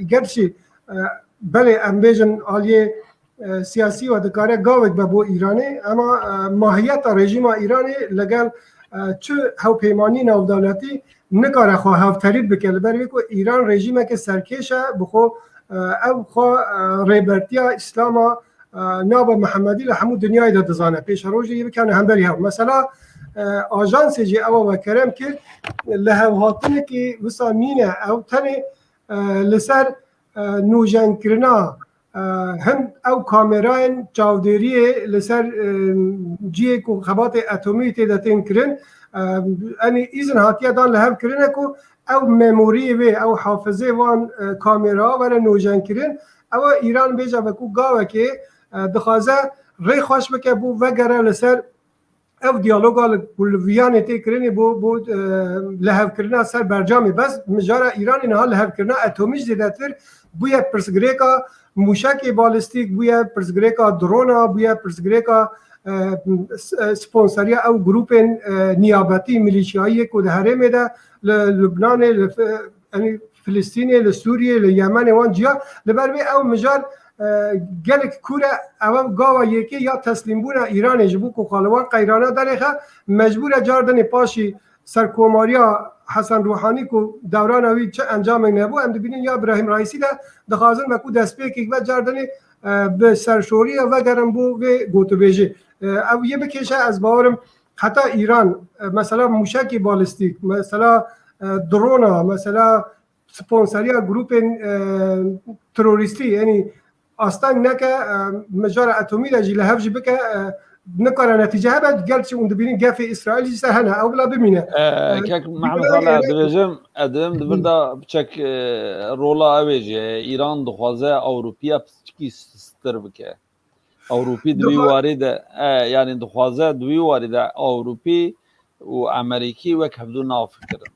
gerçî, e, belê em bêjin aliyê, e, siyasî we dikare gavek be bo Îranê, ema, e, mahiyeta rejîma Îranê legel, e, çi hewpeymanî navdewletî nikare xwe hevterît bike. Li ber vê ku Îran rejîmeke serkêş e, bi xwe, e, ew xwe, e, rêbertiya Îslama, e, nava Mihemedî li hemû dinyayê de dizane. Pêşerojê yê bikene hemberî hev. Mesela, e, ajansê jî ewa we kerem kir, li hevhatinekî wisa nîne. Ew tenê, e, li ser, e, nûjenkirina, e, hin ew kamerayên çavdêriyê li ser, e, cihê ku xebatê etomî tê de tên kirin, e, enî îzin hatiye dan li hev kirine ku ew memoriyê vê, ew hafizê van, e, kamera were nûjenkirin. Ew e Îran bêje ve ku gavekê, e, dixwaze rê xweş bike bo vegere li ser ev diyaloga li, ku li viyanê tê kirinê bo, bo, e, lihevkirina ser bercamê. Bes mijara Îranê niha lihevkirina etomî jî zêdetir bûye pirsgirêka mûşekê balîstîk, bûye pirsgirêka drona, bûye pirsgirêka, e, s-, e, sponseriya ew grûpên, e, niyabetî, milîşyayî yê ku di herêmê de li Lubnanê, li Fi-, enî Filistînê, li Sûriyê, li Yemenê, wan ciya. Li ber vê ew mijar, e, gelek kûr e, ew gava yekê ya teslîmbûna Îranê ji bo ku xwe li wan qeyrana derêxe, mecbûr e cardinê paşî serkomariya Hesen Ruhanî ku dewrana wî çi encamê nebû, em dibînin ya Îbrahîm Raîsî de dixwazin wekû destpêkek ve cardinê, e, bi serşorî ya vegerin bo vê gotûbêjê. E, ew yê bikêşe, ez bawerim heta Îran, e, mesela mûşekî balîstîk, mesela, e, drona, mesela sponseriya grûpên, e, terorîstî, yanî asteng neke, e, mijara etomî de jî li hev jî bike, e, nikare netîce hebe, gerçî hûn dibînin gefê Îsraîl jî ser hene, ew bila bimîne. E, E, kek Mehmet Hala, dibêjim, e, dibim di vir de piçek, e, rola ew ê jî heye. Îran dixwaze Ewropiya piçkî stir bike. Ewropî di wî Dixwa- warî de, e, yanî dixwaze di wî warî de Ewropî û Amerîkî wek hevdû nafikirin.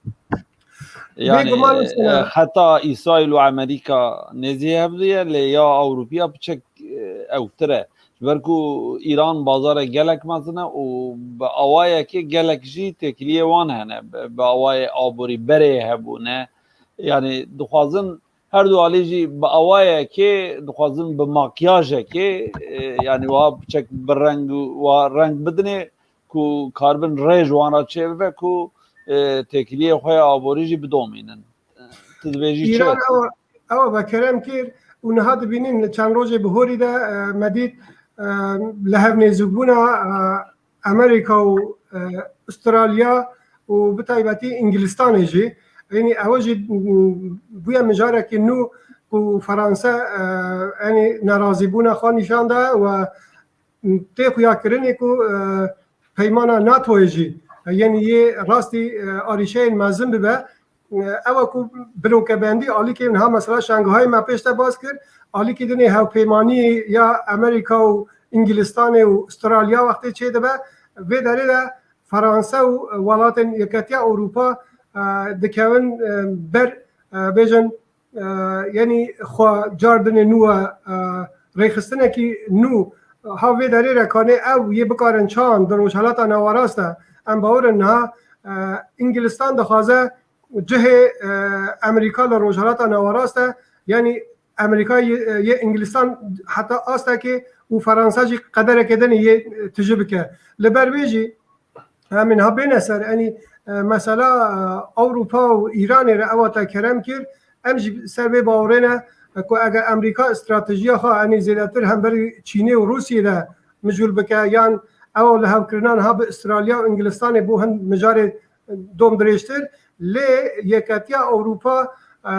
Yanî, Bêguman e, mesela heta Îsraîl û Amerîka nêzî hevdû ye, lê ya Ewropiya piçek, e, ewtir e. Ji ber ku Îran bazarek gelek mezin e û bi awayekê gelek jî têkiliyê wan hene. Bi, bi awayê aborî berê hebûne. Yanî dixwazin her du alî jî bi awayekê dixwazin bi makyajekê, e, yanî wa piçek bi reng û wa reng bidinê ku karibin rê ji wan re çêbibe ku, e, têkiliyê xwe ya aborî jî bidomînin. Tu dibêjî çi? Îran ew, ew vekerem kir û niha dibînin li çend rojê bihorî de, e, me dît, e, li hev nêzîkbûna, e, Amerîka û, e, Ustralya û bi taybetî Îngilistanê jî. Yanî ew jî, m, bûye mijarekî nû ku Fransa, e, yanî nerazîbûna xwe nîşan da û tê xuyakirinê ku, e, peymana NATOyê jî, e, yanî yê rastî, e, arîşeyên mezin bibe. E, ew e ku bilokebendî alîkê niha mesela Şanghayê me pêş de bas kir, alîkî dinê hevpeymanî ya Amerîka û Îngilistanê û Ustralya wextê çêdibe, vê derê de Fransa û welatên Yeketiya Ewropa, e, dikevin, e, ber, e, bêjin, e, yanî xwe cardinê nû e, e, rêxistinekî nû ha vê derê re kanê ew yê bikarin çan di Rojhelata Nawerast de. Em bawer in niha, e, Îngilistan dixwaze cihê, e, Amerîka li Rojhelata Nawerast de, yanî Amerîka yê, yê Îngilistan heta astekê û Fransa jî qedereke dinê yê, e, tijî bike. Li ber wê jî em ê niha bêne ser, enî, e, mesela, e, Ewropa û Îranê re ewa te kerem kir, em jî ser vê bawerê ne, e, ku eger Amerîka stratejiya xwe, enî zêdetir hemberî Çînê û Rûsiyê de mijûl bike, yan ew lihevkirina niha bi Ustralya û Îngilistanê bû hin mijarê dom dirêjtir, lê Yeketiya Ewropa, e,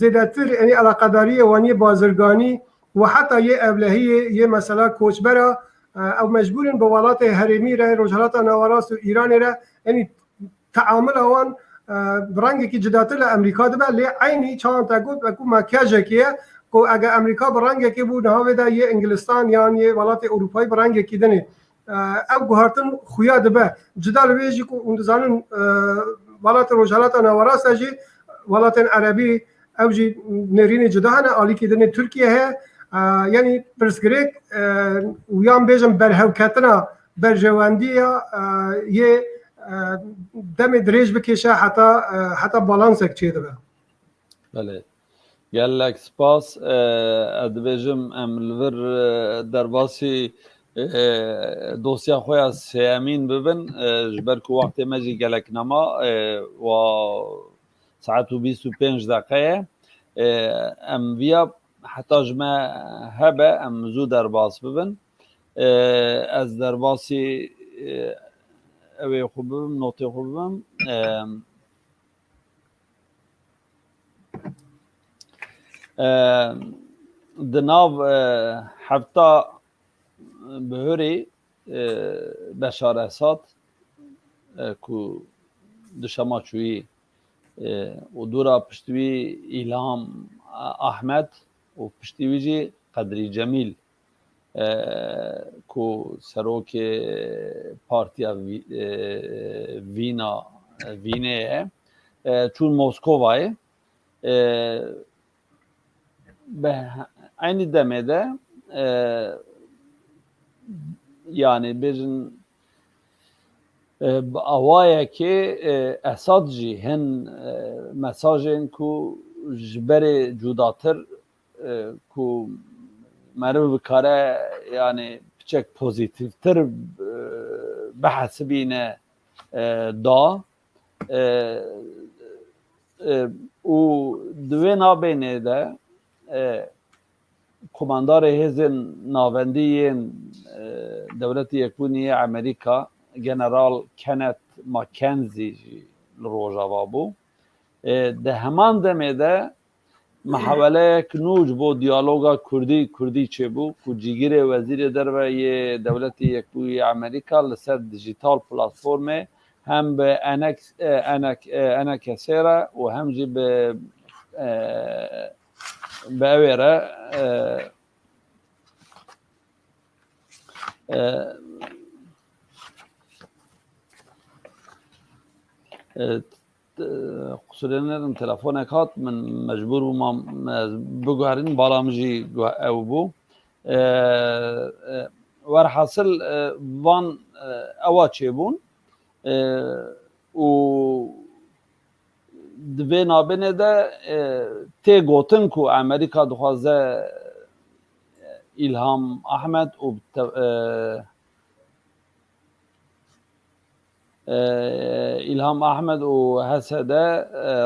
zêdetir, enî eleqedariyê wan yê bazirganî û heta yê ewlehiyê, yê mesela koçbera, e, ew mecbûr in bi welatê herêmî re, Rojhelata Nawerast û Îranê re, enî teamula wan, e, bi rengekî cudatir li Amerîka dibe, lê eynî çawan te got, wekû makyajekê ye, ku eger Amerîka bi rengekê bû, niha vê de yê Îngilistan yan yê welatê Ewropayî bi rengekî dinê. E, ew guhertin xuya dibe. Cuda li vê jî ku hûn dizanin, e, welatê Rojhelata Nawerast de jî welatên Erebî ew jî nêrînê cuda hene, alîkî dinê Tirkiye heye. E, yanî pirsgirêk, e, û yan bêjin berhevketina berjewendiya, e, yê, e, demê dirêj bikêşe heta, e, heta balansek çêdibe. Belê. Gelek spas. E, ez dibêjim em li vir, e, derbasî, e, dosya xwe ya sêyemîn bibin, e, ji ber ku wextê me jî gelek nema, e, wa saet û bîst û pênc deqe ye. E, em viya heta ji me hebe em zû derbas bibin. E, ez derbasî, e, ew ê xwe bibim, notê xwe bibim. E, e, di nav, e, hefta bihurê, e, Beşar Esad, e, ku di şema çûyî, e, û dûra piştî wî Îlham Ahmed û piştî wî jî Qedrî Cemîl, e, ku serokê partiya Vî-, e, Vîna, Vînê ye, e, çûn Moskovayê. E, bi eynî demê de, e, yanî bêjin, e, bi awayekê, e, Esad jî hin, e, mesajên ku ji berê cudatir, e, ku meriv bikare, yanî piçek pozîtîftir, e, bihesibîne, e, da. E, e, û di wê nabênê de, e, komandarê hêzên navendî yên, e, Dewletê Yekbûnî yê Amerîka, General Kenneth McKenzie jî li Rojava bû. E, di heman demê de mihaweleyek nû ji bo diyaloga Kurdî-Kurdî çêbû, ku cîgirê Wezîrê Derve yê Dewletê Yekbûyî yê Amerîka li ser dijîtal platformê hem bi enek-, e, enek-, e, enekesê re û hem jî bi, e, bi ewê re, e, e, e, t-, qusûrê nedim, telefonek hat, min mecbûr bûma ez biguherînim, bala min jî guhe-, ew bû. E, e, werhasil, e, van, e, ewa çêbûn, e, û di vê nabênê de, e, tê gotin ku Amerîka dixwaze, e, Îlham Ahmed û te-, e, e, Îlham Ahmed û H S D, e,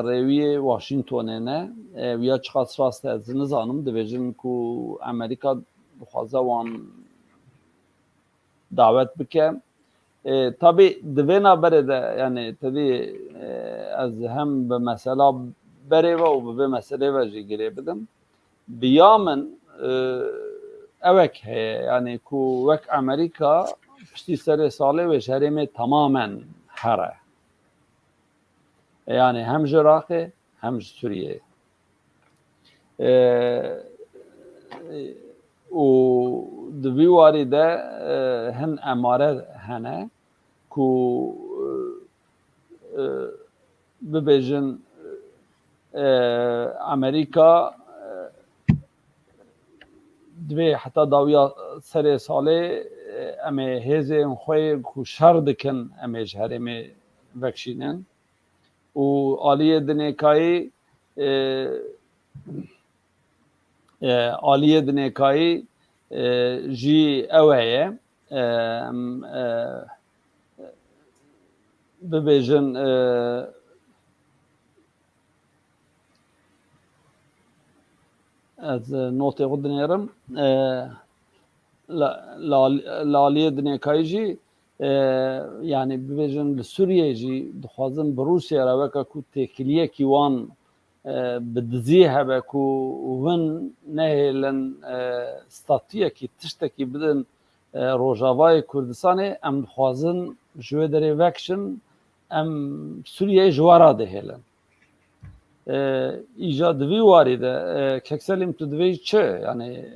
rêwiyê Washingtonê ne. E, wiya çiqas rast e, ez nizanim. Dibêjin ku Amerîka dixwaze wan dawet bike. E, tabî di vê naberê de, yanî, tevî, e, ez hem bi mesela berê ve û bi vê meselê ve jî girê bidim. Bi ya min, e, ewek heye, yanî ku wek Amerîka piştî serê salê wê ji herêmê tamamen here. Yanî hem ji Iraqê hem ji Sûriyeyê. E, û di vî warî de, e, hin emare hene ku, e, e, bibêjin, e, Amerîka, e, divê heta dawiya serê salê, e, em ê hêzên xwe yê ku şer dikin, em ê ji herêmê vekişînin. Û aliyê dinêkayî, e, e, aliyê dinêkayî, e, jî ew heye. E, em, e, bibêjin, e, ez, e, notê xwe dinêrim. E, la, la, li aliyê dinêkayî jî, e, yanî bibêjin li Sûriyeyê jî dixwazin bi Rûsya re weke ku têkiliyekî wan, e, bi dizî hebe ku win nehêlin, e, statuyekî, tiştekî bidin, e, Rojavayê Kurdistanê, em dixwazin ji wê derê vekişin, em Sûriyeyê ji we re dihêlin. E, îja di vî warî de, e, Kek Selîm, tu divê çi? Yanî,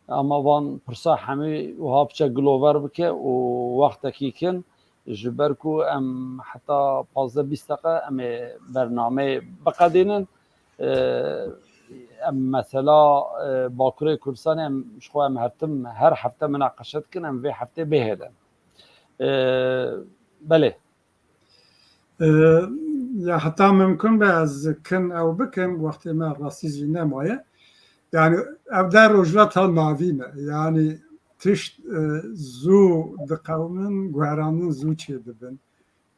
ama van pirsa hemî wiha biçe gilover bike û wextekî kin, ji ber ku em heta pazdeh bîst deqe em ê bernameyê biqedînin. E, em mesela, e, Bakurê Kurdistanê em ji xwe em her tim, her hefte minaqeşe dikin, em vê heftê bihêlin. E, belê. E, Ya heta mimkun be ez kin ew bikim, wextê me rastî jî nemaye. Yani ev der Rojhilata Navîn e. Yani tişt e, zû diqewimin, guherandin zû çêdibin.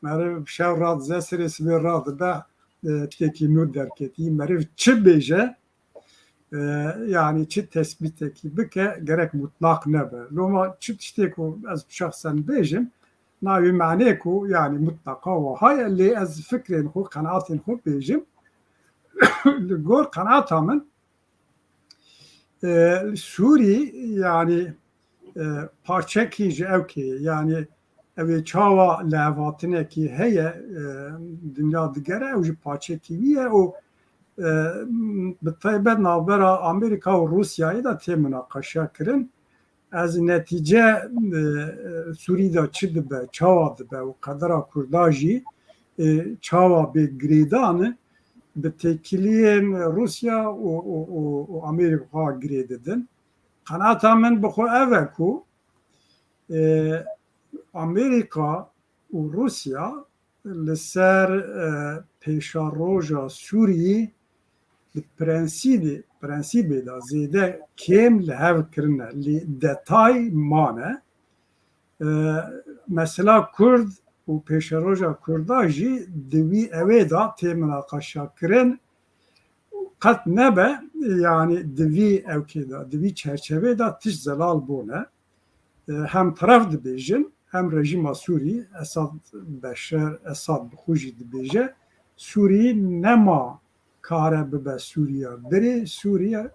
Meriv şev radize, sirê sibê radibe, e, tiştekî nû derketî. Meriv çi bêje, e, yani çi tesbîtekî bike, gerek mutlaq nebe. Loma çi tiştê ku ez şexsen bêjim, navê manê ku yani mutlaqa wiha ye, lê ez fikrên xwe, qenaatên xwe bêjim. Li gor qenaata min, e, Sûrî yani e, parçekî ji ewkê ye. Yani ew ê çawa lihevhatinekî heye, e, dinya digere, ew jî parçekî wî ye û e, bi taybet navbera Amerîka û Rûsyayê de tê minaqeşe kirin. Ez netîce, e, Sûrî de çi dibe, çawa dibe û qedera Kurda jî, e, çawa bê girêdan e, bi têkiliyên Rûsya û, û, û, û Amerîka girê didin. Qenaeta min bi xwe ev e ku, e, Amerîka û Rûsya li ser, e, pêşeroja Sûriyê di prensîbê, prensîbê de zêde kêm li hev kirine, lê detay mane. E, mesela Kurd û pêşeroja Kurda jî di wî ewê de tê minaqeşa kirin. Qet nebe, yani di vî ewkê de, di vî çerçevê de tişt zelal bûne. E, hem teref dibêjin, hem rejîma Sûrî, Esad, Beşer Esad bi xwe jî dibêje, Sûrî nema kare bibe Sûriya berê, Sûriya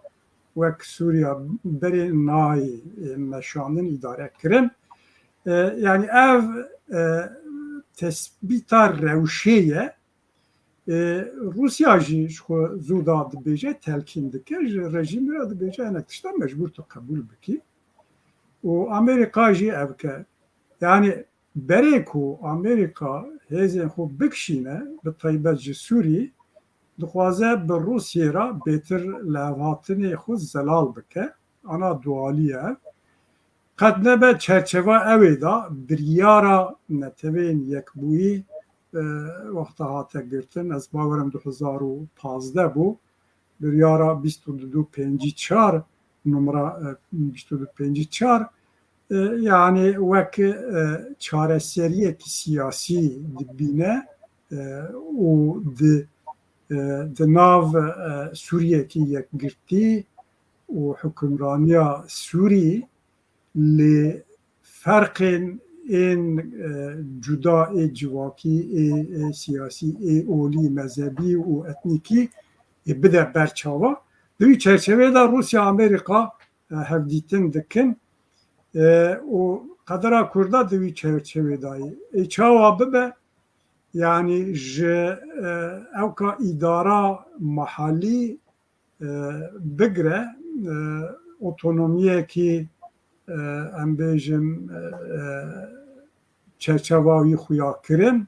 wek Sûriya berê nayê, e, meşandin, îdare kirin. E, yani ev, e, tesbîta rewşê ye. E, Rûsya jî ji xwe zû da dibêje, telkîn dike, ji rejîmê re dibêje, hinek tişta mecbûr tu qebûl bikî. Û Amerîka jî ev ke. Yani berê ku Amerîka hêzên xwe bikişîne, bi taybet ji Sûrî, dixwaze bi Rûsyê re bêtir lihevhatinê xwe zelal bike. Ana dualî ye. Qet nebe çerçeva ewê de biryara Neteweyên Yekbûyî, e, wexta hate girtin, ez bawerim du hezar û pazdeh bû, biryara bîst û du pêncî çar, numara, e, bîst û du pêncî çar, e, yani wek, e, çareseriyekî siyasî dibîne, e, û di, e, di nav, e, Sûriyekî yekgirtî û hukimraniya Sûrî, lê ferqên ên, e, cuda, ê civakî, ê, ê siyasî, ê olî, mezhebî û etnîkî, ê, bide ber çava. Di wî çerçeveyê de Rûsya, Amerîka, e, hevdîtin dikin, e, û qedera Kurda di wî çerçevê de ye. Ê çawa bibe, yani ji, e, ewka îdara mahallî, e, bigire, e, otonomiyekî, e, em bêjin, e, e, çerçeva wî xuya kirin.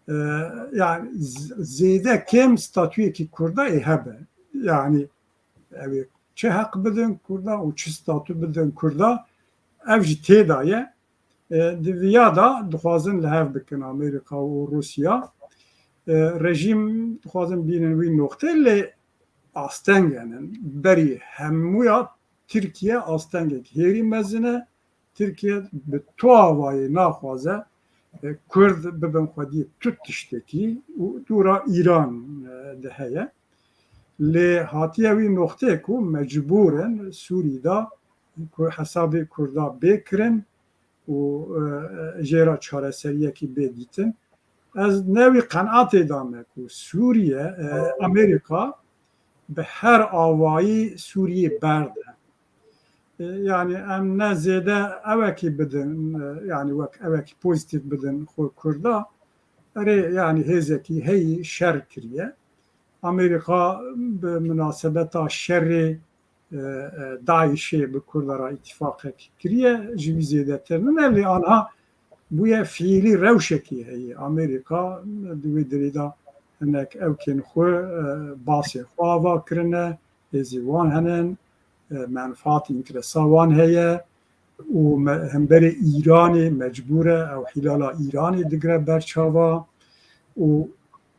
E, yani z-, zêde kêm statuyekî Kurda ê hebe. Yani ew ê çi heq bidin Kurda û çi statu bidin Kurda, ev jî tê de ye. E, di viya de dixwazin li hev bikin Amerîka û Rûsya. E, rejîm dixwazin bînin wî noqtê, lê asteng henin. Berî hemûya Tirkiye astengek hêrî mezin e. Tirkiye bi tu avayê naxwaze, e, Kurd bibin xwediyê tu tiştekî û dûra Îran, e, de heye. Lê hatiye wî noqtê ku mecbûr in Sûrî de ku hesabê Kurda bê kirin û, e, jê re çareseriyekî bê dîtin. Ez ne wî qenatê de me ku Sûriye, e, Amerîka bi her avayî Sûriyê berde. E, yani em ne zêde ewekî bidin, e, yani wek ewekî pozîtîf bidin xwe Kurda. Erê, yani hêzekî heyî şer kiriye. Amerîka bi minasebeta şerê, e, e, DAIŞ'ê bi Kurda re îtîfaqek kiriye, ji wî zêdetir nine, lê anha bûye fiîlî rewşekî heye. Amerîka di wê derê de hinek ewkên xwe, e, basê xwe ava kirine, hêzê wan hene, e, menfaat, înteresa wan heye û me-, hemberê Îranê mecbûr e, ew hîlala Îranê digire ber çava û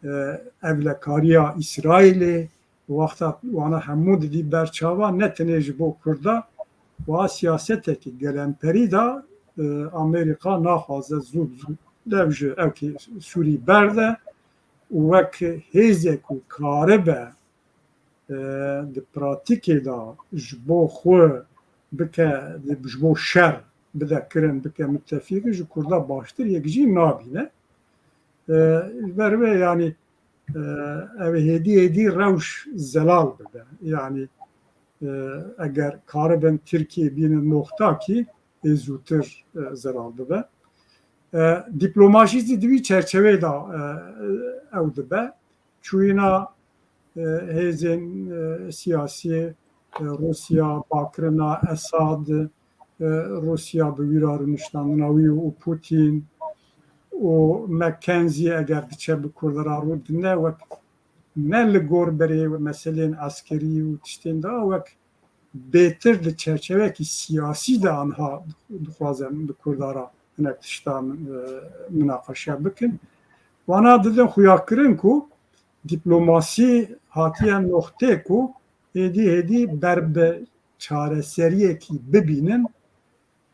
e, ewlekariya Îsraîlê, wexta wana hemû didî ber çavan, ne tenê ji bo Kurda, wa siyasetekî gelemperî da, e, Amerîka naxwaze zû, zû dev ji ewkî Sûrî berde û wek hêzek û karibe, e, di pratîkê de ji bo xwe bike, ji bo şer bide kirin, bike mutefîqî, ji Kurda baştir yek jî nabîne. E, ji ber wê, yanî, e, ev hêdî hêdî rewş zelal bibe. Yanî, e, eger karibin Tirkiyê bînin noxtakî, ê zûtir, e, zelal bibe. E, dîplomasî jî di vî çerçeveyê de, e, ew dibe. Çûyîna, e, hêzên, e, siyasî, e, Rûsya, bakirina Esad, e, Rûsya bi wî re rûniştandina wî û Putin û McKenzie eger diçe bi Kurda re rû dine wek ne li gor berê meselên eskerî û tiştên de wek bêtir di çerçevekî siyasî de anha dixwaze bi Kurda re hinek tiştan, e, minaqeşe bikin. Wana didin xuyakirin ku dîplomasî hatiye noxtê ku êdî hêdî ber bi çareseriyekî bibînin,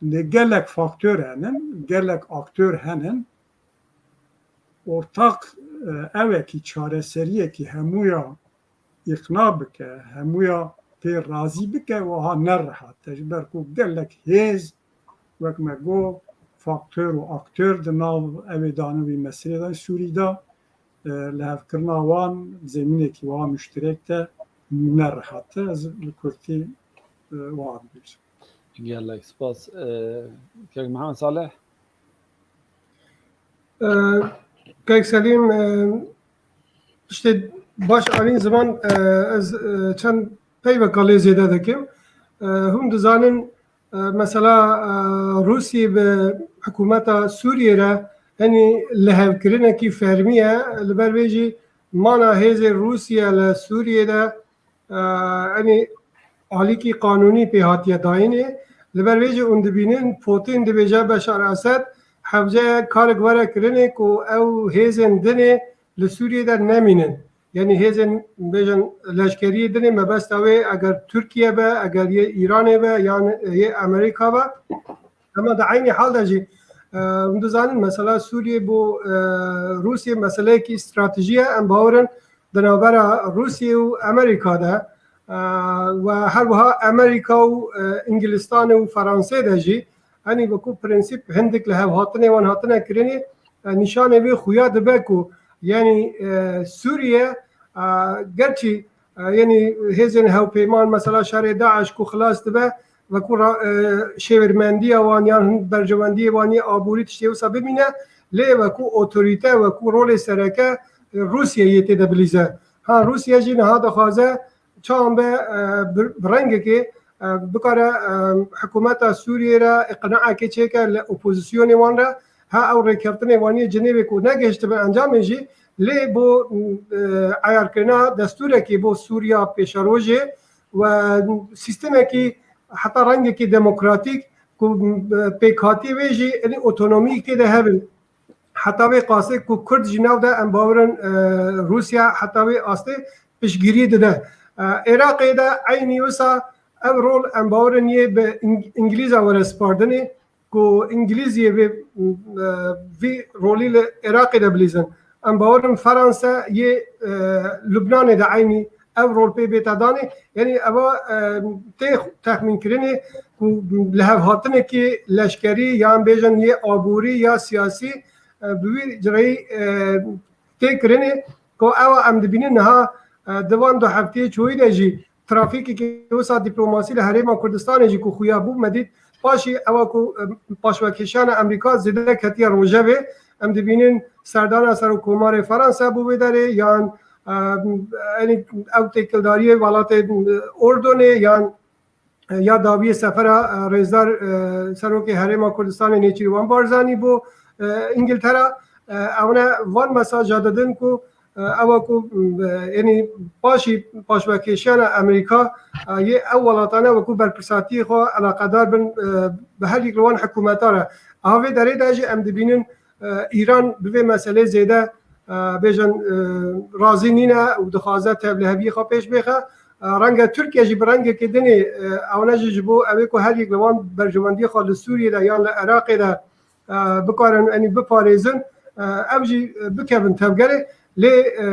lê gelek faktor henin, gelek aktor henin. Ortak, e, ewekî çareseriyekî hemûya îqna bike, hemûya pê razî bike, wiha ne rehat e. Ji ber ku gelek hêz, wek me got, faktor û aktor di nav evê dane vî meselê de Sûrî de, e, lihevkirina wan zemînekî wiha muşterek de ne rehat e. Ez bi kurtî, e, wiha dibêjim. Gelek spas. E, Kek Mihemed Salih? E, Kek Selîm, e, tiştê baş anîn ziman, e, ez, e, çend peyveka lê zêde dikim. E, hûn dizanin, e, mesela, e, Rûsî bi hikûmeta Sûriyê re henî lihevkirinekî fermî ye. Li ber vê jî mana hêzên Rûsî ye li Sûriyê de, e, enî alîkî qanûnî pê hatiye dayînê. Li ber vê jî hûn dibînin, Putin dibêje Beşar Esed hevce ye karik were kirinê ku ew hêzên din ê li Sûriyê de nemînin. Yanî hêzên, bêjin, leşkeriyê din ê, mebesta wê eger Tirkiye be, eger yê Îranê be, yan yê Amerîka be. Hema di eynî hal de jî, e, hûn dizanin, mesela Sûriyê bo, e, Rûsiyê meseleyekî stratejî ye. Em bawer in di navbera Rûsiyê û Amerîka de, e, we her wiha Amerîka û, e, Îngilistanê û Fransê de jî, henî wekû prensîp hindik lihevhatinê wan hatine kirinê, e, nîşanê vê xuya dibe ku, yanî, e, Sûriye, e, gerçî, e, yanî hêzên hevpeyman, mesela şerê DAIŞ ku xilas dibe, wekû ra-, e, şêwirmendiya wan yan hin berjewendiyê wan yê aborî tiştê wisa bimîne, lê wekû otorîte, wekû rolê sereke, e, Rûsiyeyê tê de bilîze. Ha, Rûsiye jî niha dixwaze çawan be, e, bi, bi rengekê, e, bikare, e, hikûmeta Sûriyê re îqnaekê çêke li opozisyonê wan re, ha ew rêkeftinê wan yê Cinêvê ku negihiştibe encamê jî, lê bo, e, eyarkirina destûrekê bo Sûriya pêşerojê we sîstemekî heta rengekî demokratîk ku, e, pêkhatî wê jî enî otonomiyek tê de hebin. Heta wê qasê ku Kurd jî nav de em bawer in, e, Rûsya heta wê astê piştgirî dide. E, Iraqê de eynî wisa ev rol em bawer in yê bi Îng-, Îngilîza were spardinê. Ku Îngilîziyê vê, e, vî rolî li Iraqê de bilîzin. Em bawer in Fransa yê, e, Lubnanê de eynî ev rol pê bête danê. Yanî eva, e, tê texmînkirinê ku lihevhatinekî leşkerî yan bêjin yê aborî ya siyasî, e, bi wî cireyî, e, tê kirinê ku ewa em dibînin niha, e, di van du hefteyê çoyî de jî trafîkekî wisa dîplomasî li Herêma Kurdistanê jî ku xuya bû, me dît paşî ewa ku, e, paşvekêşiyana Amerîka zêde ketiye rojevê. Em dibînin serdana Serokkomarê Fransa bû vê derê, yan, e, enî ew têkildariyê welatê, e, Urdunê, yan, e, ya dawiyê sefera, e, rêzdar, e, Serokê Herêma Kurdistanê Nêçîrvan Barzanî bû, e, Îngiltera. E, ew ne van mesaja didin ku, e, ewa ku, e, yanî paşî paşvekêşiyana Amerîka, e, yê ew welatane wekû berpirsatiyê xwe eleqedar bin, e, bi her yek li wan hikûmeta re. Aha vê derê de jî em dibînin, e, Îran bi vê meselê zêde, e, bêjin, e, razî nîne û dixwaze tevliheviyê xwe pêş bêxe. E, renge Tirkiye jî bi rengekê dinê, e, ewne jî ji bo ew ê ku her yek li wan berjewendiyê xwe li Sûriyê de yan li Iraqê de, e, bikarin, enî biparêzin, e, ew jî bikevin tevgerê. Lê, e,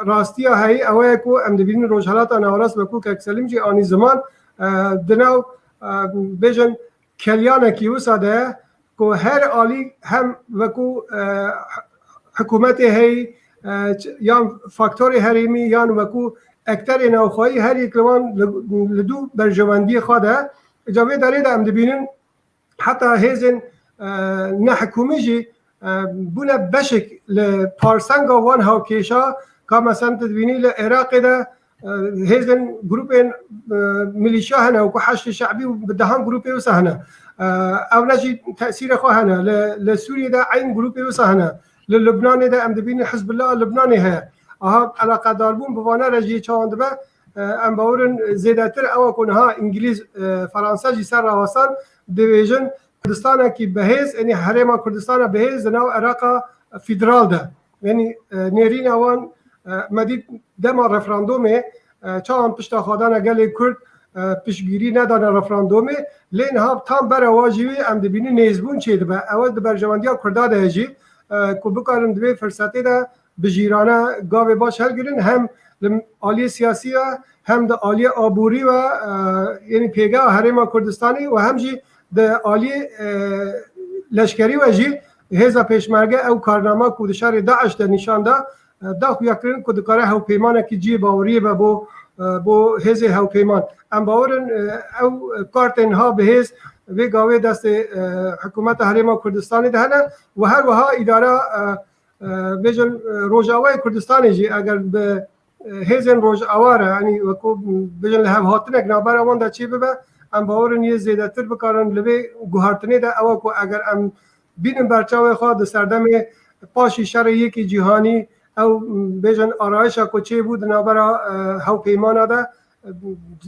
rastiya heyî ew e ku em dibînin Rojhelata Nawerast wekû Kek Selîm jî anî ziman, e, di nav, e, bêjin, kelyanekî wisa de ye ku her alî hem wekû, e, hikûmetê heyî, e, ç-, yan faktorê herêmî yan wekû ekterê navxweyî her yek li wan li, li dû berjewendiyê xwe de. Îca vê derê de em dibînin heta hêzên, e, nehikûmî jî, e, bûne beşek li parsenga wan hawkêşa, ka mesela tu dibînî li Iraqê de, e, hêzên grûpên, e, milîşya hene, wekû Heşdê Şe'bî û bi dehan grûpê wisa hene. E, ew ne jî tesîrê xwe hene. Li, li Sûriyê de eyn grûpê wisa hene. Li Lubnanê de em dibînin Hizbullah Lubnanê heye. Aha, eleqedarbûn bi vane re jî çawan dibe, e, em bawer in zêdetir ew e ku niha Îngilîz, e, Feransa jî ser rawestan dibêjin Kurdistanekî bihêz, yanî herêma Kurdistana bihêz di nav Iraqa federal de. Yanî, e, nêrîna wan, e, me dît dema referandumê, e, çawan pişta xwedana gelê Kurd, e, piştgirî nedane referandumê, lê niha tam berewa jî wî em dibînin nêzbûn çêdibe. Ew di berjewendiya Kurda de ye jî, e, ku bikarin di vê firsetê de bi jîrane gavê baş helgirin, hem li aliyê siyasî ve, hem di aliyê aborî ve, e, yanî pêgeha Herêma Kurdistanê û hem jî di aliyê, e, leşkerî ve jî hêza pêşmerge ew karnama ku di şerê DAIŞ de nîşan da, e, da xuyakirin ku dikare hewpeymanekî cihê baweriyê be bo, e, bo hêzê hewpeyman. Em bawer in, e, ew kartên ha bi hêz vê gavê destê, e, hikûmeta Herêma Kurdistanê de hene û her wiha îdara, e, e, bêjin, e, Rojavayê Kurdistanê jî eger bi, e, hêzên Rojava re, yanî wekû bêjin lihevhatinek navbera wan de çê bibe, em bawer in yê zêdetir bikarin li vê guhartinê de ew e ku eger em bînin berçavê xwe di serdemê paşî şerê yekî cîhanî ew bêjin arayişa ku çêbû di navbera, e, hewpeymana de,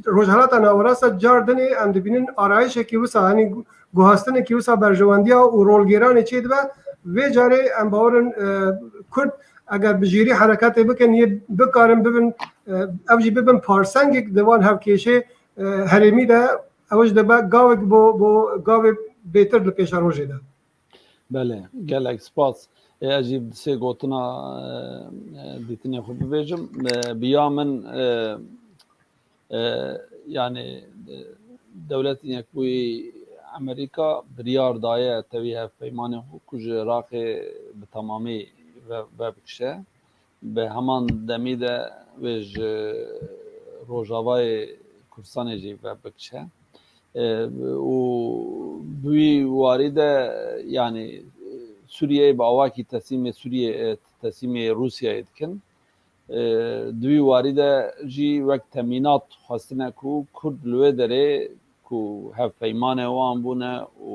Rojhelata Nawerast de car dinê em dibînin arayişekî wisa, yanî guhastinekî wisa berjewendiya û rolgêranê çêdibe. Vê carê em bawer in, e, Kurd eger bi jêrî hereketê bikin, yê bikarin bibin, e, ew jî bibin parsengek di van hevkêşê, e, herêmî de, ew jî dibe gavek bo, bo gavê bêtir li pêşerojê de. Belê, gelek spas. Ê, ez jî sê gotina, e, e, dîtinê xwe bibêjim. E, bi ya min, e, e, yanî, e, Dewletên Yekbûyî Amerîka biryar daye tevî hevpeymanê xwe ku ji Iraqê bi temamî ve, vebikişe. Bi heman demî de wê ji Rojavayê Kurdistanê jî vebikişe. E, û bi wî warî de, yanî, Sûriyeyê bi awakî teslîmê Sûriyê, e, teslîmê Rûsyayê dikin. E, di wî warî de jî wek temînat xwestine ku Kurd li wê derê ku hevpeymanê wan bûne û,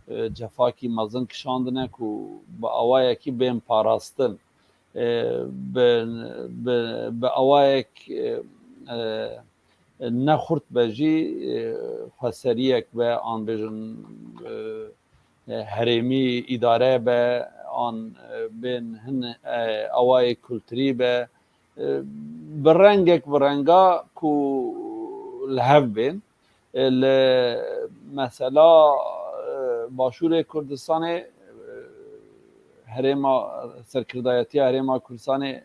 e, cefakî mezin kişandine ku bi awayekî bên parastin. E, bi, bi, bi awayek, e, e, ne xurt be jî, e, xweseriyek be, an bêjin, e, e, herêmî îdare be, an, e, bên hin, e, awayê kulturî be, e, bi rengek bi renga ku li hev bên. E, li mesela, e, Başûrê Kurdistanê, e, herêma, serkirdayetiya Herêma Kurdistanê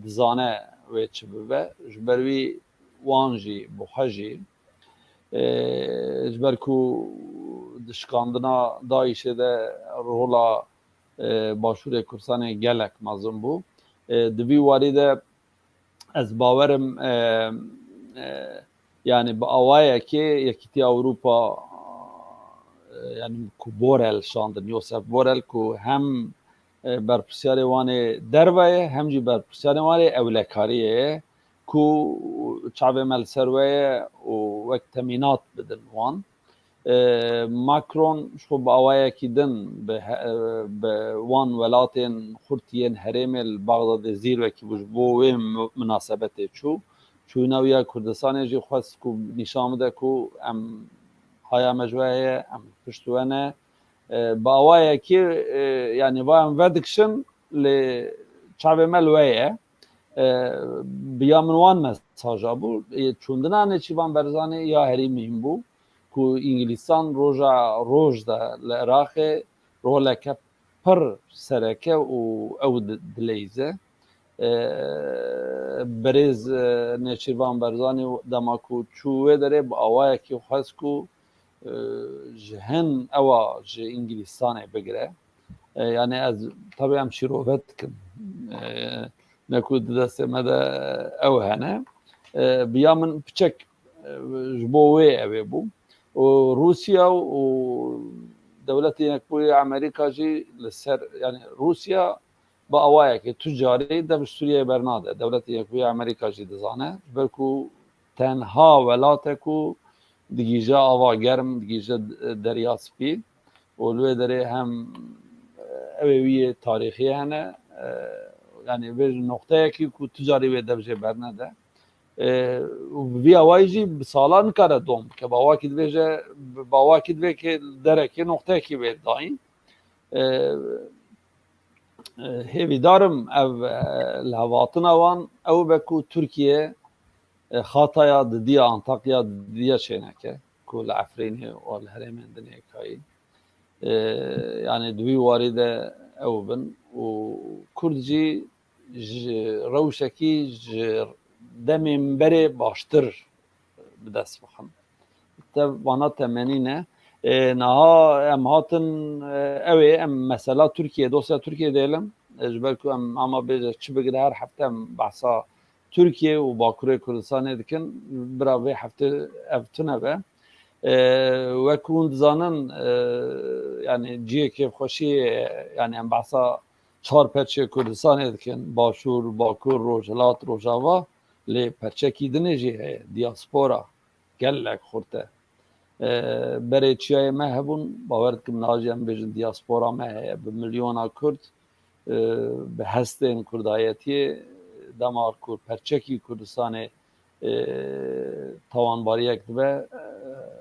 dizane wê çi bibe. Ji ber wî wan jî, bi xwe jî, e, ji ber ku di şikandina DAIŞê de rola, e, Başûrê Kurdistanê gelek mezin bû. E, di vî warî de ez bawerim, e, e, yanî bi awayekê Yekîtiya Ewropa, e, yanî ku Borrell şandin, Josep Borrell ku hem, e, berpirsyarê wan ê derve ye, hem jî berpirsyarê wan ê ewlekariyê ye ku çavê me li ser we ye û wek temînat bidin wan. E, Macron ji xwe bi awayekî din bi he-, bi wan welatên xurt yên herêmê li Baxdadê zîrwekî bû, ji bo wê mu-, minasebetê çû. Çûyîna wî ya Kurdistanê jî xwest ku nîşan bide ku em haya me ji we heye, em pişt we ne. E, bi awayekî, e, yanî va em vedikişin, lê çavê me li we ye. E, bi ya min wan mesaja bû. E, çûndina Nêçîrvan Barzanî ya herî muhîm bû ku Îngilîstan roja roj de li Iraqê roleke pir sereke û ew di-, dileyîze. E, birêz, e, Nêçîrvan Barzanî dema ku çû wê derê bi awayekî xwest ku, e, ji hin ewa ji Îngilîstanê bigire. E, yani ez tabii em şîrove dikim. E, ne ku di destê me de ew hene. E, bi ya min piçek, e, ji bo wê ew ê bû. Û Rûsya û Dewletên Yekbûyî Amerîka jî li ser, yani Rûsya bi awayekê tu carî dev ji Sûriyeyê bernade. Dewletên Yekbûyî Amerîka jî dizane. Ji ber ku tenha welat e ku digihîje ava germ, digihîje Derya Spî û li wê derê hem, e, ew ê wî yê tarîxî hene, e, yani vê ji noqteyekî ku tu carî wê dev jê bernede. E, û bi vî awayî jî bi salan nikare dom bike. Bi awakî divêje, bi awakî divê ki derekê noqteyekî wê dayîn. E, e, hêvîdar im ev, e, lihevhatina wan ew be ku Tirkiye, e, Xataya didiya, Antakya didiya çêneke ku li Efrînê û li herêmên dinê kayî. E, yani di wî warî de ew bin û Kurd jî ji rewşekî ji demên berê baştir bi dest bixin. Te vana temenî ne. E, niha em hatin, e, ew ê em mesela Tirkiye, dosya Tirkiye dêlim. E, ji ber ku em ama bêje çi bigire her hefte em behsa Tirkiye û Bakurê Kurdistanê dikin. Bira vê hefte ev tune be. E, wek hûn dizanin, e, yani cihê kêfxweşiyê, yani em behsa çar perçeyê Kurdistanê dikin. Başûr, Bakur, Rojhilat, Rojava. Lê perçekî dinê jî heye, diaspora gelek xurt e. E, berê çiyayê me hebûn, bawer dikim niha jî em bêjin diaspora me heye, bi milyona Kurd, e, bi hestên Kurdayetiyê, dema ku perçekî Kurdistanê, e, tawanbariyek dibe, e,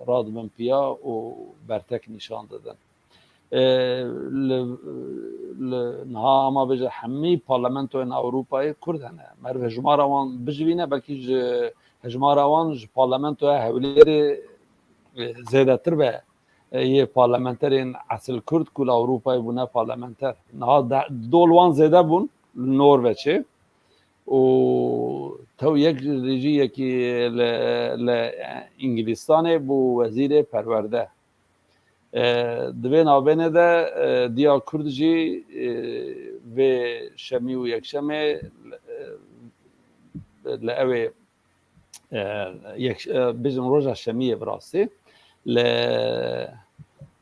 radibin piya û bertek nîşan didin. E, li, li niha ama bêje hemî parlamentoyên Ewropayê Kurd hene. Meriv hejmara wan bijivîne, belkî ji hejmara wan ji parlamentoya Hewlêrê, e, zêdetir be, e, yê parlamenterên esil Kurd ku li Ewropayê bûne parlamenter. Niha de-, dol wan zêde bûn li Norveçê û tew yek jî yekî li, li Îngilîstanê bû wezîrê perwerde. E, di vê navbênê de, e, diya Kurd jî, e, vê şemî û yekşemê, e, li ewê, e, yek-, e, bêjin roja şemiyê bi rastî li,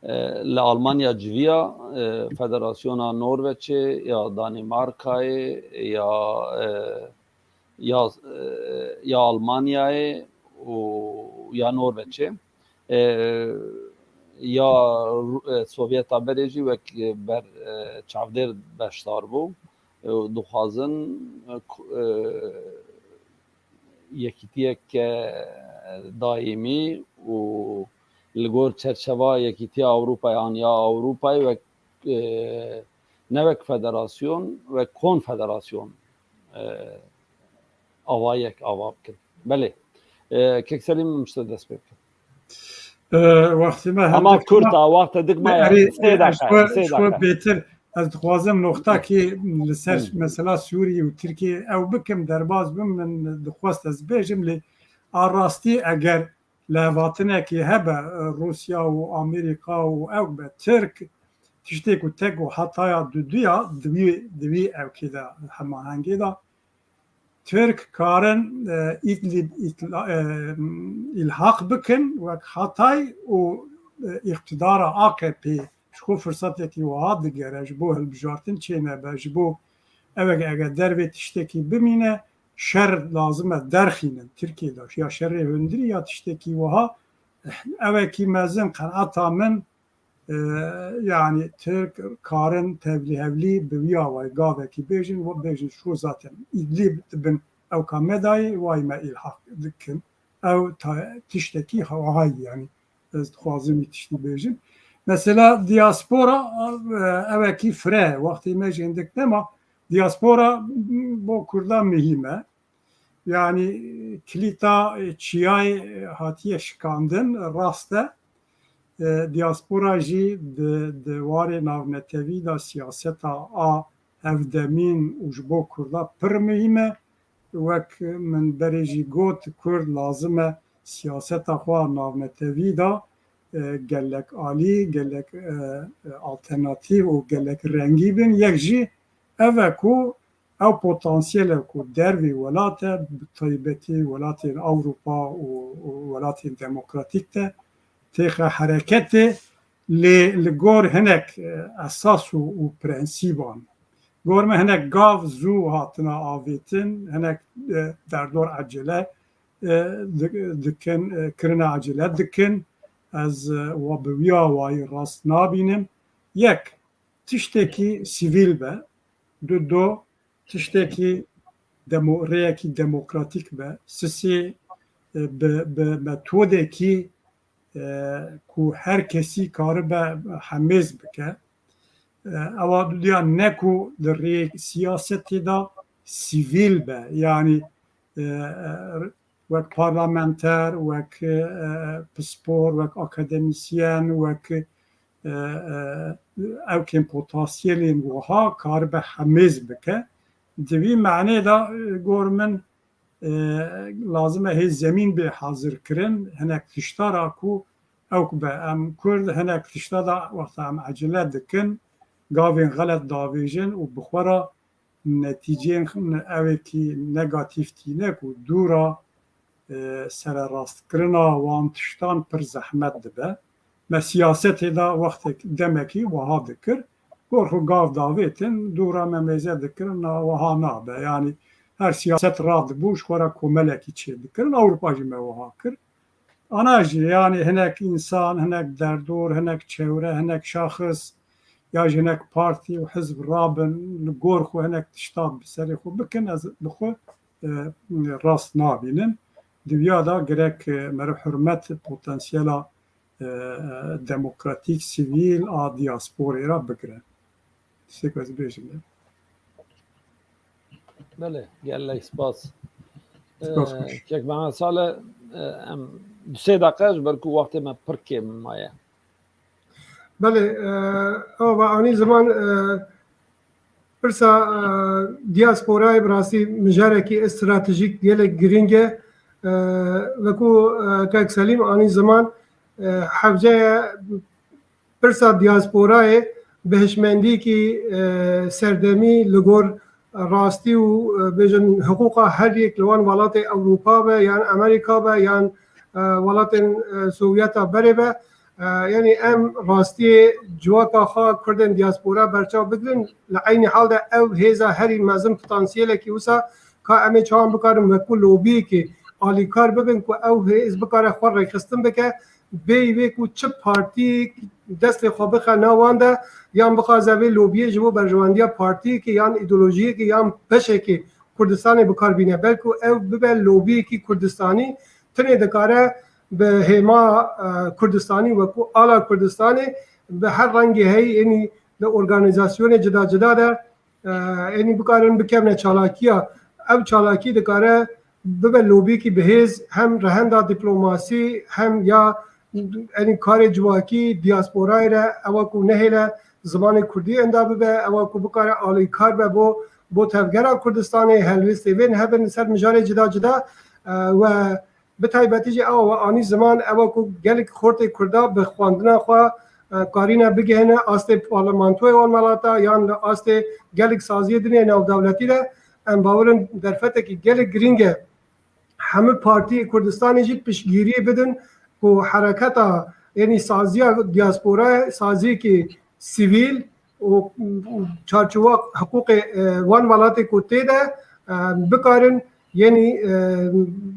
e, li Almanya civiya, e, Federasyona Norveçê ya Danîmarkayê ya, e, ya, e, ya Almanyayê û ya Norveçê, e, ya Ru-, e, Sovyeta berê jî wek, e, ber, e, çavdêr beşdar bû. E, dixwazin, e, ku-, e, yekîtiyeke daîmî û li gor çerçeva Yekîtiya Ewropayê an ya Ewropayê wek, e, ne wek federasyon, wek konfederasyon, e, avayek ava bikin. Belê. E, Kek Selîm, min ji te dest pê bikin. E, wextê me Ama hendik kurt ma, a, wexte dik me ya. Erê, sê e, deqe, ji xwe, sê ji xwe deqe. Bêtir, ez dixwazim noxtakî li ser Hı. mesela Sûriyê û Tirkiyê ew bikim, derbas bim, min dixwest ez bêjim, lê a rastî eger levhatinekî hebe, e, Rûsya û Amerîka û ew be Tirk, tiştê ku tek û hetaya duduya di wî, di wî ewkê de hemahengê de Tirk karin, e, Îdlib îtla-, e, îlhaq bikin wek Hatay û, e, îqtidara A K P ji xwe firsetekî wiha digere ji bo hilbijartin çênebe, ji bo ewek eger dervê tiştekî bimîne, şer lazim e derxînin Tirkiyê de. Ya şerê hundirî ya tiştekî wiha, ewekî mezin qenaeta min, e, yani Tirk karin tevlî hevlî bi wî awayî gavekî bêjin, we bêjin şu zaten Îdlîb dibin ewka me dayê, way me îlhaq dikin. Ew ta-, tiştekî hewahayî yani. Ez dixwazim wî tiştî bêjim. Mesela diaspora, e, ewekî fire, wextê me jî hindik nema, Diaspora bo Kurda muhîm e. Yanî kilîta çiyayê hatiye şikandin, rast e. E, diaspora jî di, di warê navnetewî de siyaseta a hevdemîn û ji bo Kurda pir muhîm e. Wek min berê jî got, Kurd lazim e siyaseta xwe navnetewî de, e, gelek alî, gelek, e, alternatîf û gelek rengî bin. Yek jî ev e ku ew potansiyele ku dervê welat e, bi taybetî welatên Ewropa û, û welatên demokratîk de têxe hereketê lê li gor hinek, e, esas û, û prensîban. Gor me hinek gav zû hatine avêtin, hinek, e, derdor ecele, e, di-, dikin, e, kirine ecele dikin. Ez, e, wa bi wî awayî rast nabînim. Yek, tiştekî sivîl be, du do, tiştekî demo-, rêyekî demokratîk be, sisê, e, bi, bi metodekî, e, ku her kesî karibe hemêz bike. E, ewa dudiya ne ku di rêyê siyasetê de sivîl be, yanî, e, e, wek parlamenter, wek, e, pispor, wek akademîsyen, wek, e, e, ewkên potansiyelên wiha karibe hemêz bike. Di vî manê de, e, gor min, e, lazim e hê zemîn bê hazirkirin, hinek tişta ra ku ew ku be em Kurd hinek tişta da wexta em ecele dikin, gavên xelet davêjin û bi xwe re netîceyên ewekî negatîf tîne ku dûra, e, sererastkirina wan tiştan pir zehmet dibe. Me siyasetê de wextek demekî wiha dikir. Gor xwe gav davêtin, dûra me mêze dikirin, na wiha nabe. Yanî her siyaset radibû, ji xwe re komelekî çêdikirin. Ewropa jî me wiha kir. Ana jî, yanî hinek însan, hinek derdor, hinek çewre, hinek şaxis, ya jî hinek partî û hizb rabin, li gor xwe hinek tişta bi serê xwe bikin, ez bi xwe, e, rast nabînim. Di viya de gerek, e, meriv hurmet potansiyela, e, demokratîk, sivîl a diasporê re bigire. Tiştek ez bêjim. Belê, gelek spas. Spas, e, xweş. Kek Mehmet Salih, e, em du sê deqe ji ber ku wextê me pir kêm maye. Belê, e, ew ve anî ziman, e, pirsa, e, diasporayê bi rastî mijarekî stratejîk gelek girîng e, e, weku, e, kek Selîm anî ziman, e, hevce ye pirsa diasporayê bi hişmendîkî, e, serdemî li gor rastî û, e, bêjin hiqûqa her yek li wan welatê Ewropa be, yan Amerîka be, yan, e, welatên, e, Sovyeta berê be. E, yanî em rastiyê civaka xwe Kurdên diaspora berçav bigirin. Li eynî hal de ew hêza herî mezin potansiyelekî wisa ka em ê çawan bikarin wekû lobiyekê alîkar bibin ku ew hêz bikare xwe rêxistin bike. Bêyî wê ku çi partiyek destê xwe bixe nav wan de, yan bixwaze vê lobiyê ji bo berjewendiya partiyekê yan îdeolojiyekê yan beşekê Kurdistanê bi kar bîne. Belku ew bibe lobiyekî Kurdistanî, tinê dikare bi hêma, e, Kurdistanî, weku ala Kurdistanê, bi her rengê heyî, ênî li organîzasyonê cida cida de, e, ênî bikarin bikevne çalakiya. Ev çalakî dikare bibe lobiyekî bihêz, hem rehenda diplomasî, hem ya, ênî karê civakî, diasporayê re, ewa ku nehêle zimanê kurdî enda bibe, ewa ku bikare alîkar be bo, bo tevgera Kurdistanê, helwêstê vên hebin li ser mijarê cida cida, e, we bi taybetî jî ewa we anî ziman, ewa ku gelek xortê Kurda bi xwendina xwe, e, karîne bigihêne astê parlamentoyê wan welata yan li astê gelek saziyê dinê navdewletî de. Em bawer in derfetekî gelek girîng e. Hemû partiyê Kurdistanê jî piştgiriyê bidin ku hereketa, yanî saziya diasporayê, saziyekî sivîl û çarçowa hiqûqê, e, wan welatê ku tê de, e, bikarin, yanî, e,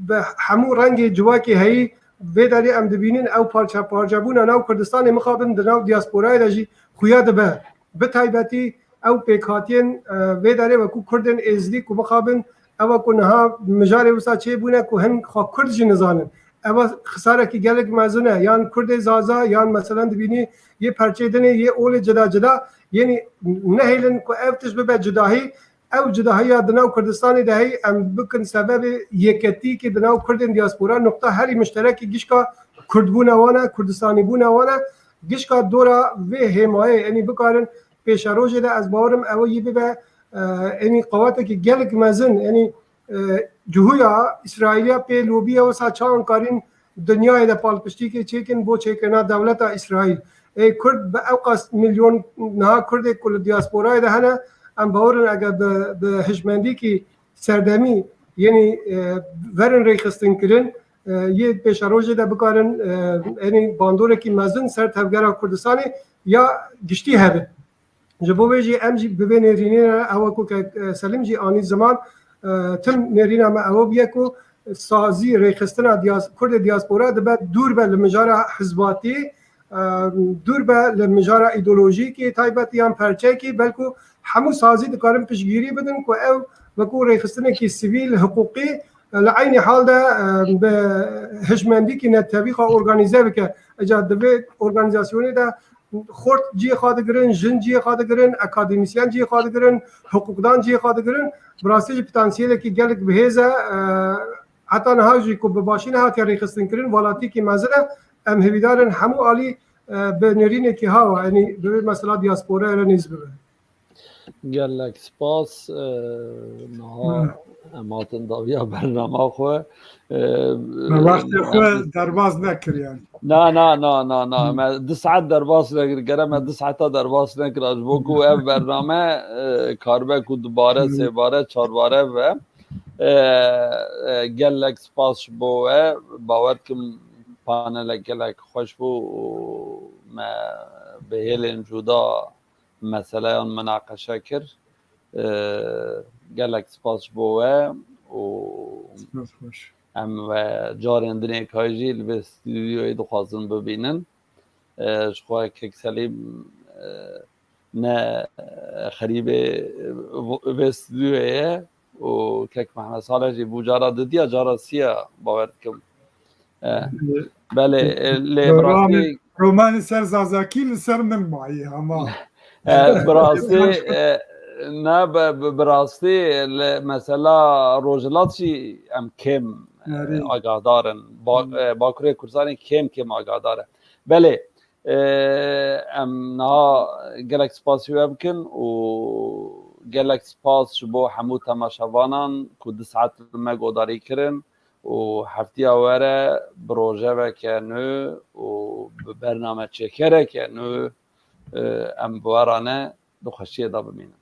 bi hemû rengê civakê heyî vê derê em dibînin ew parça parçebûna nav Kurdistanê mixabin di nav diasporayê de jî xuya dibe. Bi taybetî ew pêkhatiyên, e, vê derê wekû Kurdên Êzidî ku mixabin, ew e ku niha mijarê wisa çêbûne ku hin xwe Kurd jî nizanin. Ev e xisarekî gelek mezin e. Yan Kurdê Zaza, yan meselen dibînî yê perçê dinê, yê olê cida cida. Yenî nehêlin ku ev tişt bibe cudahî, ew cudahiya di nav Kurdistanê de heye, em bikin sebebê yeketîkê di nav Kurdên diaspora, nuqta herî mişterekî gişka Kurdbûna wan e, Kurdistanîbûna wan e. Gişka dora vê hêmayê, enî bikarin pêşerojê de ez bawerim ew yî bibe, e, enî qewetekî gelek mezin, enî, e, cihûya Îsraîliya pê lobiye wisa çawan karîn dinyayê de palpiştîkê çêkin bo çêkirina dewleta Îsraîl. Ê Kurd bi ew qas milyon niha Kurdê ku li diasporayê de hene, em bawerin eger bi, bi hişmendîkî serdemî, yenî, e, verin rêxistinkirin, e, yê pêşerojê de bikarin, e, enî bandorekî mezin ser tevgera Kurdistanê ya giştî hebin. Ji bo vê jî em jî bi vê nêrînê re, ew ku ke, e, Selîm jî anî ziman, e, tim nêrîna me ew bûye ku sazî rêxistina dias-, Kurdê diaspora dibe dûr be li mijara hizbatî, e, dûr be li mijara îdeolojîkê taybet yan perçekê, belku hemû sazî dikarin piştgirî bidin ku ew wekû rêxistinekî sivîl, hiqûqî, e, li eynî hal de, e, bi hişmendîkî netewî xwe organîze bike. Eca di vê organîzasyonê de xort cihê xwe digirin, jin cihê xwe digirin, akademîsyen cihê xwe digirin, hiqûqdan cihê xwe digirin. Bi rastî jî potansiyelekî gelek bihêz e. E, heta niha jî ku bi başî nehatiye rêxistinkirin, welatîkî mezin e. Em hêvîdar in hemû alî, e, bi nêrînekî hawa, yanî bi vê mesela diasporayê re nêz bibe. Gelek spas, e, niha Hı. em hatin dawiya bernama xwe. E, Me wextê xwe em derbas nekir yani. Na, na, na, na, na. Hı. Me du saet derbas nekir. Gere me du saeta derbas nekir. Ji bo ku ev bername, e, karibe ku dubare, Hı. sêbare, çarbare be. E, e, gelek spas ji bo we. Bawer dikim panelek gelek xweş bû û me bi hêlên cuda meseleyan minaqeşe kir. E, gelek spas ji bo we û Spas xweş. em we carên dinê kay jî li vê stûdyoyê dixwazin bibînin. E, ji xwe kek Selîm, e, ne xerîbê vê stûdyoyê ye û kek Mehmet Salih jî bû cara dudiya, cara siya bawer dikim. E, belê, e, lê bi Romanê, rastî romanê ser Zazakî li ser min mayî hema. E, bi rastî, e, ne, bi, bi, bi rastî li mesela Rojhilat jî em kêm, e, Erê. agahdar in. Ba-, Hmm. e, Bakurê Kurdistanê kêm kêm agahdar e. Belê, e, em niha gelek spasî we bikin û gelek spas ji bo hemû temaşevanan ku du saet li me godarî kirin. Û heftiya were bi rojeveke nû û bi bernameçêkereke nû, e, em bi we re ne, di xweşiyê de bimînin.